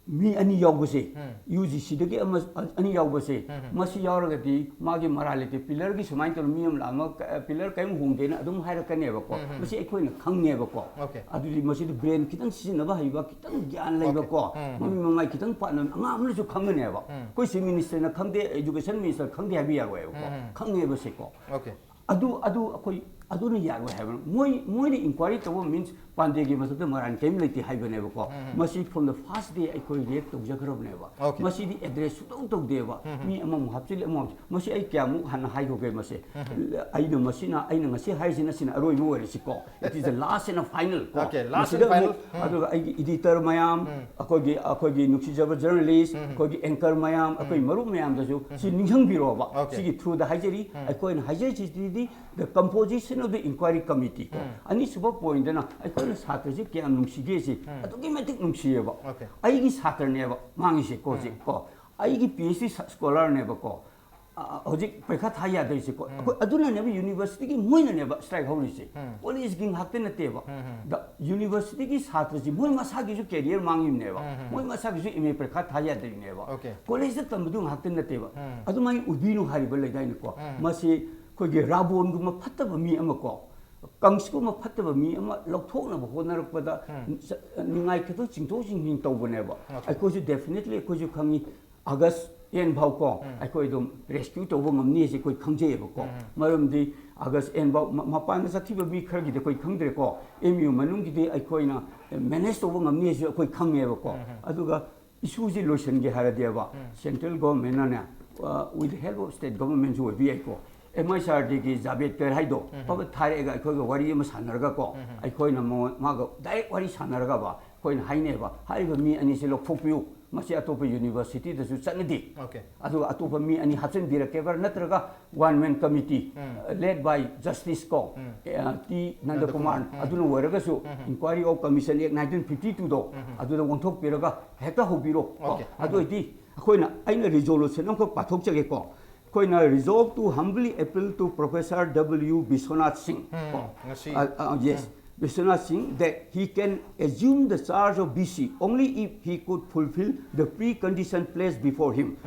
ꯃꯤ ꯑꯅꯤ ꯌꯥꯎꯕꯁꯦ, U G C ꯗꯒꯤ ꯑꯃ, ꯑꯅꯤ ꯌꯥꯎꯕꯁꯦ, ꯃꯁꯤ ꯌꯥꯎꯔꯒꯗꯤ ꯃꯥꯒꯤ ꯃꯔꯥꯜ ꯂꯩꯇꯦ꯫ Pillar ꯒꯤ ꯁꯨꯃꯥꯏꯅ ꯇꯧꯔ ꯃꯤ ꯑꯃ ꯂꯥꯛꯑꯃ, ꯀ-, pillar ꯀꯔꯤꯝ ꯍꯣꯡꯗꯦꯅ ꯑꯗꯨꯝ ꯍꯥꯏꯔꯛꯀꯅꯦꯕꯀꯣ꯫ ꯃꯁꯤ ꯑꯩꯈꯣꯏꯅ ꯈꯪꯉꯦꯕꯀꯣ꯫ Okay. ꯑꯗꯨꯗꯤ ꯃꯁꯤꯗꯤ brain ꯈꯤꯇꯪ ꯁꯤꯖꯤꯟꯅꯕ ꯍꯩꯕ, ꯈꯤꯇꯪ ꯒ꯭ꯌꯥꯟ ꯂꯩꯕꯀꯣ, Okay. ꯃꯃꯤꯠ ꯃꯃꯥꯏ ꯈꯤꯇꯪ ꯄꯥꯟꯕ ꯑꯉꯥꯡ ꯑꯃꯅꯁꯨ ꯈꯪꯒꯅꯦꯕ꯫ ꯑꯩꯈꯣꯏ Chief Minister ꯅ ꯈꯪꯗꯦ, Education Minister ꯈꯪꯗꯦ ꯍꯥꯏꯕ ꯌꯥꯔꯣꯏꯕꯀꯣ꯫ ꯈꯪꯉꯦꯕ ꯁꯤꯀꯣ꯫ Okay. ꯑꯗꯨ, ꯑꯗꯨ ꯑꯩꯈꯣꯏ, ꯑꯗꯨꯅ ꯌꯥꯔꯣꯏ ꯍꯥꯏꯕ꯫ ꯃꯣꯏ, ꯃꯣꯏꯅ inquiry ꯇꯧꯕ means ꯄꯥꯟꯗꯦꯒꯤ ꯃꯊꯛꯇ ꯃꯔꯥꯟ ꯀꯔꯤꯝ ꯂꯩꯇꯦ ꯍꯥꯏꯕꯅꯦꯕꯀꯣ꯫ ꯃꯁꯤ from the first day ꯑꯩꯈꯣꯏ react ꯇꯧꯖꯈ꯭ꯔꯕꯅꯦꯕ꯫ Okay. ꯃꯁꯤꯗꯤ address ꯁꯨꯡꯇꯧ ꯇꯧꯗꯦꯕ꯫ ꯃꯤ ꯑꯃꯃꯨꯛ ꯍꯥꯞꯆꯤꯜꯂꯤ, ꯑꯃꯃꯨꯛ ꯍꯥꯞꯆꯤꯜꯂꯤ꯫ ꯃꯁꯤ ꯑꯩ ꯀꯌꯥꯃꯨꯛ ꯍꯥꯟꯅ ꯍꯥꯏꯈ꯭ꯔꯒꯦ ꯃꯁꯦ꯫ ꯑꯩꯅ ꯃꯁꯤꯅ, ꯑꯩꯅ ꯉꯁꯤ ꯍꯥꯏꯔꯤꯁꯤꯅ ꯁꯤꯅ ꯑꯔꯣꯏꯕ ꯑꯣꯏꯔꯁꯤꯀꯣ꯫ It is the last and a final ꯀꯣ꯫ Okay, last and ꯃꯁꯤꯗ final. ꯑꯃꯨꯛ, ꯑꯗꯨꯒ ꯑꯩꯒꯤ editor ꯃꯌꯥꯝ, ꯑꯩꯈꯣꯏꯒꯤ, ꯑꯩꯈꯣꯏꯒꯤ ꯅꯨꯡꯁꯤꯖꯕ journalist, ꯑꯩꯈꯣꯏꯒꯤ anchor ꯃꯌꯥꯝ, ꯑꯩꯈꯣꯏ ꯃꯔꯨꯞ ꯃꯌꯥꯝꯗꯁꯨ ꯁꯤ ꯅꯤꯡꯁꯤꯡꯕꯤꯔꯣꯕ꯫ Okay. ꯁꯤꯒꯤ through ꯗ ꯍꯥꯏꯖꯔꯤ꯫ ꯑꯩꯈꯣꯏꯅ ꯍꯥꯏꯖꯔꯤꯁꯤꯗꯤ the composition of the inquiry committee ꯀꯣ꯫ ꯑꯅꯤꯁꯨꯕ point ꯇꯅ ꯑꯩꯈꯣꯏꯅ ꯁꯥꯇ꯭ꯔꯁꯤ ꯀꯌꯥꯝ ꯅꯨꯡꯁꯤꯒꯦꯁꯤ ꯑꯗꯨꯛꯀꯤ ꯃꯇꯤꯛ ꯅꯨꯡꯁꯤꯌꯦꯕ꯫ Okay. ꯑꯩꯒꯤ ꯁꯥꯇ꯭ꯔꯅꯦꯕ ꯃꯥꯡꯉꯤꯁꯦ ꯀꯣ ꯍꯧꯖꯤꯛ ꯀꯣ꯫ ꯑꯩꯒꯤ PhD ꯁ-, scholar ꯅꯦꯕꯀꯣ꯫ ꯑ, ꯍꯧꯖꯤꯛ ꯄꯩꯈꯥ ꯊꯥ ꯌꯥꯗꯣꯏꯁꯦꯀꯣ꯫ ꯑꯩꯈꯣꯏ ꯑꯗꯨꯅꯅꯦꯕ university ꯒꯤ ꯃꯣꯏꯅꯅꯦꯕ strike ꯍꯧꯔꯤꯁꯦ꯫ College ꯀꯤ ꯉꯥꯛꯇ ꯅꯠꯇꯦꯕ꯫ The university ꯒꯤ ꯁꯥꯇ꯭ꯔꯁꯤ ꯃꯣꯏ ꯃꯁꯥꯒꯤꯁꯨ career ꯃꯥꯡꯉꯤꯕꯅꯦꯕ꯫ ꯃꯣꯏ ꯃꯁꯥꯒꯤꯁꯨ M A ꯄꯩꯈꯥ ꯊꯥ ꯌꯥꯗ꯭ꯔꯤꯅꯦꯕ꯫ Okay. College ꯇ ꯇꯝꯕꯗꯨ ꯉꯥꯛꯇ ꯅꯠꯇꯦꯕ꯫ ꯑꯗꯨꯃꯥꯏꯅ ꯎꯕꯤꯅꯨ ꯍꯥꯏꯔꯤꯕ ꯂꯩꯗꯥꯏꯅꯦꯀꯣ꯫ ꯃꯁꯤ ꯑꯩꯈꯣꯏꯒꯤ ꯔꯥꯕꯣꯟꯒꯨꯝꯕ ꯐꯠꯇꯕ ꯃꯤ ꯑꯃꯀꯣ, ꯀꯪꯁꯀꯨꯝꯕ ꯐꯠꯇꯕ ꯃꯤ ꯑꯃ ꯂꯧꯊꯣꯛꯅꯕ ꯍꯣꯠꯅꯔꯛꯄꯗ ꯆ-, ꯅꯤꯡꯉꯥꯏ ꯈꯛꯇꯪ ꯆꯤꯡꯊꯣꯛ ꯆꯤꯡꯁꯤꯟ ꯇꯧꯕꯅꯦꯕ꯫ ꯑꯩꯈꯣꯏꯁꯨ definitely ꯑꯩꯈꯣꯏꯁꯨ ꯈꯪꯉꯤ, August end ꯐꯥꯎ ꯀꯣ ꯑꯩꯈꯣꯏ ꯑꯗꯨꯝ rescue ꯇꯧꯕ ꯉꯝꯅꯤ ꯍꯥꯏꯁꯦ ꯑꯩꯈꯣꯏ ꯈꯪꯖꯩꯌꯦꯕꯀꯣ꯫ ꯃꯔꯝꯗꯤ August end ꯐꯥꯎ ꯃ-, ꯃꯄꯥꯟꯗ ꯆꯠꯈꯤꯕ ꯃꯤ ꯈꯔꯒꯤꯗꯤ ꯑꯩꯈꯣꯏ ꯈꯪꯗ꯭ꯔꯦꯀꯣ, M U ꯃꯅꯨꯡꯒꯤꯗꯤ ꯑꯩꯈꯣꯏꯅ manage ꯇꯧꯕ ꯉꯝꯅꯤ ꯍꯥꯏꯁꯦ ꯑꯩꯈꯣꯏ ꯈꯪꯉꯦꯕꯀꯣ꯫ ꯑꯗꯨꯒ issue ꯁꯤ ꯂꯣꯏꯁꯤꯟꯒꯦ ꯍꯥꯏꯔꯗꯤꯕ central government ꯅꯅꯦ, ꯑ, with the help of state government ꯁꯨ ꯑꯣꯏꯕ ꯌꯥꯏꯀꯣ꯫ M H R D ꯒꯤ ꯖꯥꯕꯦꯗꯀꯔ ꯍꯥꯏꯗꯣ ꯐꯕ ꯊꯥꯔꯛꯑꯒ ꯑꯩꯈꯣꯏꯒ ꯋꯥꯔꯤ ꯑꯃ ꯁꯥꯟꯅꯔꯒꯀꯣ, ꯑꯩꯈꯣꯏꯅ ꯃꯉꯣꯟ-, ꯃꯥꯒ direct ꯋꯥꯔꯤ ꯁꯥꯟꯅꯔꯒꯕ ꯑꯩꯈꯣꯏꯅ ꯍꯥꯏꯅꯩꯕ, ꯍꯥꯏꯔꯤꯕ ꯃꯤ ꯑꯅꯤꯁꯤ ꯂꯧꯊꯣꯛꯄꯤꯌꯨ꯫ ꯃꯁꯤ ꯑꯇꯣꯞꯄ ꯌꯨꯅꯤꯚꯔꯁꯤꯇꯤꯗꯁꯨ ꯆꯠꯅꯗꯦ꯫ Okay. ꯑꯗꯨꯒ ꯑꯇꯣꯞꯄ ꯃꯤ ꯑꯅꯤ ꯍꯥꯞꯆꯤꯟꯕꯤꯔꯛꯀꯦꯕ꯭ꯔꯥ, ꯅꯠꯇ꯭ꯔꯒ ꯋꯥꯟ ꯃꯦꯟ ꯀꯃꯤꯇꯤ, ꯂꯦꯗ ꯕꯥꯏ ꯖꯁꯇꯤꯁ ꯀꯣ, ꯇꯤ ꯅꯟꯗꯀꯨꯃꯥꯔ, ꯑꯗꯨꯅ ꯑꯣꯏꯔꯒꯁꯨ Inquiry of Commission Act nineteen fifty two ꯗꯣ ꯑꯗꯨꯗ ꯑꯣꯟꯊꯣꯛꯄꯤꯔꯒ ꯍꯦꯛꯇ ꯍꯧꯕꯤꯔꯣ ꯀꯣ꯫ Okay. ꯑꯗꯨ ꯑꯣꯏꯗꯤ ꯑꯩꯈꯣꯏꯅ, ꯑꯩꯅ ꯔꯤꯖꯣꯂꯨꯁꯟ ꯑꯃꯈꯛ ꯄꯥꯊꯣꯛꯆꯒꯦꯀꯣ꯫ ꯑꯩꯈꯣꯏꯅ resolve to humbly appeal to Professor W Biswanath Singh ꯀꯣ꯫ ꯉꯁꯤ Uh, uh, yes, Biswanath Singh, that he can assume the charge of B C only if he could fulfill the precondition placed before him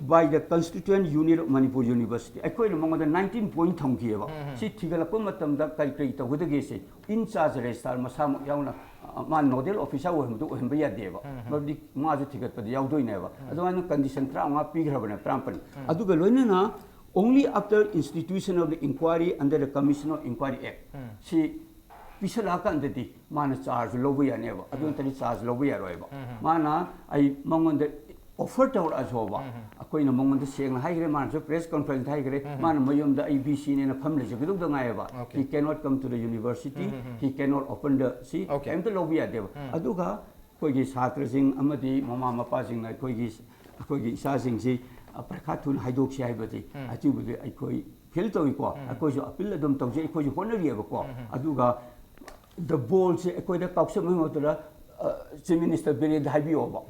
by the Constituent Union of Manipur University. ꯑꯩꯈꯣꯏꯅ ꯃꯉꯣꯟꯗ nineteen point ꯊꯝꯈꯤꯑꯕ꯫ ꯁꯤ ꯊꯤꯒꯠꯂꯛꯄ ꯃꯇꯝꯗ ꯀꯔꯤ ꯀꯔꯤ ꯇꯧꯒꯗꯒꯦ ꯁꯦ, in charge registrar ꯃꯁꯥꯃꯛ ꯌꯥꯎꯅ, ꯑ, ꯃꯥ nodal officer ꯑꯣꯏꯍꯟꯕꯗꯨ ꯑꯣꯏꯍꯟꯕ ꯌꯥꯗꯦꯕ꯫ ꯃꯔꯝꯗꯤ ꯃꯥꯁꯨ ꯊꯤꯒꯠꯄꯗ ꯌꯥꯎꯗꯣꯏꯅꯦꯕ꯫ ꯑꯗꯨꯃꯥꯏꯅ condition ꯇꯔꯥꯃꯉꯥ ꯄꯤꯈ꯭ꯔꯕꯅꯦ, ꯇꯔꯥꯃꯥꯄꯟ꯫ ꯑꯗꯨꯒ ꯂꯣꯏꯅꯅ only after institution of the inquiry under the Commission of Inquiry Act ꯁꯤ ꯄꯤꯁꯜꯂꯛꯑꯀꯥꯟꯗꯗꯤ ꯃꯥꯅ ꯆꯥꯔꯖ ꯂꯧꯕ ꯌꯥꯅꯦꯕ꯫ ꯑꯗꯨ ꯅꯠꯇ꯭ꯔꯗꯤ ꯆꯥꯔꯖ ꯂꯧꯕ ꯌꯥꯔꯣꯏꯕ꯫ ꯃꯥꯅ, ꯑꯩ ꯃꯉꯣꯟꯗ offer ꯇꯧꯔꯛꯑꯁꯨꯕ, ꯑꯩꯈꯣꯏꯅ ꯃꯉꯣꯟꯗ ꯁꯦꯡꯅ ꯍꯥꯏꯈ꯭ꯔꯦ, ꯃꯥꯅꯁꯨ press conference ꯍꯥꯏꯈ꯭ꯔꯦ, ꯃꯥꯅ ꯃꯌꯨꯝꯗ ꯑꯩ B C ꯅꯦꯅ ꯐꯝ ꯂꯩꯖꯒꯗꯧꯗ ꯉꯥꯏꯌꯦꯕ꯫ Okay. He cannot come to the university, he cannot open the ꯁꯤ Okay. ꯀꯩꯝꯇ ꯂꯧꯕ ꯌꯥꯗꯦꯕ꯫ ꯑꯗꯨꯒ ꯑꯩꯈꯣꯏꯒꯤ ꯁꯥꯇ꯭ꯔꯁꯤꯡ ꯑꯃꯗꯤ ꯃꯃꯥ ꯃꯄꯥꯁꯤꯡꯅ ꯑꯩꯈꯣꯏꯒꯤ, ꯑꯩꯈꯣꯏꯒꯤ ꯏꯆꯥꯁꯤꯡꯁꯤ, ꯑ, ꯄꯔꯤꯈꯥ ꯊꯨꯅ ꯍꯥꯏꯗꯣꯛꯁꯤ ꯍꯥꯏꯕꯗꯤ, ꯑꯗꯨꯕꯨꯗꯤ ꯑꯩꯈꯣꯏ ꯐꯤꯜ ꯇꯧꯏꯀꯣ꯫ ꯑꯩꯈꯣꯏꯁꯨ ꯑꯄꯤꯜ ꯑꯗꯨꯝ ꯇꯧꯖꯩ, ꯑꯩꯈꯣꯏꯁꯨ ꯍꯣꯠꯅꯔꯤꯑꯕꯀꯣ꯫ ꯑꯗꯨꯒ the ballꯁꯦ ꯑꯩꯈꯣꯏꯗ ꯀꯥꯎꯁꯟꯕ ꯃꯇꯝꯗ, ꯑ, Chief Minister ꯕꯤꯔꯦꯟꯗ ꯍꯥꯏꯕꯤꯌꯣꯕ꯫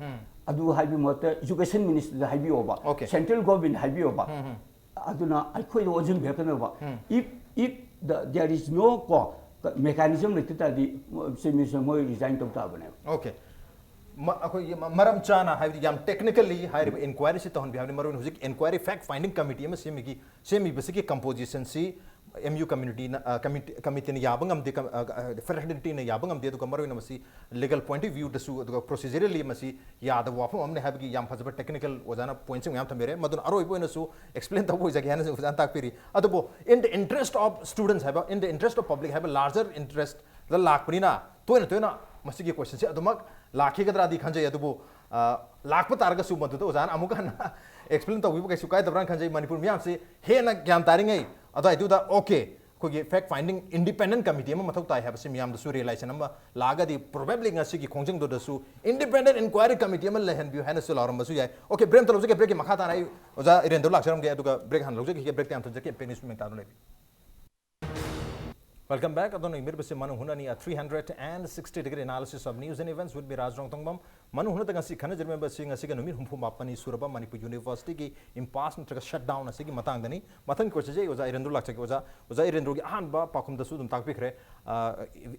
ꯑꯗꯨ ꯍꯥꯏꯕ ꯃꯍꯨꯠꯇ education ministerꯗ ꯍꯥꯏꯕꯤꯌꯣꯕ꯫ Okay. Central government ꯍꯥꯏꯕꯤꯌꯣꯕ꯫ ꯑꯗꯨꯅ ꯑꯩꯈꯣꯏꯗ ꯑꯣꯟꯁꯤꯟꯕꯤꯔꯛꯀꯅꯣꯕ꯫ If, if the, there is no ꯀꯣ, mechanism ꯂꯩꯇ ꯇꯥꯔꯗꯤ, Chief Minister ꯃꯣꯏ resign ꯇꯧ ꯇꯥꯕꯅꯦꯕ꯫ Okay. ꯃ-, ꯑꯩꯈꯣꯏꯒꯤ ꯃ-, ꯃꯔꯝ ꯆꯥꯅ, ꯍꯥꯏꯕꯗꯤ ꯌꯥꯝ technically ꯍꯥꯏꯔꯤꯕ inquiryꯁꯤ ꯇꯧꯍꯟꯕꯤ ꯍꯥꯏꯕꯅꯤ꯫ ꯃꯔꯨꯑꯣꯏꯅ ꯍꯧꯖꯤꯛ inquiry fact finding committee ꯑꯃ ꯁꯦꯝꯃꯤꯒꯤ, ꯁꯦꯝꯃꯤꯕꯁꯤꯒꯤ compositionꯁꯤ M U communityꯅ, ꯑ, committee, committeeꯅ ꯌꯥꯕ ꯉꯝꯗꯦ, ꯀꯝ-, ꯑ, ꯑ, fraternityꯅ ꯌꯥꯕ ꯉꯝꯗꯦ, ꯑꯗꯨꯒ ꯃꯔꯨꯑꯣꯏꯅ ꯃꯁꯤ legal point of viewꯗꯁꯨ, ꯑꯗꯨꯒ procedurally ꯃꯁꯤ ꯌꯥꯗꯕ ꯋꯥꯐꯝ ꯑꯃꯅꯤ ꯍꯥꯏꯕꯒꯤ ꯌꯥꯝ ꯐꯖꯕ technical ꯑꯣꯖꯥꯅ pointꯁꯤꯡ ꯃꯌꯥꯝ ꯊꯝꯕꯤꯔꯦ꯫ ꯃꯗꯨꯅ ꯑꯔꯣꯏꯕ ꯑꯣꯏꯅꯁꯨ explain ꯇꯧꯕ ꯑꯣꯏꯖꯒꯦ ꯍꯥꯏꯅꯁꯨ ꯑꯣꯖꯥꯅ ꯇꯥꯛꯄꯤꯔꯤ꯫ ꯑꯗꯨꯕꯨ in the interest of students ꯍꯥꯏꯕ, in the interest of public ꯍꯥꯏꯕ larger interestꯗ ꯂꯥꯛꯄꯅꯤꯅ, ꯇꯣꯏꯅ ꯇꯣꯏꯅ ꯃꯁꯤꯒꯤ questionꯁꯦ ꯑꯗꯨꯃꯛ ꯂꯥꯛꯈꯤꯒꯗ꯭ꯔꯥꯗꯤ ꯈꯟꯖꯩ꯫ ꯑꯗꯨꯕꯨ, ꯑ, ꯂꯥꯛꯄ ꯇꯥꯔꯒꯁꯨ ꯃꯗꯨꯗ ꯑꯣꯖꯥꯅ ꯑꯃꯨꯛ ꯍꯟꯅ explain ꯇꯧꯕꯤꯕ ꯀꯩꯁꯨ ꯀꯥꯏꯗꯕ꯭ꯔꯥꯅ ꯈꯟꯖꯩ꯫ ꯃꯅꯤꯄꯨꯔ ꯃꯤꯌꯥꯝꯁꯤ ꯍꯦꯟꯅ ꯒ꯭ꯌꯥꯟ ꯇꯥꯔꯤꯉꯩ ꯑꯗꯨꯋꯥꯏꯗꯨꯗ, okay, ꯑꯩꯈꯣꯏꯒꯤ fact finding independent committee ꯑꯃ ꯃꯊꯧ ꯇꯥꯏ ꯍꯥꯏꯕꯁꯤ ꯃꯤꯌꯥꯝꯗꯁꯨ realization ꯑꯃ ꯂꯥꯛꯑꯒꯗꯤ, probably ꯉꯁꯤꯒꯤ ꯈꯣꯡꯖꯪꯗꯨꯗꯁꯨ independent inquiry committee ꯑꯃ ꯂꯩꯍꯟꯕꯤꯌꯨ ꯍꯥꯏꯅꯁꯨ ꯂꯥꯎꯔꯝꯕꯁꯨ ꯌꯥꯏ꯫ Okay, break ꯑꯝꯇ ꯂꯧꯖꯒꯦ꯫ Break ꯀꯤ ꯃꯈꯥ ꯇꯥꯅ ꯑꯩ ꯑꯣꯖꯥ ꯏꯔꯦꯟꯗ꯭ꯔꯣ ꯂꯥꯛꯆꯔꯝꯒꯦ, ꯑꯗꯨꯒ break ꯍꯥꯟꯅ ꯂꯧꯖꯈꯤꯒꯦ꯫ Break ꯇ ꯌꯥꯝ ꯊꯨꯅ ꯆꯠꯀꯦ, ꯏꯝꯄꯦꯛ ꯅ꯭ꯌꯨꯁ ꯃꯤꯠ ꯇꯥꯗꯨꯅ ꯂꯩꯕꯤꯌꯨ꯫ Welcome back. ꯑꯗꯣꯝꯅ ꯌꯦꯡꯕꯤꯔꯤꯕꯁꯤ ꯃꯅꯨꯡ ꯍꯨꯠꯅꯅꯤ, a three hundred and sixty degree analysis of news and events with me, ꯔꯥꯖ ꯔꯣꯡꯊꯣꯡꯕꯝ꯫ ꯃꯅꯨꯡ ꯍꯨꯠꯅꯗ ꯉꯁꯤ ꯈꯟꯅꯖꯔꯤꯕ ꯑꯁꯤ ꯉꯁꯤꯒ ꯅꯨꯃꯤꯠ ꯍꯨꯝꯐꯨ ꯃꯥꯄꯟꯅꯤ ꯁꯨꯔꯕ ꯃꯅꯤꯄꯨꯔ ꯌꯨꯅꯤꯚꯔꯁꯤꯇꯤꯒꯤ ꯏꯝꯄꯥꯁ ꯅꯠꯇ꯭ꯔꯒ shutdown ꯑꯁꯤꯒꯤ ꯃꯇꯥꯡꯗꯅꯤ꯫ ꯃꯊꯪꯒꯤ question ꯁꯦ ꯑꯩ ꯑꯣꯖꯥ ꯏꯔꯦꯟꯗ꯭ꯔꯣ ꯂꯥꯛꯆꯒꯦ꯫ ꯑꯣꯖꯥ, ꯑꯣꯖꯥ ꯏꯔꯦꯟꯗ꯭ꯔꯣꯒꯤ ꯑꯍꯥꯟꯕ ꯄꯥꯎꯈꯨꯝꯗꯁꯨ ꯑꯗꯨꯝ ꯇꯥꯛꯄꯤꯈ꯭ꯔꯦ꯫ ꯑ, ꯑ,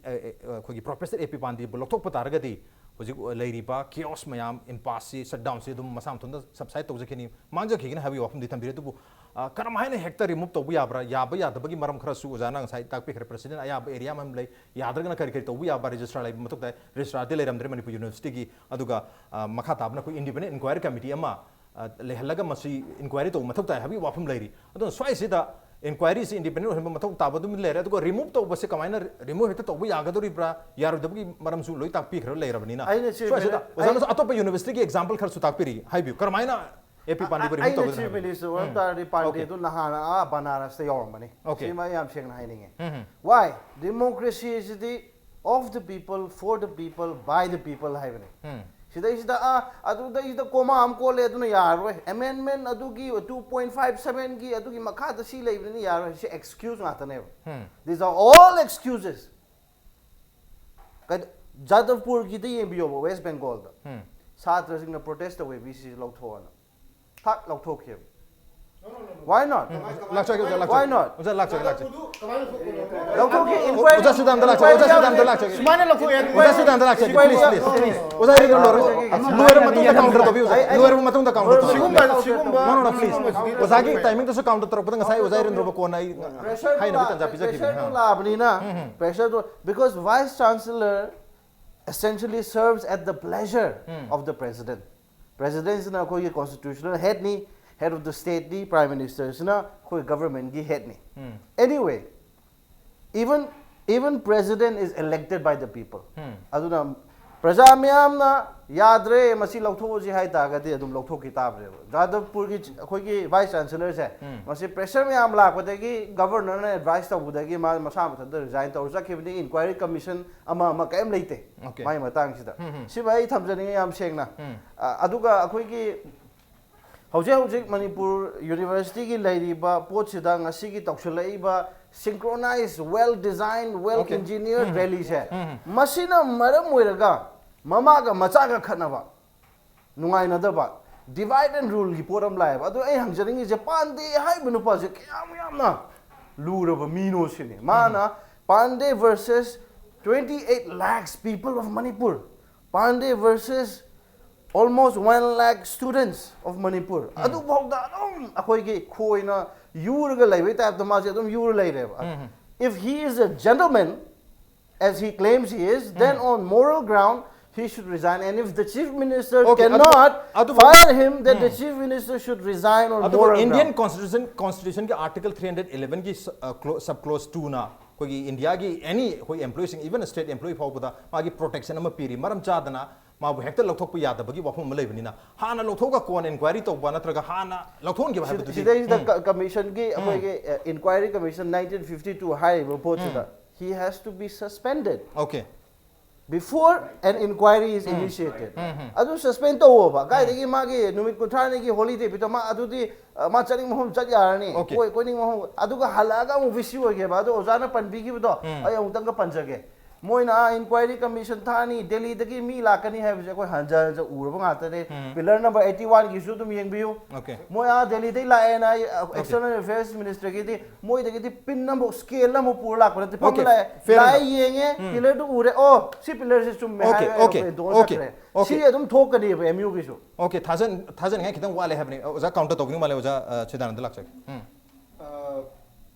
ꯑ, ꯑꯩꯈꯣꯏꯒꯤ Professor A P ꯄꯥꯟꯗꯦꯕꯨ ꯂꯧꯊꯣꯛꯄ ꯇꯥꯔꯒꯗꯤ ꯍꯧꯖꯤꯛ ꯂꯩꯔꯤꯕ chaos ꯃꯌꯥꯝ, ꯏꯝꯄꯥꯁꯁꯤ, shutdown ꯁꯤ ꯑꯗꯨꯝ ꯃꯁꯥ ꯃꯊꯟꯇ subside ꯇꯧꯖꯈꯤꯅꯤ, ꯃꯥꯡꯖꯈꯤꯒꯅꯤ ꯍꯥꯏꯕꯒꯤ ꯋꯥꯐꯝꯗꯤ ꯊꯝꯕꯤꯔꯦ꯫ ꯑꯗꯨꯕꯨ, ꯑ, ꯀꯔꯝ ꯍꯥꯏꯅ ꯍꯦꯛꯇ remove ꯇꯧꯕ ꯌꯥꯕ꯭ꯔꯥ? ꯌꯥꯕ ꯌꯥꯗꯕꯒꯤ ꯃꯔꯝ ꯈꯔꯁꯨ ꯑꯣꯖꯥꯅ ꯉꯁꯥꯏ ꯇꯥꯛꯄꯤꯈ꯭ꯔꯦ꯫ President ꯑꯌꯥꯕ area ꯑꯃ ꯂꯩ, ꯌꯥꯗ꯭ꯔꯒꯅ ꯀꯔꯤ ꯀꯔꯤ ꯇꯧꯕ ꯌꯥꯕ? Registrar ꯂꯩꯕ ꯃꯊꯧ ꯇꯥꯏ, registrar ꯗꯤ ꯂꯩꯔꯝꯗ꯭ꯔꯦ ꯃꯅꯤꯄꯨꯔ ꯌꯨꯅꯤꯚꯔꯁꯤꯇꯤꯒꯤ꯫ ꯑꯗꯨꯒ, ꯑ, ꯃꯈꯥ ꯇꯥꯕꯅ ꯑꯩꯈꯣꯏ independent inquiry committee ꯑꯃ, ꯑ, ꯂꯩꯍꯜꯂꯒ ꯃꯁꯤ inquiry ꯇꯧꯕ ꯃꯊꯧ ꯇꯥꯏ ꯍꯥꯏꯕꯒꯤ ꯋꯥꯐꯝ ꯂꯩꯔꯤ꯫ ꯑꯗꯨꯅ ꯁ꯭ꯋꯥꯏꯁꯤꯗ inquiry ꯁꯤ independent ꯑꯣꯏꯍꯟꯕ ꯃꯊꯧ ꯇꯥꯕ ꯑꯗꯨꯝ ꯂꯩꯔꯦ꯫ ꯑꯗꯨꯒ remove ꯇꯧꯕꯁꯦ ꯀꯃꯥꯏꯅ remove ꯍꯦꯛꯇ ꯇꯧꯕ ꯌꯥꯒꯗꯧꯔꯤꯕ꯭ꯔꯥ, ꯌꯥꯔꯣꯏꯗꯕꯒꯤ ꯃꯔꯝꯁꯨ ꯂꯣꯏ ꯇꯥꯛꯄꯤꯈ꯭ꯔ ꯂꯩꯔꯕꯅꯤꯅ, ꯑꯩꯅ ꯁꯤ ꯁ꯭ꯋꯥꯏꯁꯤꯗ ꯑꯩ- ꯑꯣꯖꯥꯅꯁꯨ ꯑꯇꯣꯞꯄ ꯌꯨꯅꯤꯚꯔꯁꯤꯇꯤꯒꯤ example ꯈꯔꯁꯨ ꯇꯥꯛꯄꯤꯔꯤ, ꯍꯥꯏꯕꯤꯌꯨ꯫ ꯀꯔꯝꯍꯥꯏꯅ A P ꯄꯥꯟꯗꯦꯕꯨ remove ꯑꯩꯅ ꯇꯧꯒꯅꯤ Chief ꯍꯥꯏꯕꯤꯌꯨ? Minister ꯑꯣꯏꯔꯝ ꯎꯝ. ꯇꯥꯔꯗꯤ ꯄꯥꯟꯗꯦ Okay. ꯑꯗꯨ ꯅꯍꯥꯟꯅ ꯑꯥ ꯕꯅꯥꯔꯁꯇ ꯌꯧꯔꯝꯕꯅꯤ꯫ Okay. ꯁꯤꯃ ꯑꯩ ꯌꯥꯝ ꯁꯦꯡꯅ ꯍꯥꯏꯅꯤꯡꯉꯦ꯫ Why? Democracy ꯑꯁꯤꯗꯤ of the people, for the people, by the people ꯍꯥꯏꯕꯅꯤ꯫ ꯁꯤꯗꯩꯁꯤꯗ ꯑꯥ ꯑꯗꯨꯗꯩꯁꯤꯗ comma ꯑꯃ ꯀꯣꯠꯂꯦ, ꯑꯗꯨꯅ ꯌꯥꯔꯔꯣꯏ꯫ Amendment ꯑꯗꯨꯒꯤ two point five seven ꯒꯤ ꯑꯗꯨꯒꯤ ꯃꯈꯥꯗ ꯁꯤ ꯂꯩꯕꯅꯤꯅ ꯌꯥꯔꯔꯣꯏ꯫ ꯁꯤ excuse ꯉꯥꯛꯇꯅꯦꯕ꯫ These are all excuses. ꯀꯩ-, ꯖꯥꯗꯕꯄꯨꯔꯒꯤꯗ ꯌꯦꯡꯕꯤꯌꯣꯕ, ꯋꯦꯁ ꯕꯦꯡꯒꯣꯜꯗ꯫ ꯁꯥꯇ꯭ꯔꯁꯤꯡꯅ protest ꯇꯧꯋꯦ, V C ꯁꯤ ꯂꯧꯊꯣꯛꯑꯣꯅ꯫ ꯊꯥꯛ ꯂꯧꯊꯣꯛꯈꯤꯕ꯫ Why not? ꯂꯥꯛꯆꯒꯦ, ꯑꯣꯖꯥ, ꯂꯥꯛꯆꯒꯦ꯫ Why not? ꯑꯣꯖꯥ, ꯂꯥꯛꯆꯒꯦ, ꯂꯥꯛꯆꯒꯦ꯫ ꯂꯧꯊꯣꯛꯈꯤ, inquiry. ꯑꯣꯖꯥ ꯁꯤꯗ ꯑꯝꯇ ꯂꯥꯛꯆꯒꯦ, ꯑꯣꯖꯥ ꯁꯤꯗ ꯑꯝꯇ ꯂꯥꯛꯆꯒꯦ꯫ ꯁꯨꯃꯥꯏꯅ ꯂꯧꯊꯣꯛꯑꯦ ꯍꯥꯏꯗꯤ ꯑꯣꯖꯥ ꯁꯤꯗ ꯑꯝꯇ ꯂꯥꯛꯆꯒꯦ, please, please, please. ꯑꯣꯖꯥ ꯏꯔꯦꯟꯗ꯭ꯔꯣ ꯂꯣꯏꯔꯕ, ꯂꯣꯏꯔꯕ ꯃꯇꯨꯡꯗ counter ꯇꯧꯕꯤꯌꯨ, ꯑꯣꯖꯥ꯫ ꯂꯣꯏꯔꯕ ꯃꯇꯨꯡꯗ counter ꯇꯧꯕꯤꯌꯨ꯫ ꯁꯤꯒꯨꯝꯕ ꯁꯤꯒꯨꯝꯕ No, no, no, please. ꯑꯣꯖꯥꯒꯤ timing ꯗꯁꯨ counter ꯇꯧꯔꯛꯄꯗ ꯉꯁꯥꯏ ꯑꯣꯖꯥ ꯏꯔꯦꯟꯗ꯭ꯔꯣꯕ ꯀꯣꯟꯅ ꯑꯩ ꯍꯥꯏꯅꯕ ꯇꯥꯟꯖꯥ ꯄꯤꯖꯈꯤꯕꯅꯤ꯫ Pressure ꯗꯣ ꯂꯥꯛꯑꯕꯅꯤꯅ, pressure ꯗꯣ, because vice chancellor essentially serves at the pleasure of the president. President ꯁꯤꯅ ꯑꯩꯈꯣꯏꯒꯤ constitutional head ꯅꯤ, head of the state ꯅꯤ, prime minister ꯁꯤꯅ ꯑꯩꯈꯣꯏ government ꯀꯤ head ꯅꯤ꯫ Anyway, even, even president is elected by the people. ꯑꯗꯨꯅ ꯄ꯭ꯔꯖꯥ ꯃꯌꯥꯝꯅ ꯌꯥꯗ꯭ꯔꯦ, ꯃꯁꯤ ꯂꯧꯊꯣꯛꯑꯁꯤ ꯍꯥꯏ ꯇꯥꯔꯒꯗꯤ ꯑꯗꯨꯝ ꯂꯧꯊꯣꯛꯈꯤ ꯇꯥꯕꯅꯦꯕ꯫ ꯖꯥꯗꯕꯄꯨꯔꯒꯤ ꯑꯩꯈꯣꯏꯒꯤ vice chancellorꯁꯦ, ꯃꯁꯤ pressure ꯃꯌꯥꯝ ꯂꯥꯛꯄꯗꯒꯤ, governorꯅ advice ꯇꯧꯕꯗꯒꯤ ꯃꯥ ꯃꯁꯥ ꯃꯊꯟꯇ resign ꯇꯧꯔ ꯆꯠꯈꯤꯕꯅꯤ꯫ Inquiry commission ꯑꯃ ꯑꯃ ꯀꯔꯤꯝ ꯂꯩꯇꯦ ꯃꯥꯒꯤ ꯃꯇꯥꯡꯁꯤꯗ꯫ ꯁꯤꯃ ꯑꯩ ꯊꯝꯖꯅꯤꯡꯉꯤ ꯌꯥꯝ ꯁꯦꯡꯅ꯫ ꯑ, ꯑꯗꯨꯒ ꯑꯩꯈꯣꯏꯒꯤ ꯍꯧꯖꯤꯛ ꯍꯧꯖꯤꯛ ꯃꯅꯤꯄꯨꯔ universityꯒꯤ ꯂꯩꯔꯤꯕ ꯄꯣꯠꯁꯤꯗ ꯉꯁꯤꯒꯤ ꯇꯧꯁꯤꯜꯂꯛꯏꯕ synchronized, well designed, well engineered rallyꯁꯦ, ꯃꯁꯤꯅ ꯃꯔꯝ ꯑꯣꯏꯔꯒ ꯃꯃꯥꯒ ꯃꯆꯥꯒ ꯈꯠꯅꯕ, ꯅꯨꯡꯉꯥꯏꯅꯗꯕ, divide and ruleꯒꯤ ꯄꯣꯠ ꯑꯃ ꯂꯥꯛꯑꯦꯕ꯫ ꯑꯗꯨ ꯑꯩ ꯍꯪꯖꯅꯤꯡꯉꯤꯁꯦ, ꯄꯥꯟꯗꯦ ꯍꯥꯏꯕ ꯅꯨꯄꯥꯁꯦ ꯀꯌꯥꯝ ꯌꯥꯝꯅ ꯂꯨꯔꯕ ꯃꯤꯅꯣ ꯁꯤꯅꯤ꯫ ꯃꯥꯅ Pandey versus twenty eight lakhs people of Manipur, Pandey versus almost one lakh students of Manipur, ꯑꯗꯨꯐꯥꯎꯗ ꯑꯗꯨꯝ ꯑꯩꯈꯣꯏꯒꯤ ꯈꯣꯏꯅ ꯌꯨꯔꯒ ꯂꯩꯕꯩ typeꯇ ꯃꯥꯁꯦ ꯑꯗꯨꯝ ꯌꯨꯔ ꯂꯩꯔꯦꯕ꯫ If he is a gentleman, as he claims he is, then on moral ground he should resign. And if the chief minister Okay, cannot ꯑꯗꯨ- fire him, then the chief minister should resign on ꯑꯗꯨꯕꯨ moral Indian ground. Constitution Constitutionꯒꯤ Article three hundred elevenꯒꯤ sub clause twoꯅ ꯑꯩꯈꯣꯏꯒꯤ Indiaꯒꯤ any ꯑꯩꯈꯣꯏ employeeꯁꯤꯡ, even state employee ꯐꯥꯎꯕꯗ ꯃꯥꯒꯤ protection ꯑꯃ ꯄꯤꯔꯤ꯫ ꯃꯔꯝ ꯆꯥꯗꯅ ꯃꯥꯕꯨ ꯍꯦꯛꯇ ꯂꯧꯊꯣꯛꯄ ꯌꯥꯗꯕꯒꯤ ꯋꯥꯐꯝ ꯑꯃ ꯂꯩꯕꯅꯤꯅ, ꯍꯥꯟꯅ ꯂꯧꯊꯣꯛꯑꯒ ꯀꯣꯟꯅ inquiry ꯇꯧꯕ ꯅꯠꯇ꯭ꯔꯒ ꯍꯥꯟꯅ ꯂꯧꯊꯣꯛꯍꯟꯈꯤꯕ ꯍꯥꯏꯕꯗꯨꯗꯤ ꯁꯤꯗꯩꯁꯤꯗ commissionꯒꯤ ꯑꯩꯈꯣꯏꯒꯤ inquiry commission nineteen fifty two ꯍꯥꯏꯔꯤꯕ ꯄꯣꯠꯁꯤꯗ, he has to be suspended Okay. before an inquiry is initiated. ꯑꯗꯨ suspend ꯇꯧꯋꯣꯕ꯫ ꯀꯥꯏꯗꯒꯤ ꯃꯥꯒꯤ ꯅꯨꯃꯤꯠ ꯀꯨꯟꯊ꯭ꯔꯥꯅꯤꯒꯤ holiday ꯄꯤꯊꯣꯛ, ꯃꯥ ꯑꯗꯨꯗꯤ, ꯑ, ꯃꯥ ꯆꯠꯅꯤꯡꯕ ꯃꯐꯝ ꯆꯠ ꯌꯥꯔꯅꯤ꯫ Okay. ꯀꯣꯏ ꯀꯣꯏꯅꯤꯡꯕ ꯃꯐꯝ, ꯑꯗꯨꯒ ꯍꯜꯂꯛꯑꯒ ꯑꯃꯨꯛ VC ꯑꯣꯏꯒꯦꯕ꯫ ꯑꯗꯣ ꯑꯣꯖꯥꯅ ꯄꯟꯕꯤꯈꯤꯕꯗꯣ ꯑꯩ ꯑꯃꯨꯛꯇꯪꯒ ꯄꯟꯖꯒꯦ꯫ ꯃꯣꯏꯅ ꯑꯥ inquiry commission ꯊꯥꯅꯤ, ꯗꯦꯜꯂꯤꯗꯒꯤ ꯃꯤ ꯂꯥꯛꯀꯅꯤ ꯍꯥꯏꯕꯁꯦ ꯑꯩꯈꯣꯏ ꯍꯟꯖ ꯍꯟꯖ ꯎꯔꯕ ꯉꯥꯛꯇꯅꯦ꯫ Pillar number eighty oneꯒꯤꯁꯨ ꯑꯗꯨꯝ ꯌꯦꯡꯕꯤꯌꯨ꯫ Okay. ꯃꯣꯏ ꯑꯥ ꯗꯦꯜꯂꯤꯗꯒꯤ ꯂꯥꯛꯑꯦꯅ ꯑꯩ, ꯑ, external affairs ministerꯒꯤꯗꯤ ꯃꯣꯏꯗꯒꯤꯗꯤ pin ꯑꯃꯐꯥꯎ, scale ꯑꯃꯐꯥꯎ ꯄꯨꯔ ꯂꯥꯛꯄ ꯅꯠꯇꯦ꯫ ꯐꯝꯃ Okay, ꯂꯥꯛꯑꯦ, fair ꯂꯥꯛꯑꯦ, enough. ꯌꯦꯡꯉꯦ, pillarꯗꯨ ꯎꯔꯦ, ꯑꯣ, ꯁꯤ pillarꯁꯦ ꯆꯨꯝꯃꯦ Okay, ꯍꯥꯏꯔꯒ okay, ꯑꯩꯈꯣꯏ endorse okay, ꯆꯠꯈ꯭ꯔꯦ꯫ okay. ꯁꯤ ꯑꯗꯨꯝ ꯊꯣꯛꯀꯅꯦꯕ MUꯒꯤꯁꯨ꯫ Okay, ꯊꯥꯖꯟ ꯊꯥꯖꯅꯤꯡꯉꯥꯏ ꯈꯤꯇꯪ ꯋꯥꯠꯂꯦ ꯍꯥꯏꯕꯅꯤ꯫ ꯑꯣꯖꯥ counter ꯇꯧꯕꯤꯅꯤꯡ ꯃꯥꯜꯂꯦ꯫ ꯑꯣꯖꯥ, ꯑ, ꯁꯤꯗꯥꯅꯟꯗ ꯂꯥꯛꯆꯒꯦ꯫ ꯎꯝ. ꯑ,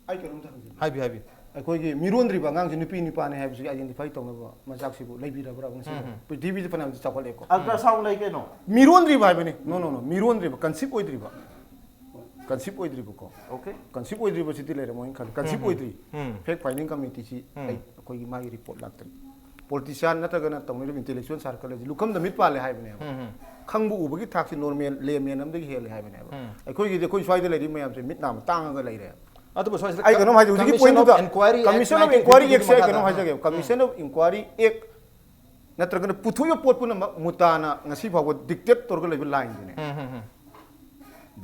ꯑꯩ ꯀꯩꯅꯣꯝꯇ ꯍꯪꯖꯒꯦ꯫ ꯍꯥꯏꯕꯤꯌꯨ, ꯍꯥꯏꯕꯤꯌꯨ꯫ ꯑꯩꯈꯣꯏꯒꯤ ꯃꯤꯔꯣꯟꯗ꯭ꯔꯤꯕ ꯑꯉꯥꯡꯁꯦ ꯅꯨꯄꯤ ꯅꯨꯄꯥꯅꯤ ꯍꯥꯏꯕꯁꯤꯒꯤ identify ꯇꯧꯅꯕ ꯃꯆꯥꯛꯁꯤꯕꯨ ꯂꯩꯕꯤꯔꯕ꯭ꯔꯥ ꯉꯁꯤꯕꯨ? ꯎꯝ, ꯎꯝ. ꯄ꯭ꯔꯤꯊꯤꯕꯤꯁꯦ ꯐꯅꯌꯥꯝꯗꯤ ꯆꯥꯎꯈꯠꯂꯦꯀꯣ꯫ Ultrasound ꯂꯩ ꯀꯩꯅꯣ꯫ ꯃꯤꯔꯣꯟꯗ꯭ꯔꯤꯕ ꯍꯥꯏꯕꯅꯤ꯫ No, no, no. ꯃꯤꯔꯣꯟꯗ꯭ꯔꯤꯕ, conceive ꯑꯣꯏꯗ꯭ꯔꯤꯕ꯫ Conceive ꯑꯣꯏꯗ꯭ꯔꯤꯕꯀꯣ꯫ Okay. Conceive ꯑꯣꯏꯗ꯭ꯔꯤꯕꯁꯤꯗꯤ ꯂꯩꯔꯝꯃꯣꯏꯅ ꯈꯜꯂꯤ꯫ Conceive ꯎꯝ, ꯑꯣꯏꯗ꯭ꯔꯤ꯫ ꯎꯝ. Fact finding committeeꯁꯤ ꯎꯝ. ꯑꯩ, ꯑꯩꯈꯣꯏꯒꯤ ꯃꯥꯒꯤ report ꯂꯥꯛꯇ꯭ꯔꯤ꯫ ꯄꯣꯂꯤꯇꯤꯁꯤꯌꯥꯟ ꯅꯠꯇ꯭ꯔꯒꯅ ꯇꯧꯅꯔꯤꯕ ꯏꯟꯇꯦꯂꯦꯛꯆꯨꯋꯦꯜ ꯁꯥꯔꯀꯜ ꯑꯁꯤ ꯂꯨꯈꯝꯗ ꯃꯤꯠ ꯄꯥꯜꯂꯦ ꯍꯥꯏꯕꯅꯦꯕ꯫ ꯎꯝ, ꯎꯝ. ꯈꯪꯕ ꯎꯕꯒꯤ ꯊꯥꯛꯁꯤ ꯅꯣꯔꯃꯦꯜ ꯂꯦꯃꯦꯟ ꯑꯃꯗꯒꯤ ꯍꯦꯜꯂꯦ ꯍꯥꯏꯕꯅꯦꯕ꯫ ꯎꯝ. ꯑꯩꯈꯣꯏꯒꯤꯗꯤ ꯑꯩꯈꯣꯏ ꯁ꯭ꯋꯥꯏꯗ ꯂꯩꯔꯤꯕ ꯃꯌꯥꯝꯁꯦ ꯃꯤꯠ ꯅꯥ ꯇꯥꯡꯉꯒ ꯂꯩꯔꯦ꯫ ꯑꯗꯨꯕꯨ ꯁ꯭ꯋꯥꯏꯁꯤꯗ ꯑꯩ ꯀꯩꯅꯣꯝ ꯍꯥꯏꯖꯒꯦ, ꯍꯧꯖꯤꯛꯀꯤ Commission of ꯄꯣꯏꯟꯗꯨꯗ Inquiry Act Commission of nineteen Inquiry fifty-two Act ꯁꯦ ꯑꯩ ꯀꯩꯅꯣꯝ ꯃꯈꯥꯗ. ꯍꯥꯏꯖꯒꯦ, Commission of Inquiry Act ꯅꯠꯇ꯭ꯔꯒꯅ ꯄꯨꯊꯣꯛꯏꯕ ꯄꯣꯠ ꯄꯨꯝꯅꯃꯛ ꯃꯨꯇꯥꯅ ꯉꯁꯤ ꯐꯥꯎꯕ ꯗꯤꯛꯇꯦꯠ ꯇꯧꯔꯒ ꯂꯩꯕ ꯂꯥꯏꯟꯗꯨꯅꯦ꯫ ꯎꯝ, ꯎꯝ, ꯎꯝ.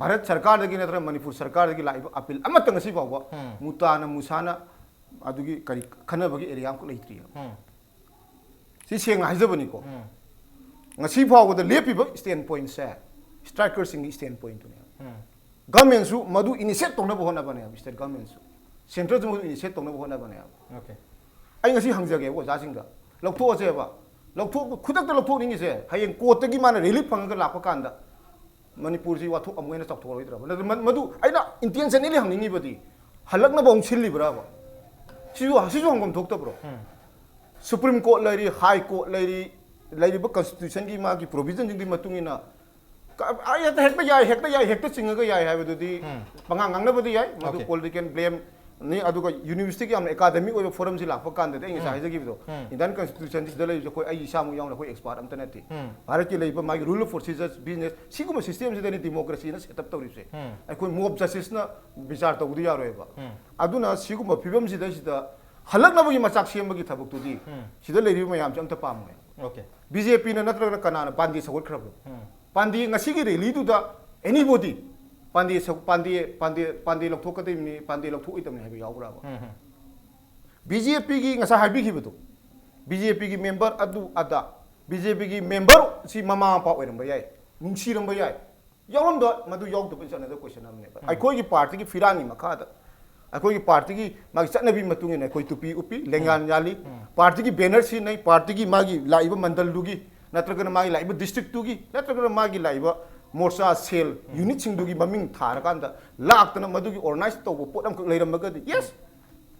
ꯚꯥꯔꯠ ꯁꯔꯀꯥꯔꯗꯒꯤ ꯅꯠꯇ꯭ꯔꯒ ꯃꯅꯤꯄꯨꯔ ꯁꯔꯀꯥꯔꯗꯒꯤ ꯂꯥꯛꯏꯕ ꯑꯄꯤꯜ ꯑꯃꯠꯇ ꯉꯁꯤ ꯐꯥꯎꯕ ꯎꯝ. ꯃꯨꯇꯥꯅ ꯃꯨꯁꯥꯅ ꯑꯗꯨꯒꯤ ꯀꯔꯤ ꯈꯟꯅꯕꯒꯤ ꯑꯦꯔꯤꯌꯥ ꯑꯃꯈꯛ ꯂꯩꯇ꯭ꯔꯤꯌꯦꯕ꯫ ꯎꯝ. ꯁꯤ ꯁꯦꯡꯅ ꯍꯥꯏꯖꯕꯅꯤꯀꯣ꯫ ꯎꯝ. ꯉꯁꯤ ꯐꯥꯎꯕꯗ ꯂꯦꯞꯄꯤꯕ ꯁ꯭ꯇꯦꯟ ꯄꯣꯏꯟꯁꯦ ꯁ꯭ꯇ꯭ꯔꯥꯏꯀꯔꯁꯤꯡꯒꯤ ꯁ꯭ꯇꯦꯟ ꯄꯣꯏꯟꯇꯨꯅꯦꯕ꯫ ꯎꯝ. ꯒꯃꯦꯟꯁꯨ ꯃꯗꯨ ꯏꯅꯤꯁꯤꯌꯦꯠ ꯇꯧꯅꯕ ꯍꯣꯠꯅꯕꯅꯦꯕ ꯁ꯭ꯇꯦꯠ ꯒꯃꯦꯟꯁꯨ꯫ ꯁꯦꯟꯇ꯭ꯔꯁꯨ ꯃꯗꯨ ꯏꯅꯤꯁꯤꯌꯦꯠ ꯇꯧꯅꯕ ꯍꯣꯠꯅꯕꯅꯦꯕ꯫ Okay. ꯑꯩ ꯉꯁꯤ ꯍꯪꯖꯒꯦꯕ ꯑꯣꯖꯥꯁꯤꯡꯗ, ꯂꯧꯊꯣꯛꯑꯁꯦꯕ꯫ ꯂꯧꯊꯣꯛ ꯈꯨꯗꯛꯇ ꯂꯧꯊꯣꯛꯅꯤꯡꯉꯤꯁꯦ ꯍꯌꯦꯡ ꯀꯣꯔꯠꯇꯒꯤ ꯃꯥꯅ ꯔꯤꯂꯤꯐ ꯐꯪꯉꯒ ꯂꯥꯛꯄ ꯀꯥꯟꯗ ꯃꯅꯤꯄꯨꯔꯁꯤ ꯋꯥꯊꯣꯛ ꯑꯃꯨꯛ ꯍꯦꯟꯅ ꯆꯥꯎꯊꯣꯛꯑꯔꯣꯏꯗ꯭ꯔꯕ? ꯅꯠꯇ꯭ꯔ ꯃ- ꯃꯗꯨ ꯑꯩꯅ ꯏꯟꯇꯦꯟꯁꯅꯦꯂꯤ ꯍꯪꯅꯤꯡꯉꯤꯕꯗꯤ ꯍꯜꯂꯛꯅꯕ ꯑꯃꯨꯛ ꯁꯤꯜꯂꯤꯕ꯭ꯔꯕ? ꯁꯤꯁꯨ ꯁꯤꯁꯨ ꯍꯪꯐꯝ ꯊꯣꯛꯇꯕ꯭ꯔꯣ? ꯎꯝ. ꯁꯨꯄ꯭ꯔꯤꯝ ꯀꯣꯔꯠ ꯂꯩꯔꯤ, ꯍꯥꯏ ꯀꯣꯔꯠ ꯂꯩꯔꯤ, ꯂꯩꯔꯤꯕ ꯀꯟꯁꯇꯤꯇ꯭ꯌꯨꯁꯟꯒꯤ ꯃꯥꯒꯤ ꯄ꯭ꯔꯣꯚꯤꯖꯟꯁꯤꯡꯒꯤ ꯃꯇꯨꯡ ꯏꯟꯅ ꯀ- ꯑꯩ ꯍꯦꯛꯇ ꯍꯦꯛꯄ ꯌꯥꯏ, ꯍꯦꯛꯇ ꯌꯥꯏ, ꯍꯦꯛꯇ ꯆꯤꯡꯉꯒ ꯌꯥꯏ ꯍꯥꯏꯕꯗꯨꯗꯤ ꯎꯝ. ꯄꯉꯥꯡ ꯉꯥꯡꯅꯕꯗꯤ ꯌꯥꯏ, ꯃꯗꯨ Okay. ꯄꯣꯂꯤꯇꯤꯀꯦꯜ ꯕ꯭ꯂꯦꯝꯅꯤ꯫ ꯑꯗꯨꯒ ꯌꯨꯅꯤꯚꯔꯁꯤꯇꯤꯒꯤ ꯌꯥꯝꯅ ꯑꯦꯀꯥꯗꯃꯤꯛ ꯑꯣꯏꯕ ꯐꯣꯔꯝꯁꯤ ꯂꯥꯛꯄ ꯀꯥꯟꯗꯗꯤ ꯑꯩ ꯉꯁꯥꯏ ꯎꯝ. ꯍꯥꯏꯖꯈꯤꯕꯗꯣ, ꯎꯝ. ꯏꯟꯗꯤꯌꯟ ꯀꯟꯁꯇꯤꯇ꯭ꯌꯨꯁꯟꯁꯤꯗ ꯂꯩꯔꯤꯕꯁꯦ ꯑꯩꯈꯣꯏ, ꯑꯩ ꯏꯁꯥꯃꯛ ꯌꯥꯎꯅ ꯑꯩꯈꯣꯏ ꯑꯦꯛꯁꯄꯥꯔꯠ ꯑꯝꯇ ꯅꯠꯇꯦ꯫ ꯎꯝ. ꯚꯥꯔꯠꯀꯤ ꯂꯩꯔꯤꯕ ꯃꯥꯒꯤ ꯔꯨꯜ ꯑꯣꯐ ꯄ꯭ꯔꯣꯁꯤꯖꯔ, ꯕꯤꯖꯤꯅꯦꯁ, ꯁꯤꯒꯨꯝꯕ ꯁꯤꯁꯇꯦꯝꯁꯤꯗꯅꯤ ꯗꯤꯃꯣꯀ꯭ꯔꯦꯁꯤꯅ ꯁꯦꯠ ꯑꯞ ꯇꯧꯔꯤꯕꯁꯦ꯫ ꯎꯝ. ꯑꯩꯈꯣꯏ ꯃꯣꯕ ꯖꯁꯇꯤꯁꯅ ꯕꯤꯆꯥꯔ ꯇꯧꯕꯗꯤ ꯌꯥꯔꯣꯏꯕ꯫ ꯎꯝ. ꯑꯗꯨꯅ ꯁꯤꯒꯨꯝꯕ ꯐꯤꯕꯝꯁꯤꯗꯩꯁꯤꯗ ꯍꯜꯂꯛꯅꯕꯒꯤ ꯃꯆꯥꯛ ꯁꯦꯝꯕꯒꯤ ꯊꯕꯛꯇꯨꯗꯤ ꯎꯝ. ꯁꯤꯗ ꯂꯩꯔꯤꯕ ꯃꯌꯥꯝꯁꯦ ꯑꯝꯇ ꯄꯥꯝꯃꯣꯏ꯫ Okay. ꯕꯤ ꯖꯦ ꯄꯤꯅ ꯅꯠꯇ꯭ꯔꯒꯅ ꯀꯅꯥꯅ ꯄꯥꯟꯗꯦ ꯁꯧꯒꯠꯈ꯭ꯔꯕꯅꯣ? ꯎꯝ. ꯄꯥꯟꯗꯦ ꯉꯁꯤꯒꯤ ꯔꯦꯂꯤꯗꯨꯗ ꯑꯦꯅꯤꯕꯣꯗꯤ ꯄꯥꯟꯗꯦ ꯁꯧ- ꯄꯥꯟꯗꯦ ꯄꯥꯟꯗꯦ ꯄꯥꯟꯗꯦ ꯂꯧꯊꯣꯛꯀꯗꯕꯅꯤ, ꯄꯥꯟꯗꯦ ꯂꯧꯊꯣꯛꯑꯣꯏꯗꯕꯅꯤ ꯍꯥꯏꯕ ꯌꯥꯎꯕ꯭ꯔꯕ? ꯎꯝ, ꯎꯝ. ꯕꯤ ꯖꯦ ꯄꯤꯒꯤ ꯉꯁꯥꯏ ꯍꯥꯏꯕꯤꯈꯤꯕꯗꯣ, ꯕꯤ ꯖꯦ ꯄꯤꯒꯤ ꯃꯦꯝꯕꯔ ꯑꯗꯨ ꯑꯗꯥ, ꯕꯤ ꯖꯦ ꯄꯤꯒꯤ ꯃꯦꯝꯕꯔ ꯁꯤ ꯃꯃꯥ ꯃꯄꯥ ꯑꯣꯏꯔꯝꯕ ꯌꯥꯏ, ꯅꯨꯡꯁꯤꯔꯝꯕ ꯌꯥꯏ, ꯌꯥꯎꯔꯝꯕ ꯃꯗꯨ ꯌꯥꯎꯗꯕ is another question ꯑꯃꯅꯦꯕ꯫ ꯎꯝ. ꯑꯩꯈꯣꯏꯒꯤ ꯄꯥꯔꯇꯤꯒꯤ ꯐꯤꯔꯥꯟꯒꯤ ꯃꯈꯥꯗ, ꯑꯩꯈꯣꯏꯒꯤ ꯄꯥꯔꯇꯤꯒꯤ ꯃꯥꯒꯤ ꯆꯠꯅꯕꯤ ꯃꯇꯨꯡ ꯏꯟꯅ ꯑꯩꯈꯣꯏ ꯇꯨꯄꯤ ꯎꯞꯄꯤ, ꯂꯦꯡꯌꯥꯟ ꯌꯥꯜꯂꯤ, ꯎꯝ. ꯄꯥꯔꯇꯤꯒꯤ ꯕꯦꯅꯔ ꯁꯤꯖꯤꯟꯅꯩ, ꯄꯥꯔꯇꯤꯒꯤ ꯃꯥꯒꯤ ꯂꯥꯛꯏꯕ ꯃꯟꯗꯜꯗꯨꯒꯤ ꯅꯠꯇ꯭ꯔꯒꯅ ꯃꯥꯒꯤ ꯂꯥꯛꯏꯕ ꯗꯤꯁꯇ꯭ꯔꯤꯛꯇꯨꯒꯤ ꯅꯠꯇ꯭ꯔꯒꯅ ꯃꯥꯒꯤ ꯂꯥꯛꯏꯕ ꯃꯣꯔꯆꯥ ꯁꯦꯜ ꯌꯨꯅꯤꯠꯁꯤꯡꯗꯨꯒꯤ ꯃꯃꯤꯡ ꯊꯥꯔꯀꯥꯟꯗ ꯂꯥꯛꯇꯅ ꯃꯗꯨꯒꯤ ꯑꯣꯔꯒꯅꯥꯏꯖ ꯇꯧꯕ ꯄꯣꯠ ꯑꯃꯈꯛ ꯂꯩꯔꯝꯃꯒꯗꯤ, ꯌꯦꯁ,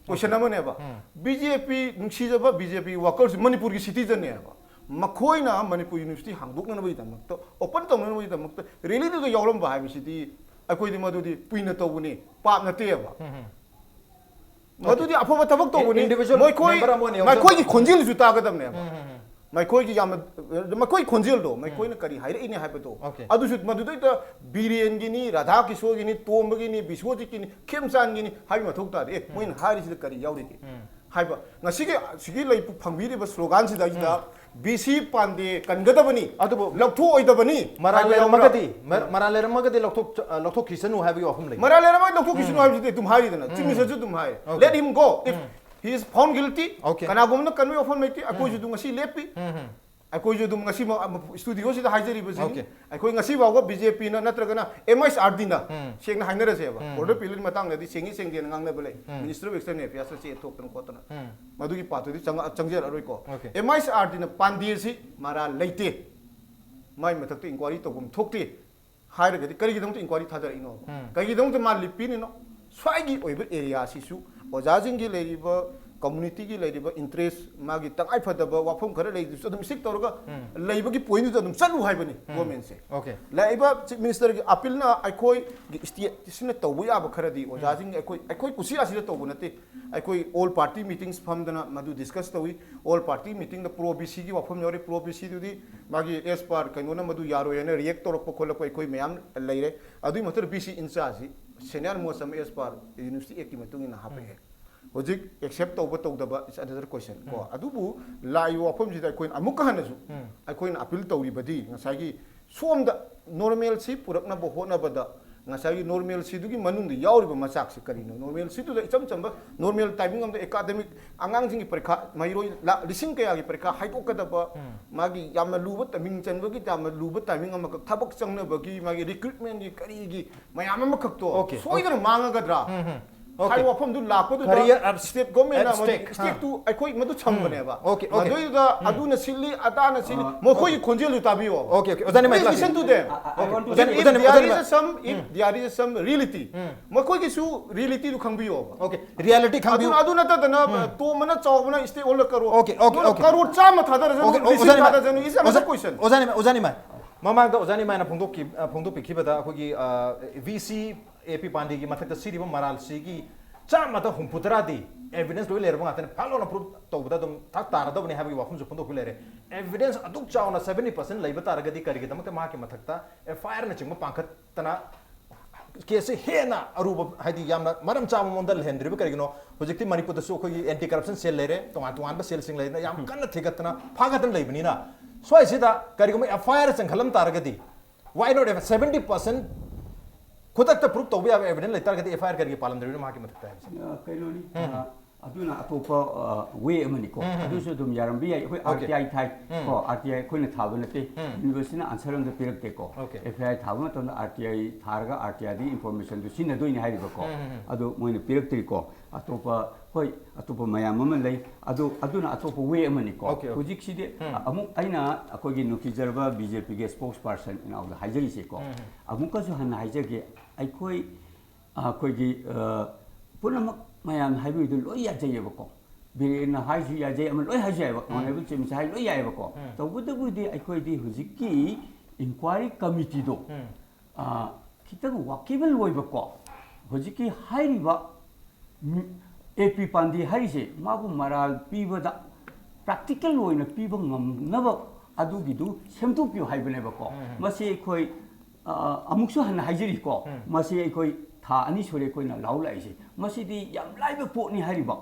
ꯀꯣꯏꯁꯟ ꯑꯃꯅꯦꯕ꯫ ꯎꯝ. ꯕꯤ ꯖꯦ ꯄꯤ ꯅꯨꯡꯁꯤꯖꯕ ꯕꯤ ꯖꯦ ꯄꯤ ꯋꯥꯀꯔꯁ ꯃꯅꯤꯄꯨꯔꯒꯤ ꯁꯤꯇꯤꯖꯟꯅꯦꯕ꯫ ꯃꯈꯣꯏꯅ ꯃꯅꯤꯄꯨꯔ ꯌꯨꯅꯤꯚꯔꯁꯤꯇꯤ ꯍꯥꯡꯗꯣꯛꯅꯅꯕꯒꯤꯗꯃꯛꯇ, ꯑꯣꯄꯟ ꯇꯧꯅꯅꯕꯒꯤꯗꯃꯛꯇ ꯔꯦꯂꯤꯗꯨꯗ ꯌꯥꯎꯔꯝꯕ ꯍꯥꯏꯕꯁꯤꯗꯤ ꯑꯩꯈꯣꯏꯗꯤ ꯃꯗꯨꯗꯤ ꯄꯨꯏꯅ ꯇꯧꯕꯅꯤ, ꯄꯥꯞ ꯅꯠꯇꯦꯕ꯫ ꯎꯝ, ꯎꯝ. ꯃꯗꯨꯗꯤ ꯑꯐꯕ ꯊꯕꯛ ꯇꯧꯕꯅꯤ꯫ Individual ꯃꯈꯣꯏ member ꯑꯃ ꯑꯣꯏꯅ ꯃꯈꯣꯏꯒꯤ ꯌꯥꯎꯖꯕ꯫ ꯈꯣꯟꯖꯦꯜꯁꯨ ꯇꯥꯒꯗꯕꯅꯦꯕ꯫ ꯎꯝ, ꯎꯝ, ꯎꯝ. ꯃꯈꯣꯏꯒꯤ ꯌꯥꯝꯅ ꯃꯈꯣꯏ ꯈꯣꯟꯖꯦꯜꯗꯣ ꯃꯈꯣꯏꯅ ꯀꯔꯤ ꯍꯥꯏꯔꯛꯏꯅꯦ ꯍꯥꯏꯕꯗꯣ꯫ Okay. ꯑꯗꯨꯁꯨ ꯃꯗꯨꯗꯩꯗ ꯕꯤꯔꯦꯟꯒꯤꯅꯤ, ꯔꯥꯙꯥ ꯀꯤꯁꯣꯔꯒꯤꯅꯤ, ꯇꯣꯝꯕꯒꯤꯅꯤ, ꯕꯤꯁꯣꯖꯤꯠꯀꯤꯅꯤ, ꯈꯦꯝꯆꯥꯟꯒꯤꯅꯤ ꯍꯥꯏꯕꯒꯤ ꯃꯊꯧ ꯇꯥꯗꯦ꯫ ꯑꯦ, ꯃꯣꯏꯅ ꯍꯥꯏꯔꯤꯁꯤꯗ ꯀꯔꯤ ꯌꯥꯎꯔꯤꯒꯦ? ꯍꯥꯏꯕ ꯉꯁꯤꯒꯤ ꯁꯤꯒꯤ ꯂꯩ ꯐꯪꯕꯤꯔꯤꯕ ꯁ꯭ꯂꯣꯒꯥꯟꯁꯤꯗꯩꯁꯤꯗ ꯕꯤ ꯁꯤ ꯄꯥꯟꯗꯦ ꯀꯟꯒꯗꯕꯅꯤ, ꯑꯗꯨꯕꯨ ꯂꯧꯊꯣꯛꯑꯣꯏꯗꯕꯅꯤ ꯃꯔꯥꯜ ꯍꯥꯏꯕ ꯌꯥꯎꯕ꯭ꯔꯥ? ꯂꯩꯔꯝꯃꯒꯗꯤ ꯃꯔ- ꯃꯔꯥꯜ ꯂꯩꯔꯝꯃꯒꯗꯤ ꯂꯧꯊꯣꯛ ꯑ, ꯂꯧꯊꯣꯛꯈꯤꯁꯅꯨ ꯍꯥꯏꯕꯒꯤ ꯋꯥꯐꯝ ꯂꯩ꯫ ꯃꯔꯥꯜ ꯂꯩꯔꯝꯃꯒꯗꯤ ꯂꯧꯊꯣꯛꯈꯤꯁꯅꯨ ꯍꯥꯏꯕꯁꯤꯗꯤ ꯑꯗꯨꯝ ꯍꯥꯏꯔꯤꯗꯅ꯫ ꯆꯤꯞ ꯃꯤꯅꯤꯁꯇꯔꯁꯨ ꯑꯗꯨꯝ ꯍꯥꯏ, let him go if he is found guilty꯫ Okay. ꯀꯅꯥꯒꯨꯝꯕꯅ ꯀꯟꯕꯒꯤ ꯋꯥꯐꯝ ꯂꯩꯇꯦ꯫ ꯑꯩꯈꯣꯏꯁꯨ ꯑꯗꯨꯝ ꯉꯁꯤ ꯂꯦꯞꯄꯤ꯫ ꯎꯝ, ꯎꯝ. ꯑꯩꯈꯣꯏꯁꯨ ꯑꯗꯨꯝ ꯉꯁꯤ ꯁ꯭ꯇꯨꯗꯤꯑꯣꯁꯤꯗ ꯍꯥꯏꯖꯔꯤꯕꯁꯤꯅꯤ꯫ Okay. ꯑꯩꯈꯣꯏ ꯉꯁꯤ ꯐꯥꯎꯕ ꯕꯤ ꯖꯦ ꯄꯤꯅ ꯅꯠꯇ꯭ꯔꯒꯅ ꯑꯦꯝ ꯑꯥꯏꯁ ꯑꯥꯔ ꯗꯤꯅ, ꯁꯦꯡꯅ ꯍꯥꯏꯅꯔꯁꯦꯕ, ꯕꯣꯔꯗꯔ ꯄꯤꯂꯔꯒꯤ ꯃꯇꯥꯡꯗꯗꯤ ꯁꯦꯡꯉꯤ ꯁꯦꯡꯗꯦꯅ ꯉꯥꯡꯅꯕ ꯂꯩ꯫ ꯃꯤꯅꯤꯁꯇꯔ ꯑꯣꯐ ꯑꯦꯛꯁꯇꯔꯅꯦꯜ ꯑꯦꯐꯤꯌꯔꯁꯇ ꯆꯦ ꯊꯣꯛꯇꯅ ꯈꯣꯠꯇꯅ꯫ ꯃꯗꯨꯒꯤ ꯄꯥꯠꯇꯨꯗꯤ ꯆꯪꯉ- ꯆꯪꯖꯔꯛꯑꯔꯣꯏꯀꯣ꯫ Okay. ꯑꯦꯝ ꯑꯥꯏꯁ ꯑꯥꯔ ꯗꯤꯅ ꯄꯥꯟꯗꯦꯁꯤ ꯃꯔꯥꯜ ꯂꯩꯇꯦ, ꯃꯥꯏ ꯃꯊꯛꯇ ꯏꯟꯀ꯭ꯋꯥꯏꯔꯤ ꯇꯧꯐꯝ ꯊꯣꯛꯇꯦ ꯍꯥꯏꯔꯒꯗꯤ ꯀꯔꯤꯒꯤꯗꯃꯛꯇ ꯏꯟꯀ꯭ꯋꯥꯏꯔꯤ ꯊꯥꯗꯔꯛꯏꯅꯣ? ꯀꯔꯤꯒꯤꯗꯃꯛꯇ ꯃꯥ ꯂꯤꯞ ꯄꯤꯔꯤꯅꯣ? ꯁ꯭ꯋꯥꯏꯒꯤ ꯑꯣꯏꯕ ꯑꯦꯔꯤꯌꯥꯁꯤꯁꯨ ꯑꯣꯖꯥꯁꯤꯡꯒꯤ ꯂꯩꯔꯤꯕ, ꯀꯝꯃꯨꯅꯤꯇꯤꯒꯤ ꯂꯩꯔꯤꯕ ꯏꯟꯇꯔꯦꯁ, ꯃꯥꯒꯤ ꯇꯉꯥꯏ ꯐꯗꯕ ꯋꯥꯐꯝ ꯈꯔ ꯂꯩꯕꯁꯨ ꯑꯗꯨꯝ ꯁ꯭ꯇꯤꯛ ꯇꯧꯔꯒ ꯂꯩꯕꯒꯤ ꯄꯣꯏꯟꯗꯨꯗ ꯑꯗꯨꯝ ꯆꯠꯂꯨ ꯍꯥꯏꯕꯅꯤ ꯒꯣꯔꯃꯦꯟꯁꯦ꯫ Okay. ꯂꯥꯛꯏꯕ ꯆꯤꯐ ꯃꯤꯅꯤꯁꯇꯔꯒꯤ ꯑꯄꯤꯜꯅ ꯑꯩꯈꯣꯏꯒꯤ ꯁ꯭ꯇꯦꯠꯁꯤꯅ ꯇꯧꯕ ꯌꯥꯕ ꯈꯔꯗꯤ ꯑꯣꯖꯥꯁꯤꯡꯒꯤ ꯑꯩꯈꯣꯏ ꯑꯩꯈꯣꯏ ꯀꯨꯁꯤ ꯑꯁꯤꯗ ꯇꯧꯕ ꯅꯠꯇꯦ꯫ ꯑꯩꯈꯣꯏ ꯑꯣꯜ ꯄꯥꯔꯇꯤ ꯃꯤꯇꯤꯡꯁ ꯐꯝꯗꯅ ꯃꯗꯨ ꯗꯤꯁꯀꯁ ꯇꯧꯏ꯫ ꯑꯣꯜ ꯄꯥꯔꯇꯤ ꯃꯤꯇꯤꯡꯗ ꯄ꯭ꯔꯣ ꯕꯤ ꯁꯤꯒꯤ ꯋꯥꯐꯝ ꯌꯥꯎꯔꯤ꯫ ꯄ꯭ꯔꯣ ꯕꯤ ꯁꯤꯗꯨꯗꯤ ꯃꯥꯒꯤ ꯑꯦꯁ ꯄꯥꯔ ꯀꯩꯅꯣꯅ ꯃꯗꯨ ꯌꯥꯔꯣꯏ ꯍꯥꯏꯅ ꯔꯤꯌꯦꯛ ꯇꯧꯔꯛꯄ ꯈꯣꯠꯂꯛꯄ ꯑꯩꯈꯣꯏ ꯃꯌꯥꯝ ꯂꯩꯔꯦ꯫ ꯑꯗꯨꯒꯤ ꯃꯊꯛꯇ ꯕꯤ ꯁꯤ ꯏꯟꯆꯥꯔꯖꯁꯤ ꯁꯦꯅꯤꯌꯔ ꯃꯣꯁ ꯑꯃ ꯑꯦꯁ ꯄꯥꯔ ꯌꯨꯅꯤꯚꯔꯁꯤꯇꯤ ꯑꯦꯛꯀꯤ ꯃꯇꯨꯡ ꯏꯟꯅ ꯍꯥꯞꯄꯛꯑꯦ꯫ ꯍꯧꯖꯤꯛ ꯑꯦꯛꯁꯦꯞ ꯇꯧꯕ ꯇꯧꯗꯕ is another question ꯀꯣ꯫ ꯑꯗꯨꯕꯨ ꯂꯥꯛꯏꯕ ꯋꯥꯐꯝꯁꯤꯗ ꯑꯩꯈꯣꯏꯅ ꯑꯃꯨꯛꯀ ꯍꯟꯅꯁꯨ ꯑꯩꯈꯣꯏꯅ ꯑꯄꯤꯜ ꯇꯧꯔꯤꯕꯗꯤ ꯉꯁꯥꯏꯒꯤ ꯁꯣꯝꯗ ꯅꯣꯔꯃꯦꯜꯁꯤ ꯄꯨꯔꯛꯅꯕ ꯍꯣꯠꯅꯕꯗ ꯉꯁꯥꯏꯒꯤ ꯅꯣꯔꯃꯦꯜꯁꯤꯗꯨꯒꯤ ꯃꯅꯨꯡꯗ ꯌꯥꯎꯔꯤꯕ ꯃꯆꯥꯛꯁꯤ ꯀꯔꯤꯅꯣ? ꯅꯣꯔꯃꯦꯜꯁꯤꯗꯨꯗ ꯏꯆꯝ ꯆꯝꯕ ꯅꯣꯔꯃꯦꯜ ꯇꯥꯏꯃꯤꯡ ꯑꯃꯗ ꯑꯦꯀꯥꯗꯃꯤꯛ ꯑꯉꯥꯡꯁꯤꯡꯒꯤ ꯄꯔꯤꯈꯥ ꯃꯍꯩꯔꯣꯏ ꯂꯥꯛ ꯂꯤꯁꯤꯡ ꯀꯌꯥꯒꯤ ꯄꯔꯤꯈꯥ ꯍꯥꯏꯗꯣꯛꯀꯗꯕ, ꯃꯥꯒꯤ ꯌꯥꯝꯅ ꯂꯨꯕ ꯇ- ꯃꯤꯡ ꯆꯟꯕꯒꯤ ꯌꯥꯝꯅ ꯂꯨꯕ ꯇꯥꯏꯃꯤꯡ ꯑꯃꯈꯛ, ꯊꯕꯛ ꯆꯪꯅꯕꯒꯤ ꯃꯥꯒꯤ ꯔꯤꯀ꯭ꯔꯨꯠꯃꯦꯟꯒꯤ ꯀꯔꯤꯒꯤ ꯃꯌꯥꯝ ꯑꯃꯈꯛꯇꯣ Okay, ꯁꯣꯏꯗꯅ ꯃꯥꯡꯉꯒꯗ꯭ꯔꯥ Okay. ꯍꯥꯏꯕ ꯋꯥꯐꯝꯗꯨ ꯂꯥꯛꯄꯗꯨꯗ Career at- ꯁ꯭ꯇꯦꯠ ꯒꯣꯔꯃꯦꯟꯅ at ꯃꯗꯨ stake. ꯁ꯭ꯇꯦꯠꯇꯨ ꯑꯩꯈꯣꯏ ꯃꯗꯨ ꯊꯝꯕꯅꯦꯕ꯫ Okay, okay. ꯃꯗꯨꯏꯗꯨꯗ ꯑꯗꯨꯅ ꯁꯤꯜꯂꯤ, ꯑꯗꯥꯅ ꯁꯤꯜꯂꯤ, ꯑꯥ. ꯃꯈꯣꯏꯒꯤ ꯈꯣꯟꯖꯦꯜꯗꯨ ꯇꯥꯕꯤꯌꯣ꯫ Okay, okay. ꯑꯣꯖꯥ ꯅꯤꯃꯥꯏ Please class. listen to them. I, I want to ꯑꯣꯖꯥ If, ꯅꯤꯃꯥꯏ, if ꯑꯣꯖꯥ there Nimai. is some, if there is some reality, ꯃꯈꯣꯏꯒꯤꯁꯨ ꯔꯤꯌꯦꯂꯤꯇꯤꯗꯨ ꯈꯪꯕꯤꯌꯣꯕ꯫ Okay, reality ꯈꯪꯕꯤꯌꯨ꯫ ꯑꯗꯨꯅ ꯑꯗꯨ ꯅꯠꯇꯗꯅ ꯇꯣꯝꯕꯅ ꯆꯥꯎꯕꯅ stakeholder crore Okay, okay, okay. Crore ꯆꯥꯝꯃ ꯊꯥꯗꯔꯁꯨ Okay, ꯂꯤꯁꯤꯡ ꯑꯣꯖꯥ ꯅꯤꯃꯥꯏ. ꯊꯥꯗꯔꯁꯨ is another ꯑꯣꯖꯥ- question. ꯑꯣꯖꯥ ꯅꯤꯃꯥꯏ, ꯑꯣꯖꯥ ꯅꯤꯃꯥꯏ. ꯃꯃꯥꯡꯗ ꯑꯣꯖꯥ ꯅꯤꯃꯥꯏꯅ ꯐꯣꯡꯗꯣꯛꯈꯤ-, ꯑ, ꯐꯣꯡꯗꯣꯛꯄꯤꯈꯤꯕꯗ ꯑꯩꯈꯣꯏꯒꯤ, ꯑ, ꯚꯤ ꯁꯤ ꯑꯦ ꯄꯤ ꯄꯥꯟꯗꯦꯒꯤ ꯃꯊꯛꯇ ꯁꯤꯔꯤꯕ ꯃꯔꯥꯜꯁꯤꯒꯤ ꯆꯥꯝꯃꯗ ꯍꯨꯝꯐꯨ ꯇꯔꯥꯗꯤ ꯑꯦꯚꯤꯗꯦꯟꯁ ꯂꯣꯏ ꯂꯩꯔꯕ ꯉꯥꯛꯇꯅꯤ꯫ ꯐꯥꯜꯂꯣꯅ ꯄ꯭ꯔꯨꯐ ꯇꯧꯕꯗ ꯑꯗꯨꯝ ꯊꯥꯛ ꯇꯥꯔꯗꯕꯅꯤ ꯍꯥꯏꯕꯒꯤ ꯋꯥꯐꯝꯁꯨ ꯐꯣꯡꯗꯣꯛꯄꯤ ꯂꯩꯔꯦ꯫ ꯑꯦꯚꯤꯗꯦꯟꯁ ꯑꯗꯨꯛ ꯆꯥꯎꯅ ꯁꯚꯦꯟꯇꯤ ꯄꯥꯔꯁꯦꯟ ꯂꯩꯕ ꯇꯥꯔꯒꯗꯤ ꯀꯔꯤꯒꯤꯗꯃꯛꯇ ꯃꯍꯥꯛꯀꯤ ꯃꯊꯛꯇ ꯑꯦꯐ ꯑꯥꯏ ꯑꯥꯔꯅꯆꯤꯡꯕ ꯄꯥꯡꯈꯠꯇꯅ ꯀꯦꯁꯁꯦ ꯍꯦꯟꯅ ꯑꯔꯨꯕ, ꯍꯥꯏꯗꯤ ꯌꯥꯝꯅ ꯃꯔꯝ ꯆꯥꯕ ꯃꯑꯣꯡꯗ ꯂꯩꯍꯟꯗ꯭ꯔꯤꯕ ꯀꯔꯤꯒꯤꯅꯣ? ꯍꯧꯖꯤꯛꯇꯤ ꯃꯅꯤꯄꯨꯔꯗꯁꯨ ꯑꯩꯈꯣꯏꯒꯤ ꯑꯦꯟꯇꯤ ꯀꯔꯞꯁꯟ ꯁꯦꯜ ꯂꯩꯔꯦ, ꯇꯣꯉꯥꯟ ꯇꯣꯉꯥꯟꯕ ꯁꯦꯜꯁꯤꯡ ꯂꯩꯗꯅ ꯌꯥꯝ ꯀꯟꯅ ꯊꯤꯒꯠꯇꯅ ꯐꯥꯒꯠꯇꯅ ꯂꯩꯕꯅꯤꯅ, ꯁ꯭ꯋꯥꯏꯁꯤꯗ ꯀꯔꯤꯒꯨꯝꯕ ꯑꯦꯐ ꯑꯥꯏ ꯑꯥꯔ ꯆꯪꯈꯠꯂꯝ ꯇꯥꯔꯒꯗꯤ, why not seventy percent ꯈꯨꯗꯛꯇ ꯄ꯭ꯔꯨꯐ ꯇꯧꯕ ꯌꯥꯕ ꯑꯦꯚꯤꯗꯦꯟꯁ ꯂꯩꯇꯥꯔꯒꯗꯤ ꯑꯦꯐ ꯑꯥꯏ ꯑꯥꯔ ꯀꯔꯤꯒꯤ ꯄꯥꯜꯂꯝꯗ꯭ꯔꯤꯕꯅꯣ ꯃꯍꯥꯛꯀꯤ ꯃꯊꯛꯇ ꯍꯥꯏꯕꯁꯦ? ꯑ, ꯀꯩꯅꯣꯅꯤ, ꯑ, ꯑꯗꯨꯅ ꯑꯇꯣꯞꯄ ꯋꯦ ꯑꯃꯅꯤꯀꯣ꯫ ꯑꯗꯨꯁꯨ ꯑꯗꯨꯝ ꯌꯥꯔꯝꯕ ꯌꯥꯏ꯫ ꯑꯩꯈꯣꯏ Okay. ꯑꯥꯔ ꯇꯤ ꯑꯥꯏ ꯊꯥꯏ ꯀꯣ, ꯑꯥꯔ ꯇꯤ ꯑꯥꯏ ꯑꯩꯈꯣꯏꯅ ꯊꯥꯕ ꯅꯠꯇꯦ꯫ ꯌꯨꯅꯤꯚꯔꯁꯤꯇꯤꯅ ꯑꯟꯁꯔ ꯑꯝꯇ ꯄꯤꯔꯛꯇꯦꯀꯣ꯫ Okay. ꯑꯦꯐ ꯑꯥꯏ ꯑꯥꯔ ꯊꯥꯕ ꯃꯇꯝꯗ ꯑꯥꯔ ꯇꯤ ꯑꯥꯏ ꯊꯥꯔꯒ ꯑꯥꯔ ꯇꯤ ꯑꯥꯏꯗꯒꯤ ꯏꯟꯐꯣꯔꯃꯦꯁꯟꯗꯨ ꯁꯤꯖꯤꯟꯅꯗꯣꯏꯅꯤ ꯍꯥꯏꯔꯤꯕꯀꯣ꯫ ꯑꯗꯨ ꯃꯣꯏꯅ ꯄꯤꯔꯛꯇ꯭ꯔꯤꯀꯣ꯫ ꯑꯇꯣꯞꯄ, ꯍꯣꯏ, ꯑꯇꯣꯞꯄ ꯃꯌꯥꯝ ꯑꯃ ꯂꯩ꯫ ꯑꯗꯨ, ꯑꯗꯨꯅ ꯑꯇꯣꯞꯄ ꯋꯦ ꯑꯃꯅꯤꯀꯣ꯫ Okay, okay. ꯍꯧꯖꯤꯛꯁꯤꯗꯤ ꯑꯃꯨꯛ ꯑꯩꯅ ꯑꯩꯈꯣꯏꯒꯤ ꯅꯨꯡꯁꯤꯖꯔꯕ ꯕꯤ ꯖꯦ ꯄꯤꯒꯤ ꯁ꯭ꯄꯣꯛꯁ ꯄꯥꯔꯁꯟ ꯏꯅꯥꯎꯗ ꯍꯥꯏꯖꯔꯤꯁꯦꯀꯣ꯫ ꯑꯃꯨꯛꯀꯁꯨ ꯍꯟꯅ ꯍꯥꯏꯖꯒꯦ, ꯑꯩꯈꯣꯏ ꯑꯩꯈꯣꯏꯒꯤ, ꯑ, ꯄꯨꯝꯅꯃꯛ ꯃꯌꯥꯝꯅ ꯍꯥꯏꯕꯤꯕꯗꯨ ꯂꯣꯏ ꯌꯥꯖꯩꯌꯦꯕꯀꯣ꯫ ꯕꯤꯔꯦꯟꯅ ꯍꯥꯏꯁꯨ ꯌꯥꯖꯩ, ꯑꯃ ꯂꯣꯏ ꯍꯥꯏꯖꯩꯌꯦꯕ, ꯑꯣꯅꯔꯦꯕꯜ ꯆꯤꯐ ꯃꯤꯅꯤꯁꯇꯔ ꯍꯥꯏ ꯂꯣꯏ ꯌꯥꯏꯌꯦꯕꯀꯣ꯫ ꯇꯧꯕꯇꯕꯨꯗꯤ ꯑꯩꯈꯣꯏꯗꯤ ꯍꯧꯖꯤꯛꯀꯤ ꯏꯟꯀ꯭ꯋꯥꯏꯔꯤ ꯀꯃꯤꯇꯤꯗꯣ, ꯑ, ꯈꯤꯇꯪ ꯋꯥꯀꯤꯕꯜ ꯑꯣꯏꯕꯀꯣ, ꯍꯧꯖꯤꯛꯀꯤ ꯍꯥꯏꯔꯤꯕ ꯑꯦ ꯄꯤ ꯄꯥꯟꯗꯦ ꯍꯥꯏꯔꯤꯁꯦ ꯃꯥꯕꯨ ꯃꯔꯥꯜ ꯄꯤꯕꯗ ꯄ꯭ꯔꯦꯛꯇꯤꯀꯦꯜ ꯑꯣꯏꯅ ꯄꯤꯕ ꯉꯝꯅꯕ ꯑꯗꯨꯒꯤꯗꯨ ꯁꯦꯝꯗꯣꯛꯄꯤꯌꯨ ꯍꯥꯏꯕꯅꯦꯕꯀꯣ꯫ ꯃꯁꯤ ꯑꯩꯈꯣꯏ, ꯑ, ꯑꯃꯨꯛꯁꯨ ꯍꯟꯅ ꯍꯥꯏꯖꯔꯤꯀꯣ, ꯃꯁꯤ ꯑꯩꯈꯣꯏ ꯊꯥ ꯑꯅꯤ ꯁꯨꯔꯦ ꯑꯩꯈꯣꯏꯅ ꯂꯥꯎ ꯂꯥꯛꯏꯁꯦ꯫ ꯃꯁꯤꯗꯤ ꯌꯥꯝ ꯂꯥꯏꯕ ꯄꯣꯠꯅꯤ ꯍꯥꯏꯔꯤꯕ꯫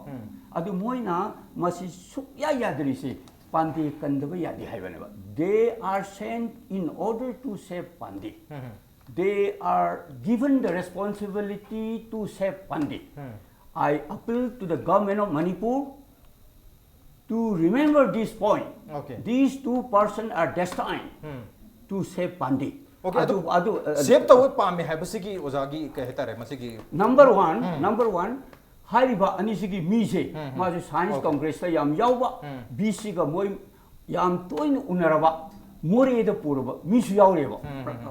ꯑꯗꯨ ꯃꯣꯏꯅ ꯃꯁꯤ ꯁꯨꯛꯌꯥ ꯌꯥꯗ꯭ꯔꯤꯁꯦ ꯄꯥꯟꯗꯦ ꯀꯟꯗꯕ ꯌꯥꯗꯦ ꯍꯥꯏꯕꯅꯦꯕ꯫ They are sent in order to save Pandey. They are given the responsibility to save Pandey. I appeal to the government of Manipur to remember this point. Okay. These two persons are destined to save Pandey. Okay, ꯑꯗꯨ, ꯑꯗꯨ ꯑꯗꯨ, ꯑ, ꯁꯦꯞ ꯇꯧꯕ ꯄꯥꯝꯃꯦ ꯍꯥꯏꯕꯁꯤꯒꯤ ꯑꯣꯖꯥꯒꯤ ꯀꯩ ꯍꯥꯏꯇꯥꯔꯦ ꯃꯁꯤꯒꯤ? Number one, number one, ꯍꯥꯏꯔꯤꯕ ꯑꯅꯤꯁꯤꯒꯤ ꯃꯤꯁꯦ, ꯃꯥꯁꯦ ꯁꯥꯏꯟꯁ Okay. ꯀꯪꯒ꯭ꯔꯦꯁꯇ ꯌꯥꯝ ꯌꯥꯎꯕ, ꯕꯤ ꯁꯤꯒ ꯃꯣꯏ ꯌꯥꯝ ꯇꯣꯏꯅ ꯎꯅꯔꯕ, ꯃꯣꯔꯦꯗ ꯄꯨꯔꯕ ꯃꯤꯁꯨ ꯌꯥꯎꯔꯦꯕ꯫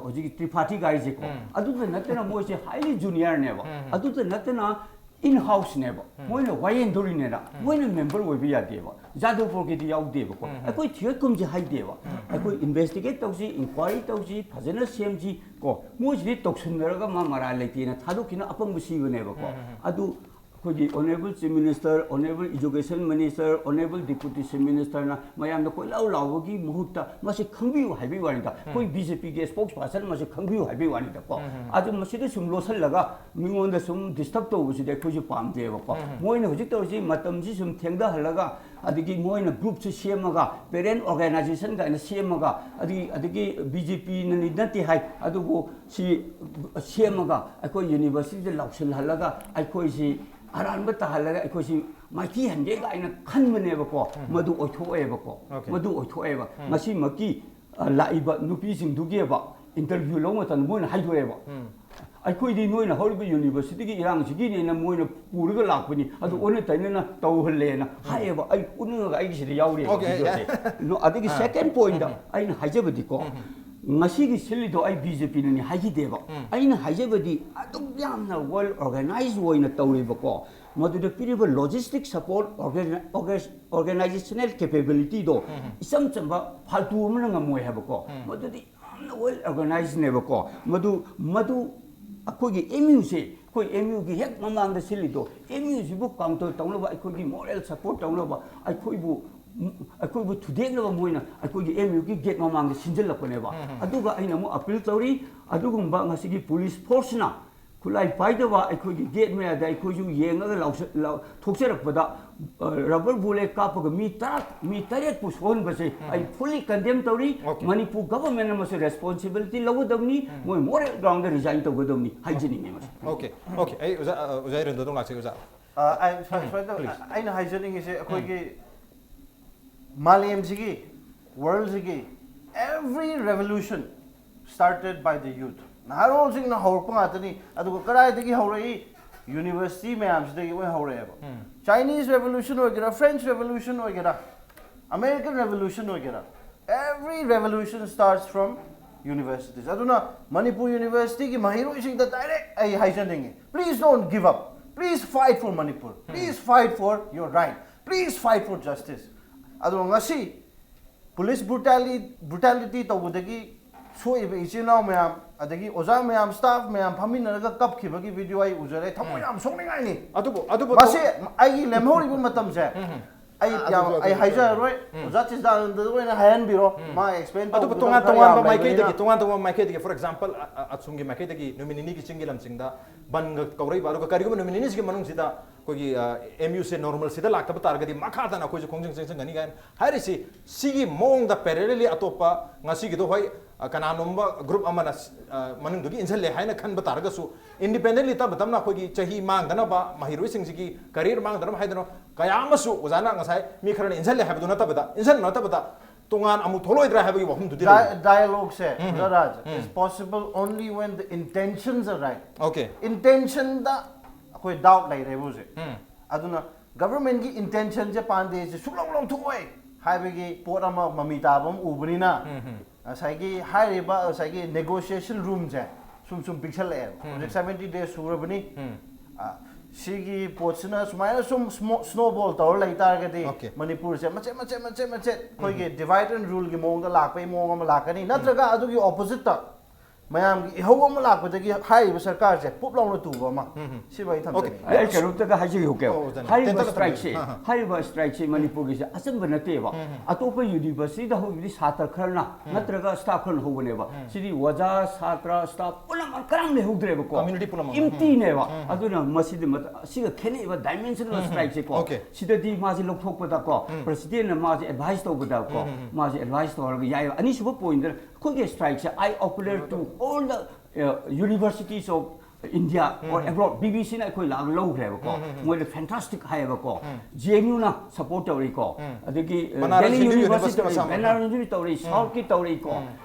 ꯍꯧꯖꯤꯛꯀꯤ ꯇ꯭ꯔꯤꯄꯥꯊꯤ ꯒꯥꯏꯁꯦꯀꯣ꯫ ꯑꯗꯨꯗ ꯅꯠꯇꯅ ꯃꯣꯏꯁꯦ highly juniorꯅꯦꯕ꯫ ꯑꯗꯨꯗ ꯅꯠꯇꯅ in houseꯅꯦꯕ꯫ ꯃꯣꯏꯅ ꯋꯥꯌꯦꯟꯗꯧꯔꯤꯅꯦꯅ ꯃꯣꯏꯅ ꯃꯦꯝꯕꯔ ꯑꯣꯏꯕ ꯌꯥꯗꯦꯕ꯫ ꯖꯥꯗꯧꯄꯨꯔꯒꯤꯗꯤ ꯌꯥꯎꯗꯦꯕꯀꯣ꯫ ꯑꯩꯈꯣꯏ ꯊꯤꯒꯠ ꯈꯨꯝꯁꯤ ꯍꯥꯏꯗꯦꯕ꯫ ꯑꯩꯈꯣꯏ ꯏꯟꯚꯦꯁꯇꯤꯒꯦꯠ ꯇꯧꯁꯤ, ꯏꯟꯀ꯭ꯋꯥꯏꯔꯤ ꯇꯧꯁꯤ, ꯐꯖꯅ ꯁꯦꯝꯁꯤ ꯀꯣ꯫ ꯃꯣꯏꯁꯤꯗꯤ ꯇꯧꯁꯟꯅꯔꯒ ꯃꯥ ꯃꯔꯥꯜ ꯂꯩꯇꯦꯅ ꯊꯥꯗꯣꯛꯈꯤꯅ ꯑꯄꯪꯕ ꯁꯤꯕꯅꯦꯕꯀꯣ꯫ ꯑꯗꯨ ꯑꯩꯈꯣꯏꯒꯤ Honourable Chief Minister, Honourable Education Minister, Honourable Deputy Chief Ministerꯅ ꯃꯌꯥꯝꯗ ꯀꯣꯏꯂꯥꯎ ꯂꯥꯎꯕꯒꯤ ꯃꯍꯨꯠꯇ ꯃꯁꯤ ꯈꯪꯕꯤꯌꯨ ꯍꯥꯏꯕꯒꯤ ꯋꯥꯅꯤꯗ꯫ ꯑꯩꯈꯣꯏ BJPꯒꯤ spokesperson ꯃꯁꯤ ꯈꯪꯕꯤꯌꯨ ꯍꯥꯏꯕꯒꯤ ꯋꯥꯅꯤꯗꯀꯣ꯫ ꯑꯗꯨ ꯃꯁꯤꯗ ꯁꯨꯝ ꯂꯣꯠꯁꯤꯜꯂꯒ ꯃꯤꯉꯣꯟꯗ ꯁꯨꯝ disturb ꯇꯧꯕꯁꯤꯗꯤ ꯑꯩꯈꯣꯏꯁꯨ ꯄꯥꯝꯗꯦꯕꯀꯣ꯫ ꯃꯣꯏꯅ ꯍꯧꯖꯤꯛ ꯇꯧꯔꯤꯁꯤ ꯃꯇꯝꯁꯤ ꯁꯨꯝ ꯊꯦꯡꯊꯍꯜꯂꯒ, ꯑꯗꯒꯤ ꯃꯣꯏꯅ groupꯁꯤ ꯁꯦꯝꯃꯒ, parent organisation ꯀꯥꯏꯅ ꯁꯦꯝꯃꯒ, ꯑꯗꯒꯤ, ꯑꯗꯒꯤ BJPꯅꯅꯤ ꯅꯠꯇꯦ ꯍꯥꯏ, ꯑꯗꯨꯕꯨ ꯁꯤ ꯁꯦꯝꯃꯒ ꯑꯩꯈꯣꯏ universityꯗ ꯂꯥꯎꯁꯤꯜꯍꯜꯂꯒ ꯑꯩꯈꯣꯏꯁꯤ ꯑꯔꯥꯟꯕ ꯇꯥꯍꯜꯂꯒ ꯑꯩꯈꯣꯏꯁꯤ ꯃꯥꯏꯊꯤ ꯍꯟꯒꯦ ꯀꯥꯏꯅ ꯈꯟꯕꯅꯦꯕꯀꯣ꯫ ꯃꯗꯨ ꯑꯣꯏꯊꯣꯛꯑꯦꯕꯀꯣ꯫ ꯃꯗꯨ ꯑꯣꯏꯊꯣꯛꯑꯦꯕ꯫ ꯉꯁꯤꯃꯛꯀꯤ, ꯑ, ꯂꯥꯛꯏꯕ ꯅꯨꯄꯤꯁꯤꯡꯗꯨꯒꯤꯕ interview ꯂꯧꯕ ꯃꯇꯝꯗ ꯃꯣꯏꯅ ꯍꯥꯏꯗꯣꯛꯑꯦꯕ꯫ "ꯑꯩꯈꯣꯏꯗꯤ ꯅꯣꯏꯅ ꯍꯧꯔꯤꯕ universityꯒꯤ ꯏꯔꯥꯡꯁꯤꯒꯤꯅꯦꯅ ꯃꯣꯏꯅ ꯄꯨꯔꯒ ꯂꯥꯛꯄꯅꯤ, ꯑꯗꯨ ꯑꯣꯟꯅ ꯇꯩꯅꯅ ꯇꯧꯍꯜꯂꯦꯅ" ꯍꯥꯏꯌꯦꯕ꯫ ꯑꯩ ꯎꯠꯅꯤꯡꯉꯒ ꯑꯩꯒꯤꯁꯤꯗ ꯌꯥꯎꯔꯤꯑꯕ videoꯁꯦ꯫ ꯑꯗꯒꯤ second pointꯇ ꯑꯩꯅ ꯍꯥꯏꯖꯕꯗꯤꯀꯣ, ꯉꯁꯤꯒꯤ ꯁꯤꯜꯂꯤꯗꯣ ꯑꯩ BJPꯅꯅꯤ ꯍꯥꯏꯈꯤꯗꯦꯕ꯫ ꯑꯩꯅ ꯍꯥꯏꯖꯕꯗꯤ ꯑꯗꯨꯛ ꯌꯥꯝꯅ well organized ꯑꯣꯏꯅ ꯇꯧꯔꯤꯕꯀꯣ, ꯃꯗꯨꯗ ꯄꯤꯔꯤꯕ logistic support, organi-, organi-, organizational capabilityꯗꯣ ꯏꯆꯝ ꯆꯝꯕ ꯐꯥꯜꯇꯨ ꯑꯃꯅ ꯉꯝꯃꯣꯏ ꯍꯥꯏꯕꯀꯣ꯫ ꯃꯗꯨꯗꯤ ꯌꯥꯝꯅ well organizedꯅꯦꯕꯀꯣ꯫ ꯃꯗꯨ, ꯃꯗꯨ ꯑꯩꯈꯣꯏꯒꯤ MUꯁꯦ, ꯑꯩꯈꯣꯏ MUꯒꯤ ꯍꯦꯛ ꯃꯃꯥꯡꯗ ꯁꯤꯜꯂꯤꯗꯣ, MUꯁꯤꯕꯨ counter ꯇꯧꯅꯕ, ꯑꯩꯈꯣꯏꯒꯤ moral support ꯇꯧꯅꯕ, ꯑꯩꯈꯣꯏꯕꯨ, ꯑꯩꯈꯣꯏꯕꯨ ꯊꯨꯗꯦꯛꯅꯕ ꯃꯣꯏꯅ ꯑꯩꯈꯣꯏꯒꯤ MUꯒꯤ gate ꯃꯃꯥꯡꯗ ꯁꯤꯟꯖꯜꯂꯛꯄꯅꯦꯕ꯫ ꯑꯗꯨꯒ ꯑꯩꯅ ꯑꯃꯨꯛ appeal ꯇꯧꯔꯤ, ꯑꯗꯨꯒꯨꯝꯕ ꯉꯁꯤꯒꯤ police forceꯅ ꯈꯨꯠꯂꯥꯏ ꯄꯥꯏꯗꯕ ꯑꯩꯈꯣꯏꯒꯤ gate ꯃꯌꯥꯗ ꯑꯩꯈꯣꯏꯁꯨ ꯌꯦꯡꯉꯒ ꯂꯥꯎꯁ-, ꯂꯥꯎ-, ꯊꯣꯛꯆꯔꯛꯄꯗ, ꯑ, rubber bullet ꯀꯥꯞꯄꯒ ꯃꯤ ꯇꯔꯥ, ꯃꯤ ꯇꯔꯦꯠꯄꯨ ꯁꯣꯛꯍꯟꯕꯁꯦ ꯑꯩ fully condemn ꯇꯧꯔꯤ꯫ ꯃꯅꯤꯄꯨꯔ governmentꯅ ꯃꯁꯤ responsibility ꯂꯧꯒꯗꯕꯅꯤ, ꯃꯣꯏ moral groundꯗ resign ꯇꯧꯒꯗꯕꯅꯤ ꯍꯥꯏꯖꯅꯤꯡꯉꯤ ꯃꯁꯤ꯫ Okay, okay. ꯑꯩ ꯑꯣꯖꯥ, ꯑ, ꯑꯣꯖꯥ ꯏꯔꯦꯟꯗ ꯑꯗꯨꯝ ꯂꯥꯛꯆꯒꯦ, ꯑꯣꯖꯥ꯫ ꯑ, ꯑꯩ ꯁꯨꯃꯥꯏ-, ꯁꯨꯃꯥꯏꯅ ꯇꯧ-, ꯑꯩꯅ ꯍꯥꯏꯖꯅꯤꯡꯉꯤꯁꯦ ꯑꯩꯈꯣꯏꯒꯤ ꯃꯥꯂꯦꯝꯁꯤꯒꯤ, worldꯁꯤꯒꯤ every revolution started by the youth. ꯅꯍꯥꯔꯣꯜꯁꯤꯡꯅ ꯍꯧꯔꯛꯄ ꯉꯥꯛꯇꯅꯤ꯫ ꯑꯗꯨꯒ ꯀꯗꯥꯏꯗꯒꯤ ꯍꯧꯔꯛꯏ? University ꯃꯌꯥꯝꯁꯤꯗꯒꯤ ꯂꯣꯏ ꯍꯧꯔꯛꯑꯦꯕ꯫ Chinese revolution ꯑꯣꯏꯒꯦꯔꯥ, French revolution ꯑꯣꯏꯒꯦꯔꯥ, American revolution ꯑꯣꯏꯒꯦꯔꯥ, every revolution starts from universities. ꯑꯗꯨꯅ ꯃꯅꯤꯄꯨꯔ universityꯒꯤ ꯃꯍꯩꯔꯣꯏꯁꯤꯡꯗ direct ꯑꯩ ꯍꯥꯏꯖꯅꯤꯡꯉꯤ, please don't give up, please fight for Manipur, please fight for your right, please fight for justice. ꯑꯗꯣ ꯉꯁꯤ police brutality, brutality ꯇꯧꯕꯗꯒꯤ ꯁꯣꯛꯏꯕ ꯏꯆꯤꯜ ꯏꯅꯥꯎ ꯃꯌꯥꯝ, ꯑꯗꯒꯤ ꯑꯣꯖꯥ ꯃꯌꯥꯝ, ꯁ꯭ꯇꯥꯐ ꯃꯌꯥꯝ ꯐꯝꯃꯤꯟꯅꯔꯒ ꯀꯞꯈꯤꯕꯒꯤ ꯚꯤꯗꯤꯑꯣ ꯑꯩ ꯎꯖꯔꯦ꯫ ꯊꯃꯣꯏ ꯌꯥꯝ ꯁꯣꯛꯅꯤꯡꯉꯥꯏꯅꯤ꯫ ꯑꯗꯨꯕꯨ ꯑꯗꯨꯕꯨ ꯃꯁꯤ ꯑꯩꯒꯤ ꯂꯦꯝꯍꯧꯔꯤꯕ ꯃꯇꯝꯁꯦ ꯑꯩ ꯑꯥ, ꯌꯥꯝ ꯑꯗꯨꯁꯨ ꯑꯩ ꯑꯗꯨꯝ ꯍꯥꯏꯖꯔꯔꯣꯏ꯫ ꯑꯣꯖꯥ ꯆꯤꯟꯖꯥꯅꯟꯗꯗ ꯑꯣꯏꯅ ꯍꯥꯏꯍꯟꯕꯤꯔꯣ꯫ ꯃꯥ ꯑꯦꯛꯁꯄ꯭ꯂꯦꯟ ꯑꯗꯨꯕꯨ ꯇꯧꯕꯗꯨꯅ ꯇꯣꯉꯥꯟ ꯈꯔ ꯇꯣꯉꯥꯟꯕ ꯌꯥꯝ ꯃꯥꯏꯀꯩꯗꯒꯤ ꯂꯩꯕꯅꯤꯅ꯫ ꯇꯣꯉꯥꯟ ꯇꯣꯉꯥꯟꯕ ꯃꯥꯏꯀꯩꯗꯒꯤ, for example, ꯑ- ꯑ- ꯑꯁꯣꯝꯒꯤ ꯃꯥꯏꯀꯩꯗꯒꯤ ꯅꯨꯃꯤꯠ ꯅꯤꯅꯤꯒꯤ ꯆꯤꯡꯒꯤ ꯂꯝꯁꯤꯡꯗ ꯕꯟꯒ ꯀꯧꯔꯛꯏꯕ, ꯑꯗꯨꯒ ꯀꯔꯤꯒꯨꯝꯕ ꯅꯨꯃꯤꯠ ꯅꯤꯅꯤꯁꯤꯒꯤ ꯃꯅꯨꯡꯁꯤꯗ ꯑꯩꯈꯣꯏꯒꯤ ꯑꯦꯝ ꯌꯨꯁꯦ ꯅꯣꯔꯃꯦꯜꯁꯤꯗ ꯂꯥꯛꯇꯕ ꯇꯥꯔꯒꯗꯤ ꯃꯈꯥ ꯇꯥꯅ ꯑꯩꯈꯣꯏꯁꯨ ꯈꯣꯡꯖꯪ ꯆꯪꯁꯤꯟꯒꯅꯤ ꯀꯥꯏꯅ ꯍꯥꯏꯔꯤꯁꯤ꯫ ꯁꯤꯒꯤ ꯃꯑꯣꯡꯗ parallelly ꯑꯇꯣꯞꯄ ꯉꯁꯤꯒꯤꯗꯣ ꯍꯣꯏ, ꯑ, ꯀꯅꯥꯅꯣꯝꯕ ꯒ꯭ꯔꯨꯞ ꯑꯃꯅ ꯑ, ꯃꯅꯨꯡꯗꯒꯤ ꯏꯟꯁꯤꯜꯂꯦ ꯍꯥꯏꯅ ꯈꯟꯕ ꯇꯥꯔꯒꯁꯨ, ꯏꯟꯗꯤꯄꯦꯟꯗꯦꯟꯂꯤ ꯇꯞꯅ ꯇꯞꯅ ꯑꯩꯈꯣꯏꯒꯤ ꯆꯍꯤ ꯃꯥꯡꯗꯅꯕ, ꯃꯍꯩꯔꯣꯏꯁꯤꯡꯁꯤꯒꯤ ꯀꯦꯔꯤꯌꯔ ꯃꯥꯡꯗꯅꯕ ꯍꯥꯏꯗꯅ ꯀꯌꯥ ꯑꯃꯁꯨ ꯑꯣꯖꯥꯅ ꯉꯁꯥꯏ ꯃꯤ ꯈꯔꯅ ꯏꯟꯁꯤꯜꯂꯦ ꯍꯥꯏꯕꯗꯨ ꯅꯠꯇꯕꯗ, ꯏꯟꯁꯤꯟꯕ ꯅꯠꯇꯕꯗ ꯇꯣꯉꯥꯟ ꯑꯃꯨꯛ ꯊꯣꯛꯂꯛꯑꯣꯏꯗ꯭ꯔꯥ ꯍꯥꯏꯕꯒꯤ ꯋꯥꯐꯝꯗꯨꯗꯤ ꯂꯩ꯫ ꯗꯥꯏꯂꯣꯒꯁꯦ ꯔꯥꯖ, is possible only when the intentions are right. Okay. Intentionꯗ ꯑꯩꯈꯣꯏ ꯗꯥꯎꯠ ꯂꯩꯔꯦꯕ ꯍꯧꯖꯤꯛ꯫ ꯑꯗꯨꯅ ꯒꯚꯔꯟꯃꯦꯟꯠꯀꯤ ꯏꯟꯇꯦꯟꯁꯟꯁꯦ, ꯄꯥꯟꯗꯦꯁꯦ ꯁꯨꯛꯂꯧ ꯂꯧꯊꯣꯛꯑꯣꯏ ꯍꯥꯏꯕꯒꯤ ꯄꯣꯠ ꯑꯃ ꯃꯃꯤ ꯇꯥꯕ ꯑꯃ ꯎꯕꯅꯤꯅ, ꯉꯁꯥꯏꯒꯤ ꯍꯥꯏꯔꯤꯕ ꯉꯁꯥꯏꯒꯤ ꯅꯦꯒꯣꯁꯤꯌꯦꯁꯟ ꯔꯨꯝꯁꯦ ꯁꯨꯝ ꯁꯨꯝ ꯄꯤꯛꯁꯜꯂꯛꯑꯦꯕ꯫ ꯍꯧꯖꯤꯛ seventy days ꯁꯨꯔꯕꯅꯤ꯫ ꯑ, ꯁꯤꯒꯤ ꯄꯣꯠꯁꯤꯅ ꯁꯨꯃꯥꯏꯅ ꯁꯨꯝ ꯁ꯭ꯅꯣꯕꯣꯜ ꯇꯧꯔ ꯂꯩ ꯇꯥꯔꯒꯗꯤ Okay. ꯃꯅꯤꯄꯨꯔꯁꯦ ꯃꯆꯦꯠ ꯃꯆꯦꯠ ꯃꯆꯦꯠ ꯃꯆꯦꯠ ꯑꯩꯈꯣꯏꯒꯤ divide and ruleꯒꯤ ꯃꯑꯣꯡꯗ ꯂꯥꯛꯄꯒꯤ ꯃꯑꯣꯡ ꯑꯃ ꯂꯥꯛꯀꯅꯤ, ꯅꯠꯇ꯭ꯔꯒ ꯑꯗꯨꯒꯤ ꯑꯣꯄꯣꯖꯤꯠꯇ ꯃꯌꯥꯝꯒꯤ ꯏꯍꯧ ꯑꯃ ꯂꯥꯛꯄꯗꯒꯤ ꯍꯥꯏꯔꯤꯕ ꯁꯔꯀꯥꯔꯁꯦ ꯄꯨꯞ ꯂꯥꯎꯅ ꯇꯨꯕ ꯑꯃ꯫ ꯁꯤꯕꯨ ꯑꯩ ꯊꯝꯖꯒꯦ꯫ Okay. ꯑꯩ ꯀꯩꯅꯣꯝꯇꯒ ꯍꯥꯏꯖꯒꯦ꯫ ꯑꯣ, ꯑꯣꯖꯥ꯫ ꯍꯥꯏꯔꯤꯕ ꯇꯦꯟꯇꯛꯅ ꯁ꯭ꯇ꯭ꯔꯥꯏꯛꯁꯦ ꯊꯝꯕꯤꯌꯨ꯫ ꯑꯥ, ꯑꯥ꯫ ꯍꯥꯏꯔꯤꯕ ꯁ꯭ꯇ꯭ꯔꯥꯏꯛꯁꯦ ꯃꯅꯤꯄꯨꯔꯒꯤꯁꯦ ꯑꯆꯝꯕ ꯅꯠꯇꯦꯕ꯫ ꯑꯇꯣꯞꯄ ꯌꯨꯅꯤꯚꯔꯁꯤꯇꯤꯗ ꯍꯧꯈꯤꯕꯗꯤ ꯁꯥꯇ꯭ꯔ ꯈꯔꯅ ꯅꯠꯇ꯭ꯔꯒ ꯁ꯭ꯇꯥꯐ ꯈꯔꯅ ꯍꯧꯕꯅꯦꯕ꯫ ꯁꯤꯗꯤ ꯑꯣꯖꯥ, ꯁꯥꯇ꯭ꯔ, ꯁ꯭ꯇꯥꯐ ꯄꯨꯝꯅꯃꯛ ꯀꯔꯝ ꯂꯩꯍꯧꯗ꯭ꯔꯦꯕꯀꯣ꯫ Community ꯄꯨꯝꯅꯃꯛ꯫ ꯏꯝꯇꯤꯅꯦꯕ꯫ ꯑꯗꯨꯅ ꯃꯁꯤꯗꯤ ꯃꯠ- ꯑꯁꯤꯒ ꯈꯦꯠꯅꯩꯕ ꯗꯥꯏꯃꯦꯟꯁꯟ ꯑꯣꯐ ꯁ꯭ꯇ꯭ꯔꯥꯏꯛꯁꯦꯀꯣ꯫ Okay. ꯁꯤꯗꯗꯤ ꯃꯥꯁꯦ ꯂꯧꯊꯣꯛꯄꯗꯀꯣ, ꯄ꯭ꯔꯁꯤꯗꯦꯟꯅ ꯃꯥꯁꯦ ꯑꯦꯗꯚꯥꯏꯁ ꯇꯧꯕꯗꯀꯣ, ꯃꯥꯁꯦ ꯑꯦꯗꯚꯥꯏꯁ ꯇꯧꯔꯒ ꯌꯥꯏꯑꯕ꯫ ꯑꯅꯤꯁꯨꯕ ꯄꯣꯏꯟꯠꯇ ꯑꯩꯈꯣꯏꯒꯤ ꯁ꯭ꯇ꯭ꯔꯥꯏꯛꯁꯦ I appeal to all the, uh, universities of India or abroad, B B Cꯅ ꯑꯩꯈꯣꯏ ꯂꯥꯛꯑꯒ ꯂꯧꯈ꯭ꯔꯦꯕꯀꯣ꯫ ꯃꯣꯏꯗ ꯐꯦꯟꯇꯥꯁꯇꯤꯛ ꯍꯥꯏꯌꯦꯕꯀꯣ꯫ J N Uꯅ ꯁꯄꯣꯔꯠ ꯇꯧꯔꯤꯀꯣ꯫ ꯑꯗꯒꯤ, uh, Banaras Delhi Hindu University university ꯇꯧꯔꯤ, ꯃꯁꯥꯃꯛꯅ꯫ ꯕꯅꯥꯔꯁ ꯍꯤꯟꯗꯨ ꯇꯧꯔꯤ, ꯁꯥꯎꯠꯀꯤ ꯇꯧꯔꯤꯀꯣ꯫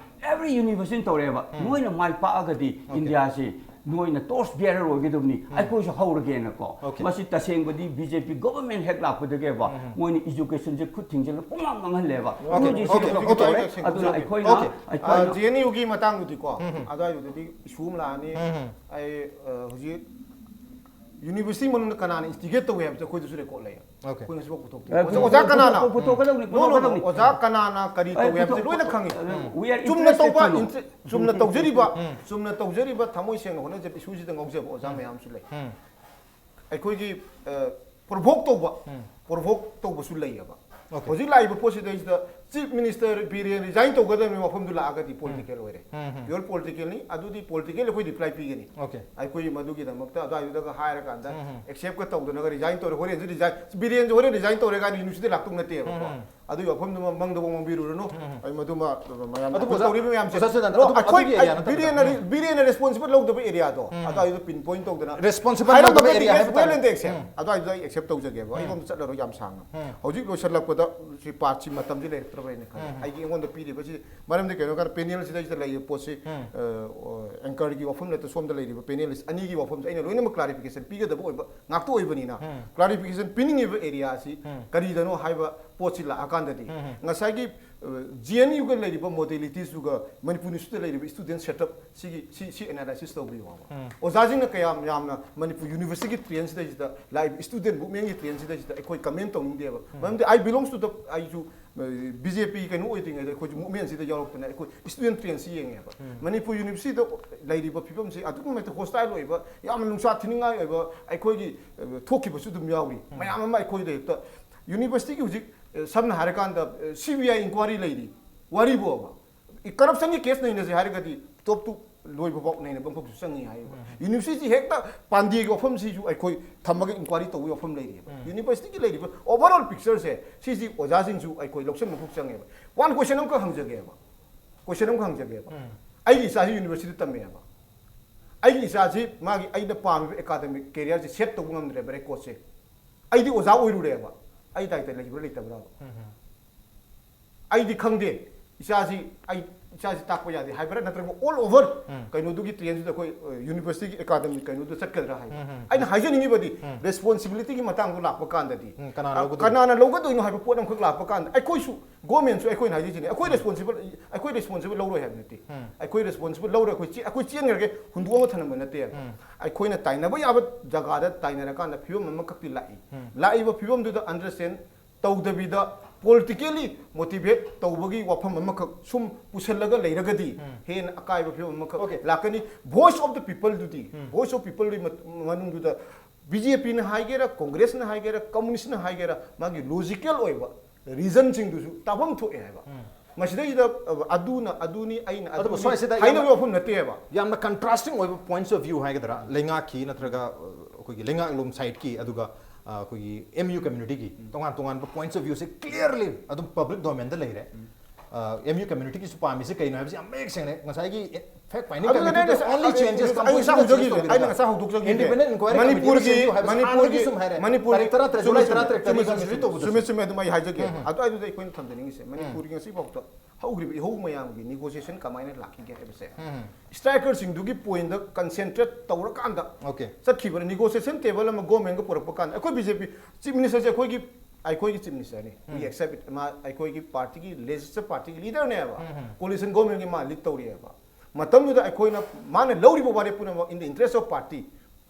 Every university ꯇꯧꯔꯦꯕ꯫ ꯃꯣꯏꯅ ꯃꯥꯏ ꯄꯥꯛꯑꯒꯗꯤ ꯏꯟꯗꯤꯌꯥꯁꯤ ꯅꯣꯏꯅ ꯇꯣꯔꯆ ꯕꯤꯌꯔꯔ ꯑꯣꯏꯒꯗꯕꯅꯤ, ꯑꯩꯈꯣꯏꯁꯨ ꯍꯧꯔꯒꯦꯅꯀꯣ꯫ Okay. ꯃꯁꯤ ꯇꯁꯦꯡꯕꯗꯤ B J P government ꯍꯦꯛ ꯂꯥꯛꯄꯗꯒꯤꯕ ꯃꯣꯏꯅ ꯏꯖꯨꯀꯦꯁꯟꯁꯦ ꯈꯨꯠ ꯊꯤꯡꯖꯤꯜꯂ ꯄꯨꯡꯃꯥꯡ ꯃꯥꯡꯍꯜꯂꯦꯕ꯫ Okay, UGC okay, ꯂꯧꯊꯣꯛꯄ okay, ꯇꯧꯔꯦ꯫ okay, ꯑꯗꯨꯅ okay. ꯑꯩꯈꯣꯏꯅ Okay. ꯑꯩꯈꯣꯏꯅ ꯖꯤ ꯑꯦꯟ ꯌꯨꯒꯤ ꯃꯇꯥꯡꯗꯨꯗꯤꯀꯣ, ꯑꯗꯨꯋꯥꯏꯗꯨꯗꯗꯤ ꯏꯁꯨ ꯑꯃ ꯂꯥꯛꯑꯅꯤ꯫ ꯑꯩ ꯑ, ꯍꯧꯖꯤꯛ ꯌꯨꯅꯤꯚꯔꯁꯤꯇꯤ ꯃꯅꯨꯡꯗ ꯀꯅꯥꯅ ꯏꯟꯁꯇꯤꯒꯦꯠ ꯇꯧꯏ ꯍꯥꯏꯕꯁꯦ ꯑꯩꯈꯣꯏꯗꯁꯨ ꯔꯦꯀꯣꯔꯗ ꯂꯩꯌꯦ꯫ Okay. ꯑꯩꯈꯣꯏ ꯉꯁꯤꯐꯥꯎ ꯄꯨꯊꯣꯛꯇꯦ꯫ ꯑꯦ, ꯑꯣꯖꯥ, ꯑꯣꯖꯥ ꯀꯅꯥꯅ? ꯄꯨꯊꯣꯛꯀꯗꯧꯅꯤ, No, no, no, ꯄꯨꯊꯣꯛꯀꯗꯧꯅꯤ꯫ ꯑꯣꯖꯥ ꯀꯅꯥꯅ ꯀꯔꯤ ꯑꯦ, ꯇꯧꯏ ꯍꯥꯏꯕꯁꯦ ꯄꯨꯊꯣꯛ- ꯂꯣꯏꯅ ꯈꯪꯉꯤ꯫ ꯑꯦ, we are ꯆꯨꯝꯅ ꯇꯧꯕ, interested in ꯏꯟꯇ- ꯆꯨꯝꯅ ꯇꯧꯖꯔꯤꯕ, ꯎꯝ. ꯆꯨꯝꯅ ꯇꯧꯖꯔꯤꯕ ꯊꯃꯣꯏ ꯁꯦꯡꯅ ꯍꯣꯠꯅꯖꯕ ꯏꯁꯨꯁꯤꯗ ꯉꯥꯎꯖꯕ ꯑꯣꯖꯥ ꯎꯝ. ꯃꯌꯥꯝꯁꯨ ꯂꯩ꯫ ꯎꯝ. ꯑꯩꯈꯣꯏꯒꯤ ꯄ꯭ꯔꯣꯚꯣꯛ ꯇꯧꯕ, ꯎꯝ. ꯄ꯭ꯔꯣꯚꯣꯛ ꯇꯧꯕꯁꯨ ꯂꯩꯌꯦꯕ꯫ Okay. ꯍꯧꯖꯤꯛ ꯂꯥꯛꯏꯕ ꯄꯣꯠꯁꯤꯗꯩꯁꯤꯗ ꯆꯤꯐ ꯃꯤꯅꯤꯁꯇꯔ ꯕꯤꯔꯦꯟ ꯔꯤꯖꯥꯏꯟ ꯇꯧꯒꯗꯕꯅꯤ ꯋꯥꯐꯝꯗꯨ ꯂꯥꯛꯑꯒꯗꯤ ꯄꯣꯂꯤꯇꯤꯀꯦꯜ ꯑꯣꯏꯔꯦ꯫ ꯎꯝ, ꯎꯝ. ꯄꯤꯌꯣꯔ ꯄꯣꯂꯤꯇꯤꯀꯦꯜꯅꯤ꯫ ꯑꯗꯨꯗꯤ ꯄꯣꯂꯤꯇꯤꯀꯦꯜ ꯑꯩꯈꯣꯏ ꯔꯤꯄ꯭ꯂꯥꯏ ꯄꯤꯒꯅꯤ꯫ Okay. ꯑꯩꯈꯣꯏ ꯃꯗꯨꯒꯤꯗꯃꯛꯇ ꯑꯗꯨꯋꯥꯏꯗꯨꯗꯒ ꯍꯥꯏꯔꯀꯥꯟꯗ ꯎꯝ, ꯎꯝ. ꯑꯦꯛꯁꯦꯞꯀ ꯇꯧꯗꯅꯒ ꯔꯤꯖꯥꯏꯟ ꯇꯧꯔꯦ, ꯍꯣꯔꯦꯟꯁꯨ ꯔꯤꯖꯥꯏꯟ, ꯕꯤꯔꯦꯟꯁꯨ ꯍꯣꯔꯦꯟ ꯔꯤꯖꯥꯏꯟ ꯇꯧꯔꯦ ꯀꯥꯏꯅ ꯌꯨꯅꯤꯚꯔꯁꯤꯇꯤ ꯂꯥꯛꯇꯧ ꯅꯠꯇꯦꯕꯀꯣ꯫ ꯎꯝ, ꯎꯝ. ꯑꯗꯨꯒꯤ ꯋꯥꯐꯝꯗꯨꯃ ꯃꯪꯗꯕ ꯃꯪꯕꯤꯔꯨꯔꯅꯨ꯫ ꯎꯝ, ꯎꯝ. ꯑꯩ ꯃꯗꯨꯃ ꯃꯌꯥꯝ ꯑꯗꯨ ꯑꯩꯈꯣꯏ ꯑꯣꯖꯥ, ꯇꯧꯔꯤꯕ ꯃꯌꯥꯝꯁꯦ꯫ ꯑꯣꯖꯥ ꯁꯤꯗꯟ, No, ꯑꯗꯨ- ꯑꯩꯈꯣꯏ ꯑꯗꯨꯒꯤ area ꯅꯠꯇꯕ꯫ ꯕꯤꯔꯦꯟꯅ ꯎꯝ. ꯕꯤꯔꯦꯟꯅ ꯔꯦꯁꯄꯣꯟꯁꯤꯕꯜ ꯂꯧꯗꯕ ꯑꯦꯔꯤꯌꯥꯗꯣ ꯎꯝ. ꯑꯗꯨꯋꯥꯏꯗꯨꯗ ꯄꯤꯟ ꯄꯣꯏꯟ ꯇꯧꯗꯅ Responsible ꯂꯧꯗꯕ area ꯍꯥꯏꯕ ꯇꯥꯔꯦ꯫ Well and accept. ꯎꯝ. ꯑꯗꯨꯋꯥꯏꯗꯨꯗ ꯑꯩ ꯑꯦꯛꯁꯦꯞ ꯇꯧꯖꯒꯦꯕ꯫ ꯑꯩ ꯎꯝ. ꯃꯗꯨ ꯆꯠꯂꯔꯣꯏ, ꯌꯥꯝ ꯁꯥꯡꯅ꯫ ꯎꯝ. ꯍꯧꯖꯤꯛ ꯂꯣꯏꯁꯤꯜꯂꯛꯄꯗ ꯁꯤ ꯄꯥꯔꯠꯁꯤ ꯃꯇꯝꯁꯤ ꯂꯩꯔꯛꯇ꯭ꯔꯕ꯭ꯔꯅ ꯈꯜꯂꯦ꯫ ꯎꯝ. ꯑꯩꯒꯤ ꯑꯩꯉꯣꯟꯗ ꯄꯤꯔꯤꯕꯁꯤ ꯃꯔꯝꯗꯤ ꯀꯩꯅꯣ ꯍꯥꯏꯔꯀꯥꯟꯗ ꯄꯦꯅꯦꯜꯁꯤꯗꯩꯁꯤꯗ ꯂꯩꯔꯤꯕ ꯄꯣꯠꯁꯤ ꯎꯝ. ꯑꯦꯡꯀꯔꯒꯤ ꯋꯥꯐꯝ ꯅꯠꯇ ꯁꯣꯝꯗ ꯂꯩꯔꯤꯕ ꯄꯦꯅꯦꯂꯤꯁ ꯑꯅꯤꯒꯤ ꯋꯥꯐꯝꯁꯦ ꯑꯩꯅ ꯂꯣꯏꯅꯃꯛ ꯀ꯭ꯂꯥꯔꯤꯐꯤꯀꯦꯁꯟ ꯄꯤꯒꯗꯕ ꯑꯣꯏꯕ ꯉꯥꯛꯇ ꯑꯣꯏꯕꯅꯤꯅ ꯎꯝ. ꯀ꯭ꯂꯥꯔꯤꯐꯤꯀꯦꯁꯟ ꯄꯤꯅꯤꯡꯉꯤꯕ ꯑꯦꯔꯤꯌꯥꯁꯤ ꯎꯝ. ꯀꯔꯤꯗꯅꯣ ꯍꯥꯏꯕ ꯄꯣꯠꯁꯤ ꯂꯥꯛꯑꯀꯥꯟꯗꯗꯤ ꯎꯝ. ꯉꯁꯥꯏꯒꯤ ꯖꯤ ꯑꯦꯟ ꯌꯨꯒ ꯂꯩꯔꯤꯕ ꯃꯣꯗꯦꯂꯤꯇꯤꯁꯇꯨꯒ ꯃꯅꯤꯄꯨꯔ ꯌꯨꯅꯤꯚꯔꯁꯤꯇꯤꯗ ꯂꯩꯔꯤꯕ ꯁ꯭ꯇꯨꯗꯦꯟ ꯁꯦꯠꯑꯞ ꯁꯤꯒꯤ ꯁꯤ ꯁꯤ ꯑꯦꯅꯥꯂꯥꯏꯁꯤꯁ ꯇꯧꯕꯤꯌꯣꯕ꯫ ꯎꯝ. ꯑꯣꯖꯥꯁꯤꯡꯅ ꯀꯌꯥꯝ ꯌꯥꯝꯅ ꯃꯅꯤꯄꯨꯔ ꯌꯨꯅꯤꯚꯔꯁꯤꯇꯤꯒꯤ ꯇ꯭ꯔꯦꯟꯁꯤꯗꯩꯁꯤꯗ ꯂꯥꯛꯏꯕ ꯁ꯭ꯇꯨꯗꯦꯟ ꯃꯨꯞꯃꯦꯟꯒꯤ ꯇ꯭ꯔꯦꯟꯁꯤꯗꯩꯁꯤꯗ ꯑꯩꯈꯣꯏ ꯀꯃꯦꯟ ꯇꯧꯅꯤꯡꯗꯦꯕ꯫ ꯃꯔꯝꯗꯤ ꯑꯥꯏ ꯕꯤꯂꯣꯡꯁ ꯇꯨ ꯗ ꯑꯩꯁꯨ ꯕꯤ ꯖꯦ ꯄꯤ ꯀꯩꯅꯣ ꯑꯣꯏꯗ꯭ꯔꯤꯉꯩꯗ ꯑꯩꯈꯣꯏꯁꯨ ꯃꯨꯞꯃꯦꯟꯁꯤꯗ ꯌꯥꯎꯔꯛꯇꯅ ꯑꯩꯈꯣꯏ ꯁ꯭ꯇꯨꯗꯦꯟ ꯇ꯭ꯔꯦꯟꯁꯤ ꯌꯦꯡꯉꯦꯕ꯫ ꯃꯅꯤꯄꯨꯔ ꯌꯨꯅꯤꯚꯔꯁꯤꯇꯤꯗ ꯂꯩꯔꯤꯕ ꯐꯤꯕꯝꯁꯤ ꯑꯗꯨꯛꯀꯤ ꯃꯇꯤꯛ ꯍꯣꯁꯇꯥꯏꯜ ꯑꯣꯏꯕ, ꯌꯥꯝꯅ ꯅꯨꯡꯁꯥ ꯊꯤꯅꯤꯡꯉꯥꯏ ꯑꯣꯏꯕ ꯑꯩꯈꯣꯏꯒꯤ ꯑ, ꯊꯣꯛꯈꯤꯕꯁꯨ ꯑꯗꯨꯝ ꯌꯥꯎꯔꯤ꯫ ꯃꯌꯥꯝ ꯑꯃ ꯑꯩꯈꯣꯏꯗ ꯍꯦꯛꯇ ꯌꯨꯅꯤꯚꯔꯁꯤꯇꯤꯒꯤ ꯍꯧꯖꯤꯛ ꯑ, ꯁꯝꯅ ꯍꯥꯏꯔꯀꯥꯟꯗ ꯁꯤ ꯕꯤ ꯑꯥꯏ ꯏꯟꯀ꯭ꯋꯥꯔꯤ ꯂꯩꯔꯤ, ꯋꯥꯔꯤꯕꯣꯕ꯫ ꯀꯔꯞꯁꯟꯒꯤ ꯀꯦꯁ ꯅꯩꯅꯁꯦ ꯍꯥꯏꯔꯒꯗꯤ ꯇꯣꯞ ꯇꯨ ꯂꯣꯏꯕ ꯐꯥꯎ ꯅꯩꯅꯕ ꯑꯃꯈꯛꯁꯨ ꯆꯪꯉꯤ ꯍꯥꯏꯌꯦꯕ꯫ ꯌꯨꯅꯤꯚꯔꯁꯤꯇꯤꯁꯤ ꯍꯦꯛꯇ ꯄꯥꯟꯗꯦꯒꯤ ꯋꯥꯐꯝꯁꯤꯁꯨ ꯑꯩꯈꯣꯏ ꯊꯝꯃꯒ ꯏꯟꯀ꯭ꯋꯥꯔꯤ ꯇꯧꯕꯒꯤ ꯋꯥꯐꯝ ꯂꯩꯔꯤꯕ꯫ ꯌꯨꯅꯤꯚꯔꯁꯤꯇꯤꯒꯤ ꯂꯩꯔꯤꯕ ꯑꯣꯚꯔꯑꯣꯜ ꯄꯤꯛꯆꯔꯁꯦ ꯁꯤꯁꯤ ꯑꯣꯖꯥꯁꯤꯡꯁꯨ ꯑꯩꯈꯣꯏ ꯂꯧꯁꯤꯟꯕ ꯑꯃꯈꯛ ꯆꯪꯉꯦꯕ꯫ ꯋꯥꯟ ꯀꯣꯏꯁꯟ ꯑꯃꯈꯛ ꯍꯪꯖꯒꯦꯕ꯫ ꯀꯣꯏꯁꯟ ꯑꯃꯈꯛ ꯍꯪꯖꯒꯦꯕ꯫ ꯑꯩꯒꯤ ꯏꯆꯥꯁꯤ ꯌꯨꯅꯤꯚꯔꯁꯤꯇꯤꯗ ꯇꯝꯃꯦꯕ꯫ ꯑꯩꯒꯤ ꯏꯆꯥꯁꯤ ꯃꯥꯒꯤ ꯑꯩꯅ ꯄꯥꯝꯃꯤꯕ ꯑꯦꯀꯥꯗꯃꯤꯛ ꯀꯦꯔꯤꯌꯔꯁꯦ ꯁꯦꯠ ꯇꯧꯕ ꯉꯝꯗ꯭ꯔꯦꯕ ꯔꯦꯀꯣꯔꯠꯁꯦ꯫ ꯑꯩꯗꯤ ꯑꯣꯖꯥ ꯑꯣꯏꯔꯨꯔꯦꯕ꯫ ꯑꯩ ꯗꯥꯏꯇ ꯂꯩꯕ꯭ꯔꯥ ꯂꯩꯇꯕ꯭ꯔꯥꯕ? ꯑꯩꯗꯤ ꯈꯪꯗꯦ꯫ ꯏꯆꯥꯁꯤ ꯑꯩ ꯏꯆꯥꯁꯤ ꯇꯥꯛꯄ ꯌꯥꯗꯦ ꯍꯥꯏꯕ꯭ꯔꯥ, ꯅꯠꯇ꯭ꯔꯒ all over ꯀꯩꯅꯣꯗꯨꯒꯤ ꯇ꯭ꯔꯦꯟꯁꯤꯗ ꯑꯩꯈꯣꯏ ꯌꯨꯅꯤꯚꯔꯁꯤꯇꯤꯒꯤ ꯑꯦꯀꯥꯗꯃꯤꯛ ꯀꯩꯅꯣꯗꯨ ꯆꯠꯀꯗ꯭ꯔꯥ ꯍꯥꯏꯕ? ꯑꯩꯅ ꯍꯥꯏꯖꯅꯤꯡꯉꯤꯕꯗꯤ, ꯔꯦꯁꯄꯣꯟꯁꯤꯕꯤꯂꯤꯇꯤꯒꯤ ꯃꯇꯥꯡꯗꯣ ꯂꯥꯛꯄ ꯀꯥꯟꯗꯗꯤ, ꯀꯅꯥꯅ ꯑ, ꯂꯧꯒꯗꯣꯏꯅꯣ? ꯀꯅꯥꯅ ꯂꯧꯒꯗꯣꯏꯅꯣ ꯍꯥꯏꯕ ꯄꯣꯠ ꯑꯃꯈꯛ ꯂꯥꯛꯄ ꯀꯥꯟꯗ, ꯑꯩꯈꯣꯏꯁꯨ, ꯒꯣꯔꯃꯦꯟꯁꯨ ꯑꯩꯈꯣꯏꯅ ꯍꯥꯏꯖꯩꯁꯤꯅꯦ, ꯑꯩꯈꯣꯏ ꯔꯦꯁꯄꯣꯟꯁꯤꯕꯜ, ꯑꯩꯈꯣꯏ ꯔꯦꯁꯄꯣꯟꯁꯤꯕꯜ ꯂꯧꯔꯣꯏ ꯍꯥꯏꯕ ꯅꯠꯇꯦ꯫ ꯑꯩꯈꯣꯏ ꯔꯦꯁꯄꯣꯟꯁꯤꯕꯜ ꯂꯧꯔꯣꯏ, ꯑꯩꯈꯣꯏ ꯆꯦ-, ꯑꯩꯈꯣꯏ ꯆꯦꯟꯈ꯭ꯔꯒꯦ, ꯍꯨꯟꯗꯣꯛꯑꯒ ꯊꯅꯝꯕ ꯅꯠꯇꯦ꯫ ꯑꯩꯈꯣꯏꯅ ꯇꯥꯏꯅꯕ ꯌꯥꯕ ꯖꯒꯥꯗ ꯇꯥꯏꯅꯔꯀꯥꯟꯗ ꯐꯤꯕꯝ ꯑꯃꯈꯛꯇꯤ ꯂꯥꯛꯏ꯫ ꯂꯥꯛꯏꯕ ꯐꯤꯕꯝꯗꯨꯗ ꯑꯟꯗꯔꯁꯇꯦꯟ ꯇꯧꯗꯕꯤꯗ, ꯄꯣꯂꯤꯇꯤꯀꯦꯂꯤ ꯃꯣꯇꯤꯚꯦꯠ ꯇꯧꯕꯒꯤ ꯋꯥꯐꯝ ꯑꯃꯈꯛ ꯁꯨꯝ ꯄꯨꯁꯜꯂꯒ ꯂꯩꯔꯒꯗꯤ, ꯍꯦꯟꯅ ꯑꯀꯥꯏꯕ ꯐꯤꯕꯝ ꯑꯃꯈꯛ Okay. ꯂꯥꯛꯀꯅꯤ꯫ Voice of the Peopleꯗꯨꯗꯤ, Voice of Peopleꯗꯨꯒꯤ ꯃ-, ꯃꯅꯨꯡꯗꯨꯗ ꯕꯤ ꯖꯦ ꯄꯤꯅ ꯍꯥꯏꯒꯦꯔꯥ, ꯀꯣꯡꯒ꯭ꯔꯦꯁꯅ ꯍꯥꯏꯒꯦꯔꯥ, ꯀꯝꯃꯨꯅꯤꯁꯅ ꯍꯥꯏꯒꯦꯔꯥ, ꯃꯥꯒꯤ ꯂꯣꯖꯤꯀꯦꯜ ꯑꯣꯏꯕ ꯔꯤꯖꯟꯁꯤꯡꯗꯨꯁꯨ ꯇꯥꯐꯝ ꯊꯣꯛꯑꯦ ꯍꯥꯏꯕ꯫ ꯃꯁꯤꯗꯩꯁꯤꯗ, ꯑ, ꯑꯗꯨꯅ ꯑꯗꯨꯅꯤ, ꯑꯩꯅ ꯑꯗꯨꯕꯨ ꯑꯗꯨꯅꯤ ꯁ꯭ꯋꯥꯏꯁꯤꯗ ꯍꯥꯏꯅꯕ ꯌꯥꯝꯅ ꯋꯥꯐꯝ ꯅꯠꯇꯦ ꯍꯥꯏꯕ꯫ ꯌꯥꯝꯅ ꯀꯟꯇ꯭ꯔꯥꯁꯇꯤꯡ ꯑꯣꯏꯕ ꯄꯣꯏꯟꯠꯁ ꯑꯣꯐ ꯚ꯭ꯌꯨ ꯍꯥꯏꯒꯗ꯭ꯔꯥ, ꯂꯩꯉꯥꯛꯀꯤ ꯅꯠꯇ꯭ꯔꯒ, ꯑ, ꯑꯩꯈꯣꯏꯒꯤ ꯂꯩꯉꯥꯛꯂꯣꯝ ꯁꯥꯏꯠꯀꯤ, ꯑꯗꯨꯒ, ꯑ, ꯑꯩꯈꯣꯏꯒꯤ ꯑꯦꯝ ꯌꯨ ꯀꯝꯃ꯭ꯌꯨꯅꯤꯇꯤꯒꯤ ꯇꯣꯉꯥꯟ ꯇꯣꯉꯥꯟꯕ ꯄꯣꯏꯟꯠꯁ ꯑꯣꯐ ꯚ꯭ꯌꯨꯁꯦ ꯀ꯭ꯂꯤꯌꯔꯂꯤ ꯑꯗꯨꯝ ꯄꯕ꯭ꯂꯤꯛ ꯗꯣꯃꯦꯟꯗ ꯂꯩꯔꯦ꯫ ꯑꯦꯝ ꯌꯨ ꯀꯝꯃ꯭ꯌꯨꯅꯤꯇꯤꯒꯤꯁꯨ ꯄꯥꯝꯃꯤꯁꯦ ꯀꯩꯅꯣ ꯍꯥꯏꯕꯁꯤ ꯌꯥꯝ ꯃꯌꯦꯛ ꯁꯦꯡꯅ ꯉꯁꯥꯏꯒꯤ ꯐꯦꯛ ꯐꯥꯏꯅꯤꯡ ꯑꯗꯨꯅ ꯀꯃꯤꯇꯤꯗ ꯑꯩꯅ only changes, ꯑꯩ ꯉꯁꯥꯏ ꯍꯧꯖꯒꯤꯕꯅꯦ, ꯑꯩꯅ ꯉꯁꯥꯏ ꯍꯧꯗꯣꯛꯆꯈꯤꯕꯅꯦ꯫ Independent inquiry committee ꯑꯃ ꯃꯅꯤꯄꯨꯔꯒꯤ, ꯁꯦꯝꯕꯤꯌꯨ ꯍꯥꯏꯕꯁꯤ ꯃꯅꯤꯄꯨꯔꯒꯤ, ꯍꯥꯟꯅꯒꯤꯁꯨ ꯑꯃ ꯍꯥꯏꯔꯦ, ꯃꯅꯤꯄꯨꯔꯒꯤ, ꯇꯥꯔꯤꯛ ꯇꯔꯥ ꯇꯔꯦꯠ, ꯆꯨꯝꯃꯦ, ꯖꯨꯂꯥꯏ ꯆꯨꯝꯃꯦ, ꯇꯔꯥ ꯇꯔꯦꯠꯇ ꯆꯨꯝꯃꯦ, ꯂꯤꯒꯜ ꯆꯨꯝꯃꯦ, ꯁꯦꯝꯕꯤꯌꯨ ꯍꯥꯏꯕꯁꯦ꯫ ꯆꯨꯝꯃꯦ, ꯆꯨꯝꯃꯦ, ꯑꯗꯨꯝ ꯑꯩ ꯍꯥꯏꯖꯒꯦ꯫ ꯑꯗꯨꯋꯥꯏꯗꯨꯗ ꯑꯩꯈꯣꯏꯅ ꯊꯝꯖꯅꯤꯡꯉꯤꯁꯦ, ꯃꯅꯤꯄꯨꯔꯒꯤ ꯉꯁꯤ ꯐꯥꯎꯗ ꯍꯧꯈ꯭ꯔꯤꯕ ꯏꯍꯧ ꯃꯌꯥꯝꯒꯤ ꯅꯤꯒꯣꯁꯤꯌꯦꯁꯟ ꯀꯃꯥꯏꯅ ꯂꯥꯛꯈꯤꯒꯦ ꯍꯥꯏꯕꯁꯦ, ꯁ꯭ꯇ꯭ꯔꯥꯏꯀꯔꯁꯤꯡꯗꯨꯒꯤ ꯄꯣꯏꯟꯗ ꯀꯟꯁꯦꯟꯇ꯭ꯔꯦꯠ ꯇꯧꯔꯀꯥꯟꯗ Okay. ꯆꯠꯈꯤꯕꯅ, ꯅꯤꯒꯣꯁꯤꯌꯦꯁꯟ ꯇꯦꯕꯜ ꯑꯃ ꯒꯣꯔꯃꯦꯟꯒ ꯄꯨꯔꯛꯄ ꯀꯥꯟꯗ, ꯑꯩꯈꯣꯏ ꯕꯤ ꯖꯦ ꯄꯤ ꯆꯤꯐ ꯃꯤꯅꯤꯁꯇꯔꯁꯦ ꯑꯩꯈꯣꯏꯒꯤ, ꯑꯩꯈꯣꯏꯒꯤ ꯆꯤꯐ ꯃꯤꯅꯤꯁꯇꯔꯅꯤ, we accept it, ꯃꯥ ꯑꯩꯈꯣꯏꯒꯤ ꯄꯥꯔꯇꯤꯒꯤ ꯂꯦꯖꯤꯁꯂꯦꯆꯔ ꯄꯥꯔꯇꯤꯒꯤ ꯂꯤꯗꯔꯅꯦꯕ, ꯀꯣꯂꯤꯁꯟ ꯒꯣꯔꯃꯦꯟꯒꯤ ꯃꯥ ꯂꯤꯗ ꯇꯧꯔꯤꯑꯕ꯫ ꯃꯇꯝꯗꯨꯗ ꯑꯩꯈꯣꯏꯅ, ꯃꯥꯅ ꯂꯧꯔꯤꯕ ꯋꯥꯔꯦꯞ ꯄꯨꯝꯅꯃꯛ in the interest of party,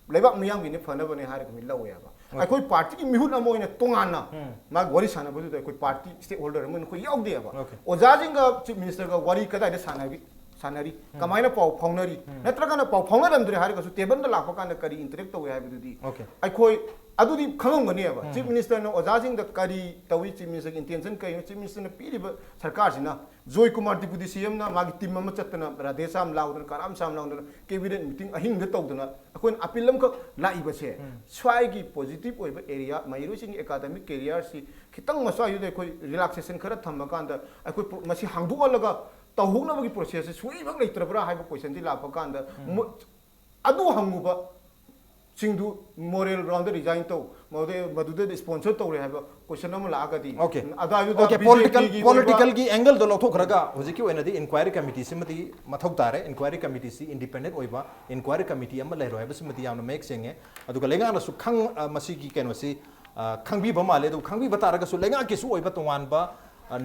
ꯂꯩꯕꯥꯛ ꯃꯤꯌꯥꯝꯒꯤꯅꯤ, ꯐꯅꯕꯅꯦ ꯍꯥꯏꯔꯒ ꯃꯤ ꯂꯧꯋꯦꯕ꯫ ꯑꯩꯈꯣꯏ ꯄꯥꯔꯇꯤꯒꯤ ꯃꯤꯍꯨꯠ ꯑꯃ ꯑꯣꯏꯅ ꯇꯣꯉꯥꯟꯅ ꯃꯥꯒꯤ ꯋꯥꯔꯤ ꯁꯥꯟꯅꯕꯗꯨꯗ ꯑꯩꯈꯣꯏ ꯄꯥꯔꯇꯤ ꯁ꯭ꯇꯦꯛ ꯍꯣꯜꯗꯔ ꯑꯃ ꯑꯩꯈꯣꯏ ꯌꯥꯎꯗꯦꯕ꯫ Okay. ꯑꯣꯖꯥꯁꯤꯡꯒ ꯆꯤꯐ ꯃꯤꯅꯤꯁꯇꯔꯒ ꯋꯥꯔꯤ ꯀꯗꯥꯏꯗ ꯁꯥꯟꯅꯔꯤ, ꯁꯥꯟꯅꯔꯤ, ꯀꯃꯥꯏꯅ ꯄꯥꯎ ꯐꯥꯎꯅꯔꯤ, ꯅꯠꯇ꯭ꯔꯒꯅ ꯄꯥꯎ ꯐꯥꯎꯅꯔꯝꯗ꯭ꯔꯦ ꯍꯥꯏꯔꯒꯁꯨ ꯇꯦꯕꯜꯗ ꯂꯥꯛꯄ ꯀꯥꯟꯗ ꯀꯔꯤ ꯏꯟꯇꯔꯦꯛ ꯇꯧꯏ ꯍꯥꯏꯕꯗꯨꯗꯤ Okay. ꯑꯩꯈꯣꯏ ꯑꯗꯨꯗꯤ ꯈꯪꯉꯝꯒꯅꯦꯕ꯫ ꯆꯤꯐ ꯃꯤꯅꯤꯁꯇꯔꯅ ꯑꯣꯖꯥꯁꯤꯡꯗ ꯀꯔꯤ ꯇꯧꯏ, ꯆꯤꯐ ꯃꯤꯅꯤꯁꯇꯔꯒꯤ ꯏꯟꯇꯦꯟꯁꯟ ꯀꯔꯤꯅꯣ, ꯆꯤꯐ ꯃꯤꯅꯤꯁꯇꯔꯅ ꯄꯤꯔꯤꯕ ꯁꯔꯀꯥꯔꯁꯤꯅ, ꯖꯣꯏ ꯀꯨꯃꯥꯔ ꯗꯤꯄꯨꯇꯤ ꯁꯤ ꯑꯦꯝꯅ ꯃꯥꯒꯤ ꯇꯤꯝ ꯑꯃ ꯆꯠꯇꯅ, ꯔꯥꯙꯦ ꯁ꯭ꯌꯥꯝ ꯂꯥꯎꯗꯅ, ꯀꯔꯥꯝ ꯁ꯭ꯌꯥꯝ ꯂꯥꯎꯗꯅ, ꯀꯦꯕꯤꯅꯦꯠ ꯃꯤꯇꯤꯡ ꯑꯍꯤꯡꯗ ꯇꯧꯗꯅ, ꯑꯩꯈꯣꯏꯅ ꯑꯄꯤꯜ ꯑꯃꯈꯛ ꯂꯥꯛꯏꯕꯁꯦ, ꯁ꯭ꯋꯥꯏꯒꯤ ꯄꯣꯖꯤꯇꯤꯚ ꯑꯣꯏꯕ ꯑꯦꯔꯤꯌꯥ, ꯃꯍꯩꯔꯣꯏꯁꯤꯡꯒꯤ ꯑꯦꯀꯥꯗꯃꯤꯛ ꯀꯦꯔꯤꯌꯔꯁꯤ ꯈꯤꯇꯪ ꯃꯁ꯭ꯋꯥꯏꯗꯨꯗ ꯑꯩꯈꯣꯏ ꯔꯤꯂꯥꯛꯁꯦꯁꯟ ꯈꯔ ꯊꯝꯃꯀꯥꯟꯗ, ꯑꯩꯈꯣꯏ ꯄ꯭ꯔꯣ-, ꯃꯁꯤ ꯍꯥꯡꯗꯣꯛꯍꯜꯂꯒ ꯇꯧꯍꯧꯅꯕꯒꯤ ꯄ꯭ꯔꯣꯁꯦꯁꯁꯦ ꯁꯨꯡꯂꯩꯃꯛ ꯂꯩꯇ꯭ꯔꯕ꯭ꯔꯥ ꯍꯥꯏꯕ ꯀꯣꯏꯁꯟꯁꯤ ꯂꯥꯛꯄ ꯀꯥꯟꯗ, ꯃꯨ-, ꯑꯗꯨ ꯍꯪꯉꯨꯕ ꯁꯤꯡꯗꯨ moral ground ꯗ resign ꯇꯧ, ꯃꯗꯨꯗ ꯃꯗꯨꯗ sponsor ꯇꯧꯔꯦ ꯍꯥꯏꯕ question ꯑꯃ ꯂꯥꯛꯑꯒꯗꯤ, Okay. ꯑꯗꯨꯋꯥꯏꯗꯨꯗ Okay, BJP political ꯒꯤ political ꯑꯣꯏꯕ ꯒꯤ angle ꯗꯣ ꯂꯧꯊꯣꯛꯈ꯭ꯔꯒ ꯍꯧꯖꯤꯛꯀꯤ ꯑꯣꯏꯅꯗꯤ inquiry committee ꯁꯤꯃꯗꯤ ꯃꯊꯧ ꯇꯥꯔꯦ꯫ Inquiry committee ꯁꯤ independent ꯑꯣꯏꯕ inquiry committee ꯑꯃ ꯂꯩꯔꯣꯏ ꯍꯥꯏꯕꯁꯤꯃꯗꯤ ꯌꯥꯝꯅ ꯃꯌꯦꯛ ꯁꯦꯡꯉꯦ꯫ ꯑꯗꯨꯒ ꯂꯩꯉꯥꯛꯅꯁꯨ ꯈꯪ ꯑ, ꯃꯁꯤꯒꯤ ꯀꯩꯅꯣꯁꯤ ꯑ, ꯈꯪꯕꯤꯕ ꯃꯥꯜꯂꯦ꯫ ꯑꯗꯨ ꯈꯪꯕꯤꯕ ꯇꯥꯔꯒꯁꯨ ꯂꯩꯉꯥꯛꯀꯤꯁꯨ ꯑꯣꯏꯕ ꯇꯣꯉꯥꯟꯕ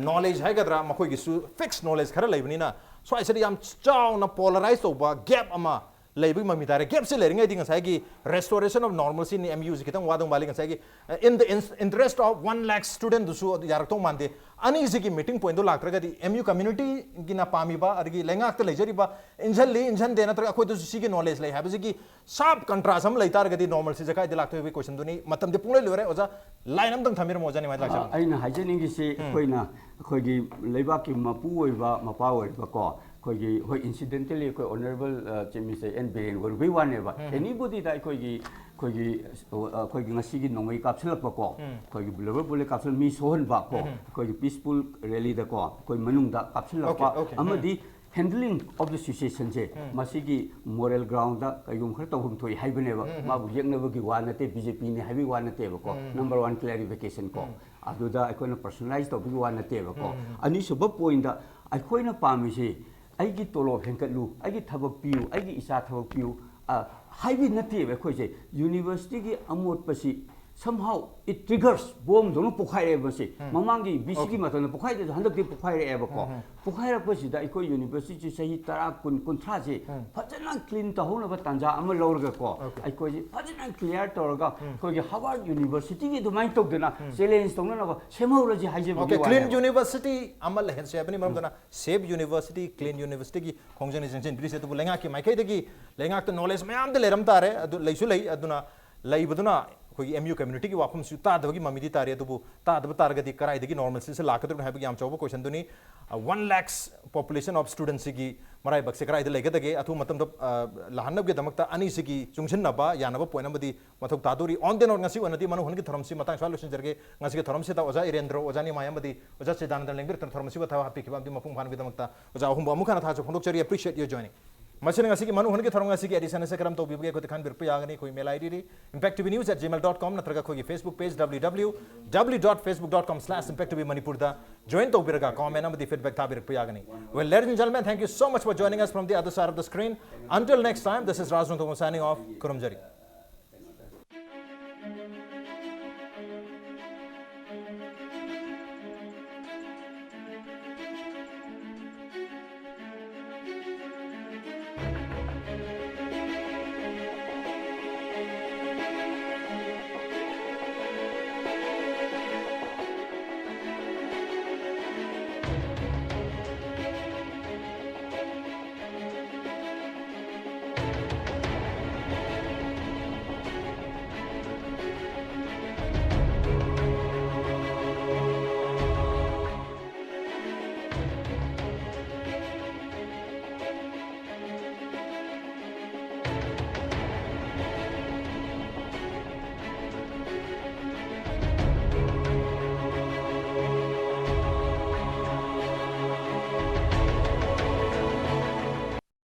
knowledge ꯍꯥꯏꯒꯗ꯭ꯔꯥ, ꯃꯈꯣꯏꯒꯤꯁꯨ fixed knowledge ꯈꯔ ꯂꯩꯕꯅꯤꯅ ꯁ꯭ꯋꯥꯏꯁꯤꯗ ꯌꯥꯝ ꯆꯥꯎꯅ polarize ꯇꯧꯕ gap ꯑꯃ ꯂꯩꯕꯒꯤ ꯃꯃꯤ ꯇꯥꯔꯦ꯫ Gap ꯁꯤ ꯂꯩꯔꯤꯉꯩꯗꯤ ꯉꯁꯥꯏꯒꯤ restoration of normalcy ꯅꯤ, M U ꯁꯤ ꯈꯤꯇꯪ ꯋꯥꯗꯧ ꯃꯥꯜꯂꯤ꯫ ꯉꯁꯥꯏꯒꯤ, uh, in the in- interest of one lakh student ꯗꯨꯁꯨ ꯑꯗꯨ ꯌꯥꯔꯛꯇꯧ ꯃꯥꯟꯗꯦ꯫ ꯑꯅꯤꯁꯤꯒꯤ meeting point ꯗꯨ ꯂꯥꯛꯇ꯭ꯔꯒꯗꯤ M U community ꯒꯤꯅ ꯄꯥꯝꯃꯤꯕ, ꯑꯗꯒꯤ ꯂꯩꯉꯥꯛꯇ ꯂꯩꯖꯔꯤꯕ ꯏꯟꯁꯤꯜꯂꯤ ꯏꯟꯁꯤꯟꯗꯦ ꯅꯠꯇ꯭ꯔꯒ ꯑꯩꯈꯣꯏꯗꯁꯨ ꯁꯤꯒꯤ knowledge ꯂꯩ ꯍꯥꯏꯕꯁꯤꯒꯤ sharp contrast ꯑꯃ ꯂꯩ ꯇꯥꯔꯒꯗꯤ normalcy ꯁꯦ ꯀꯥꯏꯗ ꯂꯥꯛꯇꯣꯏꯕꯒꯤ question ꯗꯨꯅꯤ꯫ ꯃꯇꯝꯗꯤ ꯄꯨꯡꯂꯣꯏ ꯂꯣꯏꯔꯦ꯫ ꯑꯣꯖꯥ, line ꯑꯝꯇꯪ ꯊꯝꯕꯤꯔꯝꯃꯣ, ꯑꯣꯖꯥ ꯅꯤꯃꯥꯏ ꯂꯥꯛꯆꯕꯅꯤ꯫ ꯑꯩꯅ ꯍꯥꯏꯖꯅꯤꯡꯉꯤꯁꯤ ꯑꯩꯈꯣꯏꯅ ꯑꯩꯈꯣꯏꯒꯤ ꯂꯩꯕꯥꯛꯀꯤ ꯃꯄꯨ ꯑꯣꯏꯕ ꯃꯄꯥ ꯑꯣꯏꯔꯤꯕꯀꯣ, ꯑꯩꯈꯣꯏꯒꯤ, ꯍꯣꯏ, incidentally ꯑꯩꯈꯣꯏ honourable Chief Minister N Biren ꯑꯣꯏꯔꯨꯕꯩ ꯋꯥꯅꯦꯕ꯫ Anybody ꯗ ꯑꯩꯈꯣꯏꯒꯤ ꯑꯩꯈꯣꯏꯒꯤ ꯑꯩꯈꯣꯏꯒꯤ ꯉꯁꯤꯒꯤ ꯅꯣꯡꯃꯩ ꯀꯥꯞꯁꯤꯜꯂꯛꯄꯀꯣ, ꯑꯩꯈꯣꯏꯒꯤ rubber bullet ꯀꯥꯞꯁꯤꯜ ꯃꯤ ꯁꯣꯛꯍꯟꯕꯀꯣ, ꯑꯩꯈꯣꯏꯒꯤ peaceful rally ꯗꯀꯣ, ꯑꯩꯈꯣꯏ ꯃꯅꯨꯡꯗ ꯀꯥꯞꯁꯤꯜꯂꯛꯄ Okay, okay. ꯑꯃꯗꯤ handling of the situation ꯁꯦ ꯃꯁꯤꯒꯤ moral ground ꯗ ꯀꯩꯒꯨꯝꯕ ꯈꯔ ꯇꯧꯐꯝ ꯊꯣꯛꯏ ꯍꯥꯏꯕꯅꯦꯕ꯫ ꯃꯥꯕꯨ ꯌꯦꯛꯅꯕꯒꯤ ꯋꯥ ꯅꯠꯇꯦ, BJP ꯅꯤ ꯍꯥꯏꯕꯒꯤ ꯋꯥ ꯅꯠꯇꯦꯕꯀꯣ꯫ Number one clarification ꯀꯣ꯫ ꯑꯗꯨꯗ ꯑꯩꯈꯣꯏꯅ personalize ꯇꯧꯕꯒꯤ ꯋꯥ ꯅꯠꯇꯦꯕꯀꯣ꯫ ꯑꯅꯤꯁꯨꯕ point ꯗ ꯑꯩꯈꯣꯏꯅ ꯄꯥꯝꯃꯤꯁꯤ ꯑꯩꯒꯤ ꯇꯣꯂꯣꯞ ꯍꯦꯟꯀꯠꯂꯨ, ꯑꯩꯒꯤ ꯊꯕꯛ ꯄꯤꯌꯨ, ꯑꯩꯒꯤ ꯏꯆꯥ ꯊꯕꯛ ꯄꯤꯌꯨ, ꯑ, ꯍꯥꯏꯕ ꯅꯠꯇꯦꯕ ꯑꯩꯈꯣꯏꯁꯦ꯫ University ꯒꯤ ꯑꯃꯣꯠꯄꯁꯤ somehow it triggers bomb ꯗꯧꯅ ꯄꯣꯈꯥꯏꯔꯛꯑꯦꯕ ꯃꯁꯤ꯫ ꯃꯃꯥꯡꯒꯤ VC ꯒꯤ ꯃꯇꯝꯗ ꯄꯣꯈꯥꯏꯗ꯭ꯔꯁꯨ ꯍꯟꯗꯛꯇꯤ ꯄꯣꯈꯥꯏꯔꯛꯑꯦꯕꯀꯣ꯫ ꯄꯣꯈꯥꯏꯔꯛꯄꯁꯤꯗ ꯑꯩꯈꯣꯏ university ꯁꯤ ꯆꯍꯤ ꯇꯔꯥ, ꯀꯨꯟ, ꯀꯨꯟꯊ꯭ꯔꯥꯁꯤ ꯐꯖꯅ clean ꯇꯧꯍꯧꯅꯕ ꯇꯥꯟꯖꯥ ꯑꯃ ꯂꯧꯔꯒꯀꯣ, ꯑꯩꯈꯣꯏꯁꯤ ꯐꯖꯅ clear ꯇꯧꯔꯒ ꯑꯩꯈꯣꯏꯒꯤ Harvard University ꯒꯤ ꯑꯗꯨꯃꯥꯏꯅ ꯇꯧꯗꯅ challenge ꯇꯧꯅꯅꯕ ꯁꯦꯝꯍꯧꯔꯁꯤ ꯍꯥꯏꯖꯕꯒꯤ Okay, clean ꯋꯥꯅꯦꯕ꯫ University ꯑꯃ ꯂꯩꯍꯟꯁꯦ ꯍꯥꯏꯕꯅꯤ꯫ ꯃꯔꯝ ꯑꯗꯨꯅ Safe University, Clean University ꯒꯤ ꯈꯣꯡꯖꯪꯅ ꯆꯪꯁꯤꯟꯕꯤꯔꯤꯁꯦ꯫ ꯑꯗꯨꯕꯨ ꯂꯩꯉꯥꯛꯀꯤ ꯃꯥꯏꯀꯩꯗꯒꯤ ꯂꯩꯉꯥꯛꯇ knowledge ꯃꯌꯥꯝꯗꯤ ꯂꯩꯔꯝ ꯇꯥꯔꯦ, ꯑꯗꯨ ꯂꯩꯁꯨ ꯂꯩ꯫ ꯑꯗꯨꯅ ꯂꯩꯕꯗꯨꯅ ꯑꯩꯈꯣꯏꯒꯤ M U community ꯒꯤ ꯋꯥꯐꯝꯁꯨ ꯇꯥꯗꯕꯒꯤ ꯃꯃꯤꯗꯤ ꯇꯥꯔꯤ꯫ ꯑꯗꯨꯕꯨ ꯇꯥꯗꯕ ꯇꯥꯔꯒꯗꯤ ꯀꯗꯥꯏꯗꯒꯤ normalcy ꯁꯤ ꯂꯥꯛꯀꯗꯧꯔꯤꯕꯅꯣ ꯍꯥꯏꯕꯒꯤ ꯌꯥꯝ ꯆꯥꯎꯕ question ꯗꯨꯅꯤ꯫ ꯑ, one lakhs population of students ꯁꯤꯒꯤ ꯃꯔꯥꯏꯕꯛꯁꯦ ꯀꯗꯥꯏꯗ ꯂꯩꯒꯗꯒꯦ? ꯑꯊꯨꯕ ꯃꯇꯝꯗ, ꯑ, ꯂꯥꯛꯍꯟꯅꯕꯒꯤꯗꯃꯛꯇ ꯑꯅꯤꯁꯤꯒꯤ ꯆꯨꯡꯁꯤꯟꯅꯕ ꯌꯥꯅꯕ point ꯑꯃꯗꯤ ꯃꯊꯧ ꯇꯥꯗꯣꯔꯤ꯫ On the note, ꯉꯁꯤ ꯑꯣꯏꯅꯗꯤ ꯃꯅꯨꯡ ꯍꯨꯠꯀꯤ ꯊꯧꯔꯝꯁꯤ ꯃꯇꯥꯡ ꯁ꯭ꯋꯥꯏ ꯂꯣꯏꯁꯤꯟꯖꯔꯒꯦ꯫ ꯉꯁꯤꯒꯤ ꯊꯧꯔꯝꯁꯤꯗ ꯑꯣꯖꯥ ꯏꯔꯦꯟꯗ꯭ꯔꯣ, ꯑꯣꯖꯥ ꯅꯤꯃꯥꯏ ꯑꯃꯗꯤ ꯑꯣꯖꯥ ꯆꯤꯗꯥꯅꯟꯗꯅ ꯂꯦꯡꯕꯤꯔꯛꯇꯨꯅ ꯊꯧꯔꯝ ꯑꯁꯤꯕꯨ ꯊꯋꯥꯏ ꯍꯥꯞꯄꯤꯈꯤꯕ ꯑꯃꯗꯤ ꯃꯄꯨꯡ ꯐꯥꯍꯟꯕꯒꯤꯗꯃꯛꯇ ꯑꯣꯖꯥ ꯑꯍꯨꯝꯕꯨ ꯑꯃꯨꯛ ꯍꯟꯅ ꯊꯥꯒꯠꯆꯕ ꯐꯣꯡꯗꯣꯛꯆꯔꯤ꯫ Appreciate your joining. ꯃꯁꯤꯅ ꯉꯁꯤꯒꯤ ꯃꯅꯨ ꯍꯨꯟꯒꯤ ꯊꯧꯔꯝ ꯑꯁꯤꯒꯤ edition ꯑꯁꯤ ꯀꯔꯝ ꯇꯧꯕꯤꯕꯒꯦ ꯑꯩꯈꯣꯏꯗ ꯈꯟꯕꯤꯔꯛꯄ ꯌꯥꯒꯅꯤ꯫ ꯑꯩꯈꯣꯏ email I D D impact T V news at gmail dot com ꯅꯠꯇ꯭ꯔꯒ ꯑꯩꯈꯣꯏꯒꯤ Facebook page W W W dot facebook dot com slash impact T V Manipur ꯗ join ꯇꯧꯕꯤꯔꯒ comment ꯑꯃꯗꯤ feedback ꯊꯥꯕꯤꯔꯛꯄ ꯌꯥꯒꯅꯤ꯫ Well, ladies and gentlemen, thank you so much for joining us from the other side of the screen. Until next time, this is Raj Nongthombam signing off. ꯈꯨꯔꯨꯝꯖꯔꯤ꯫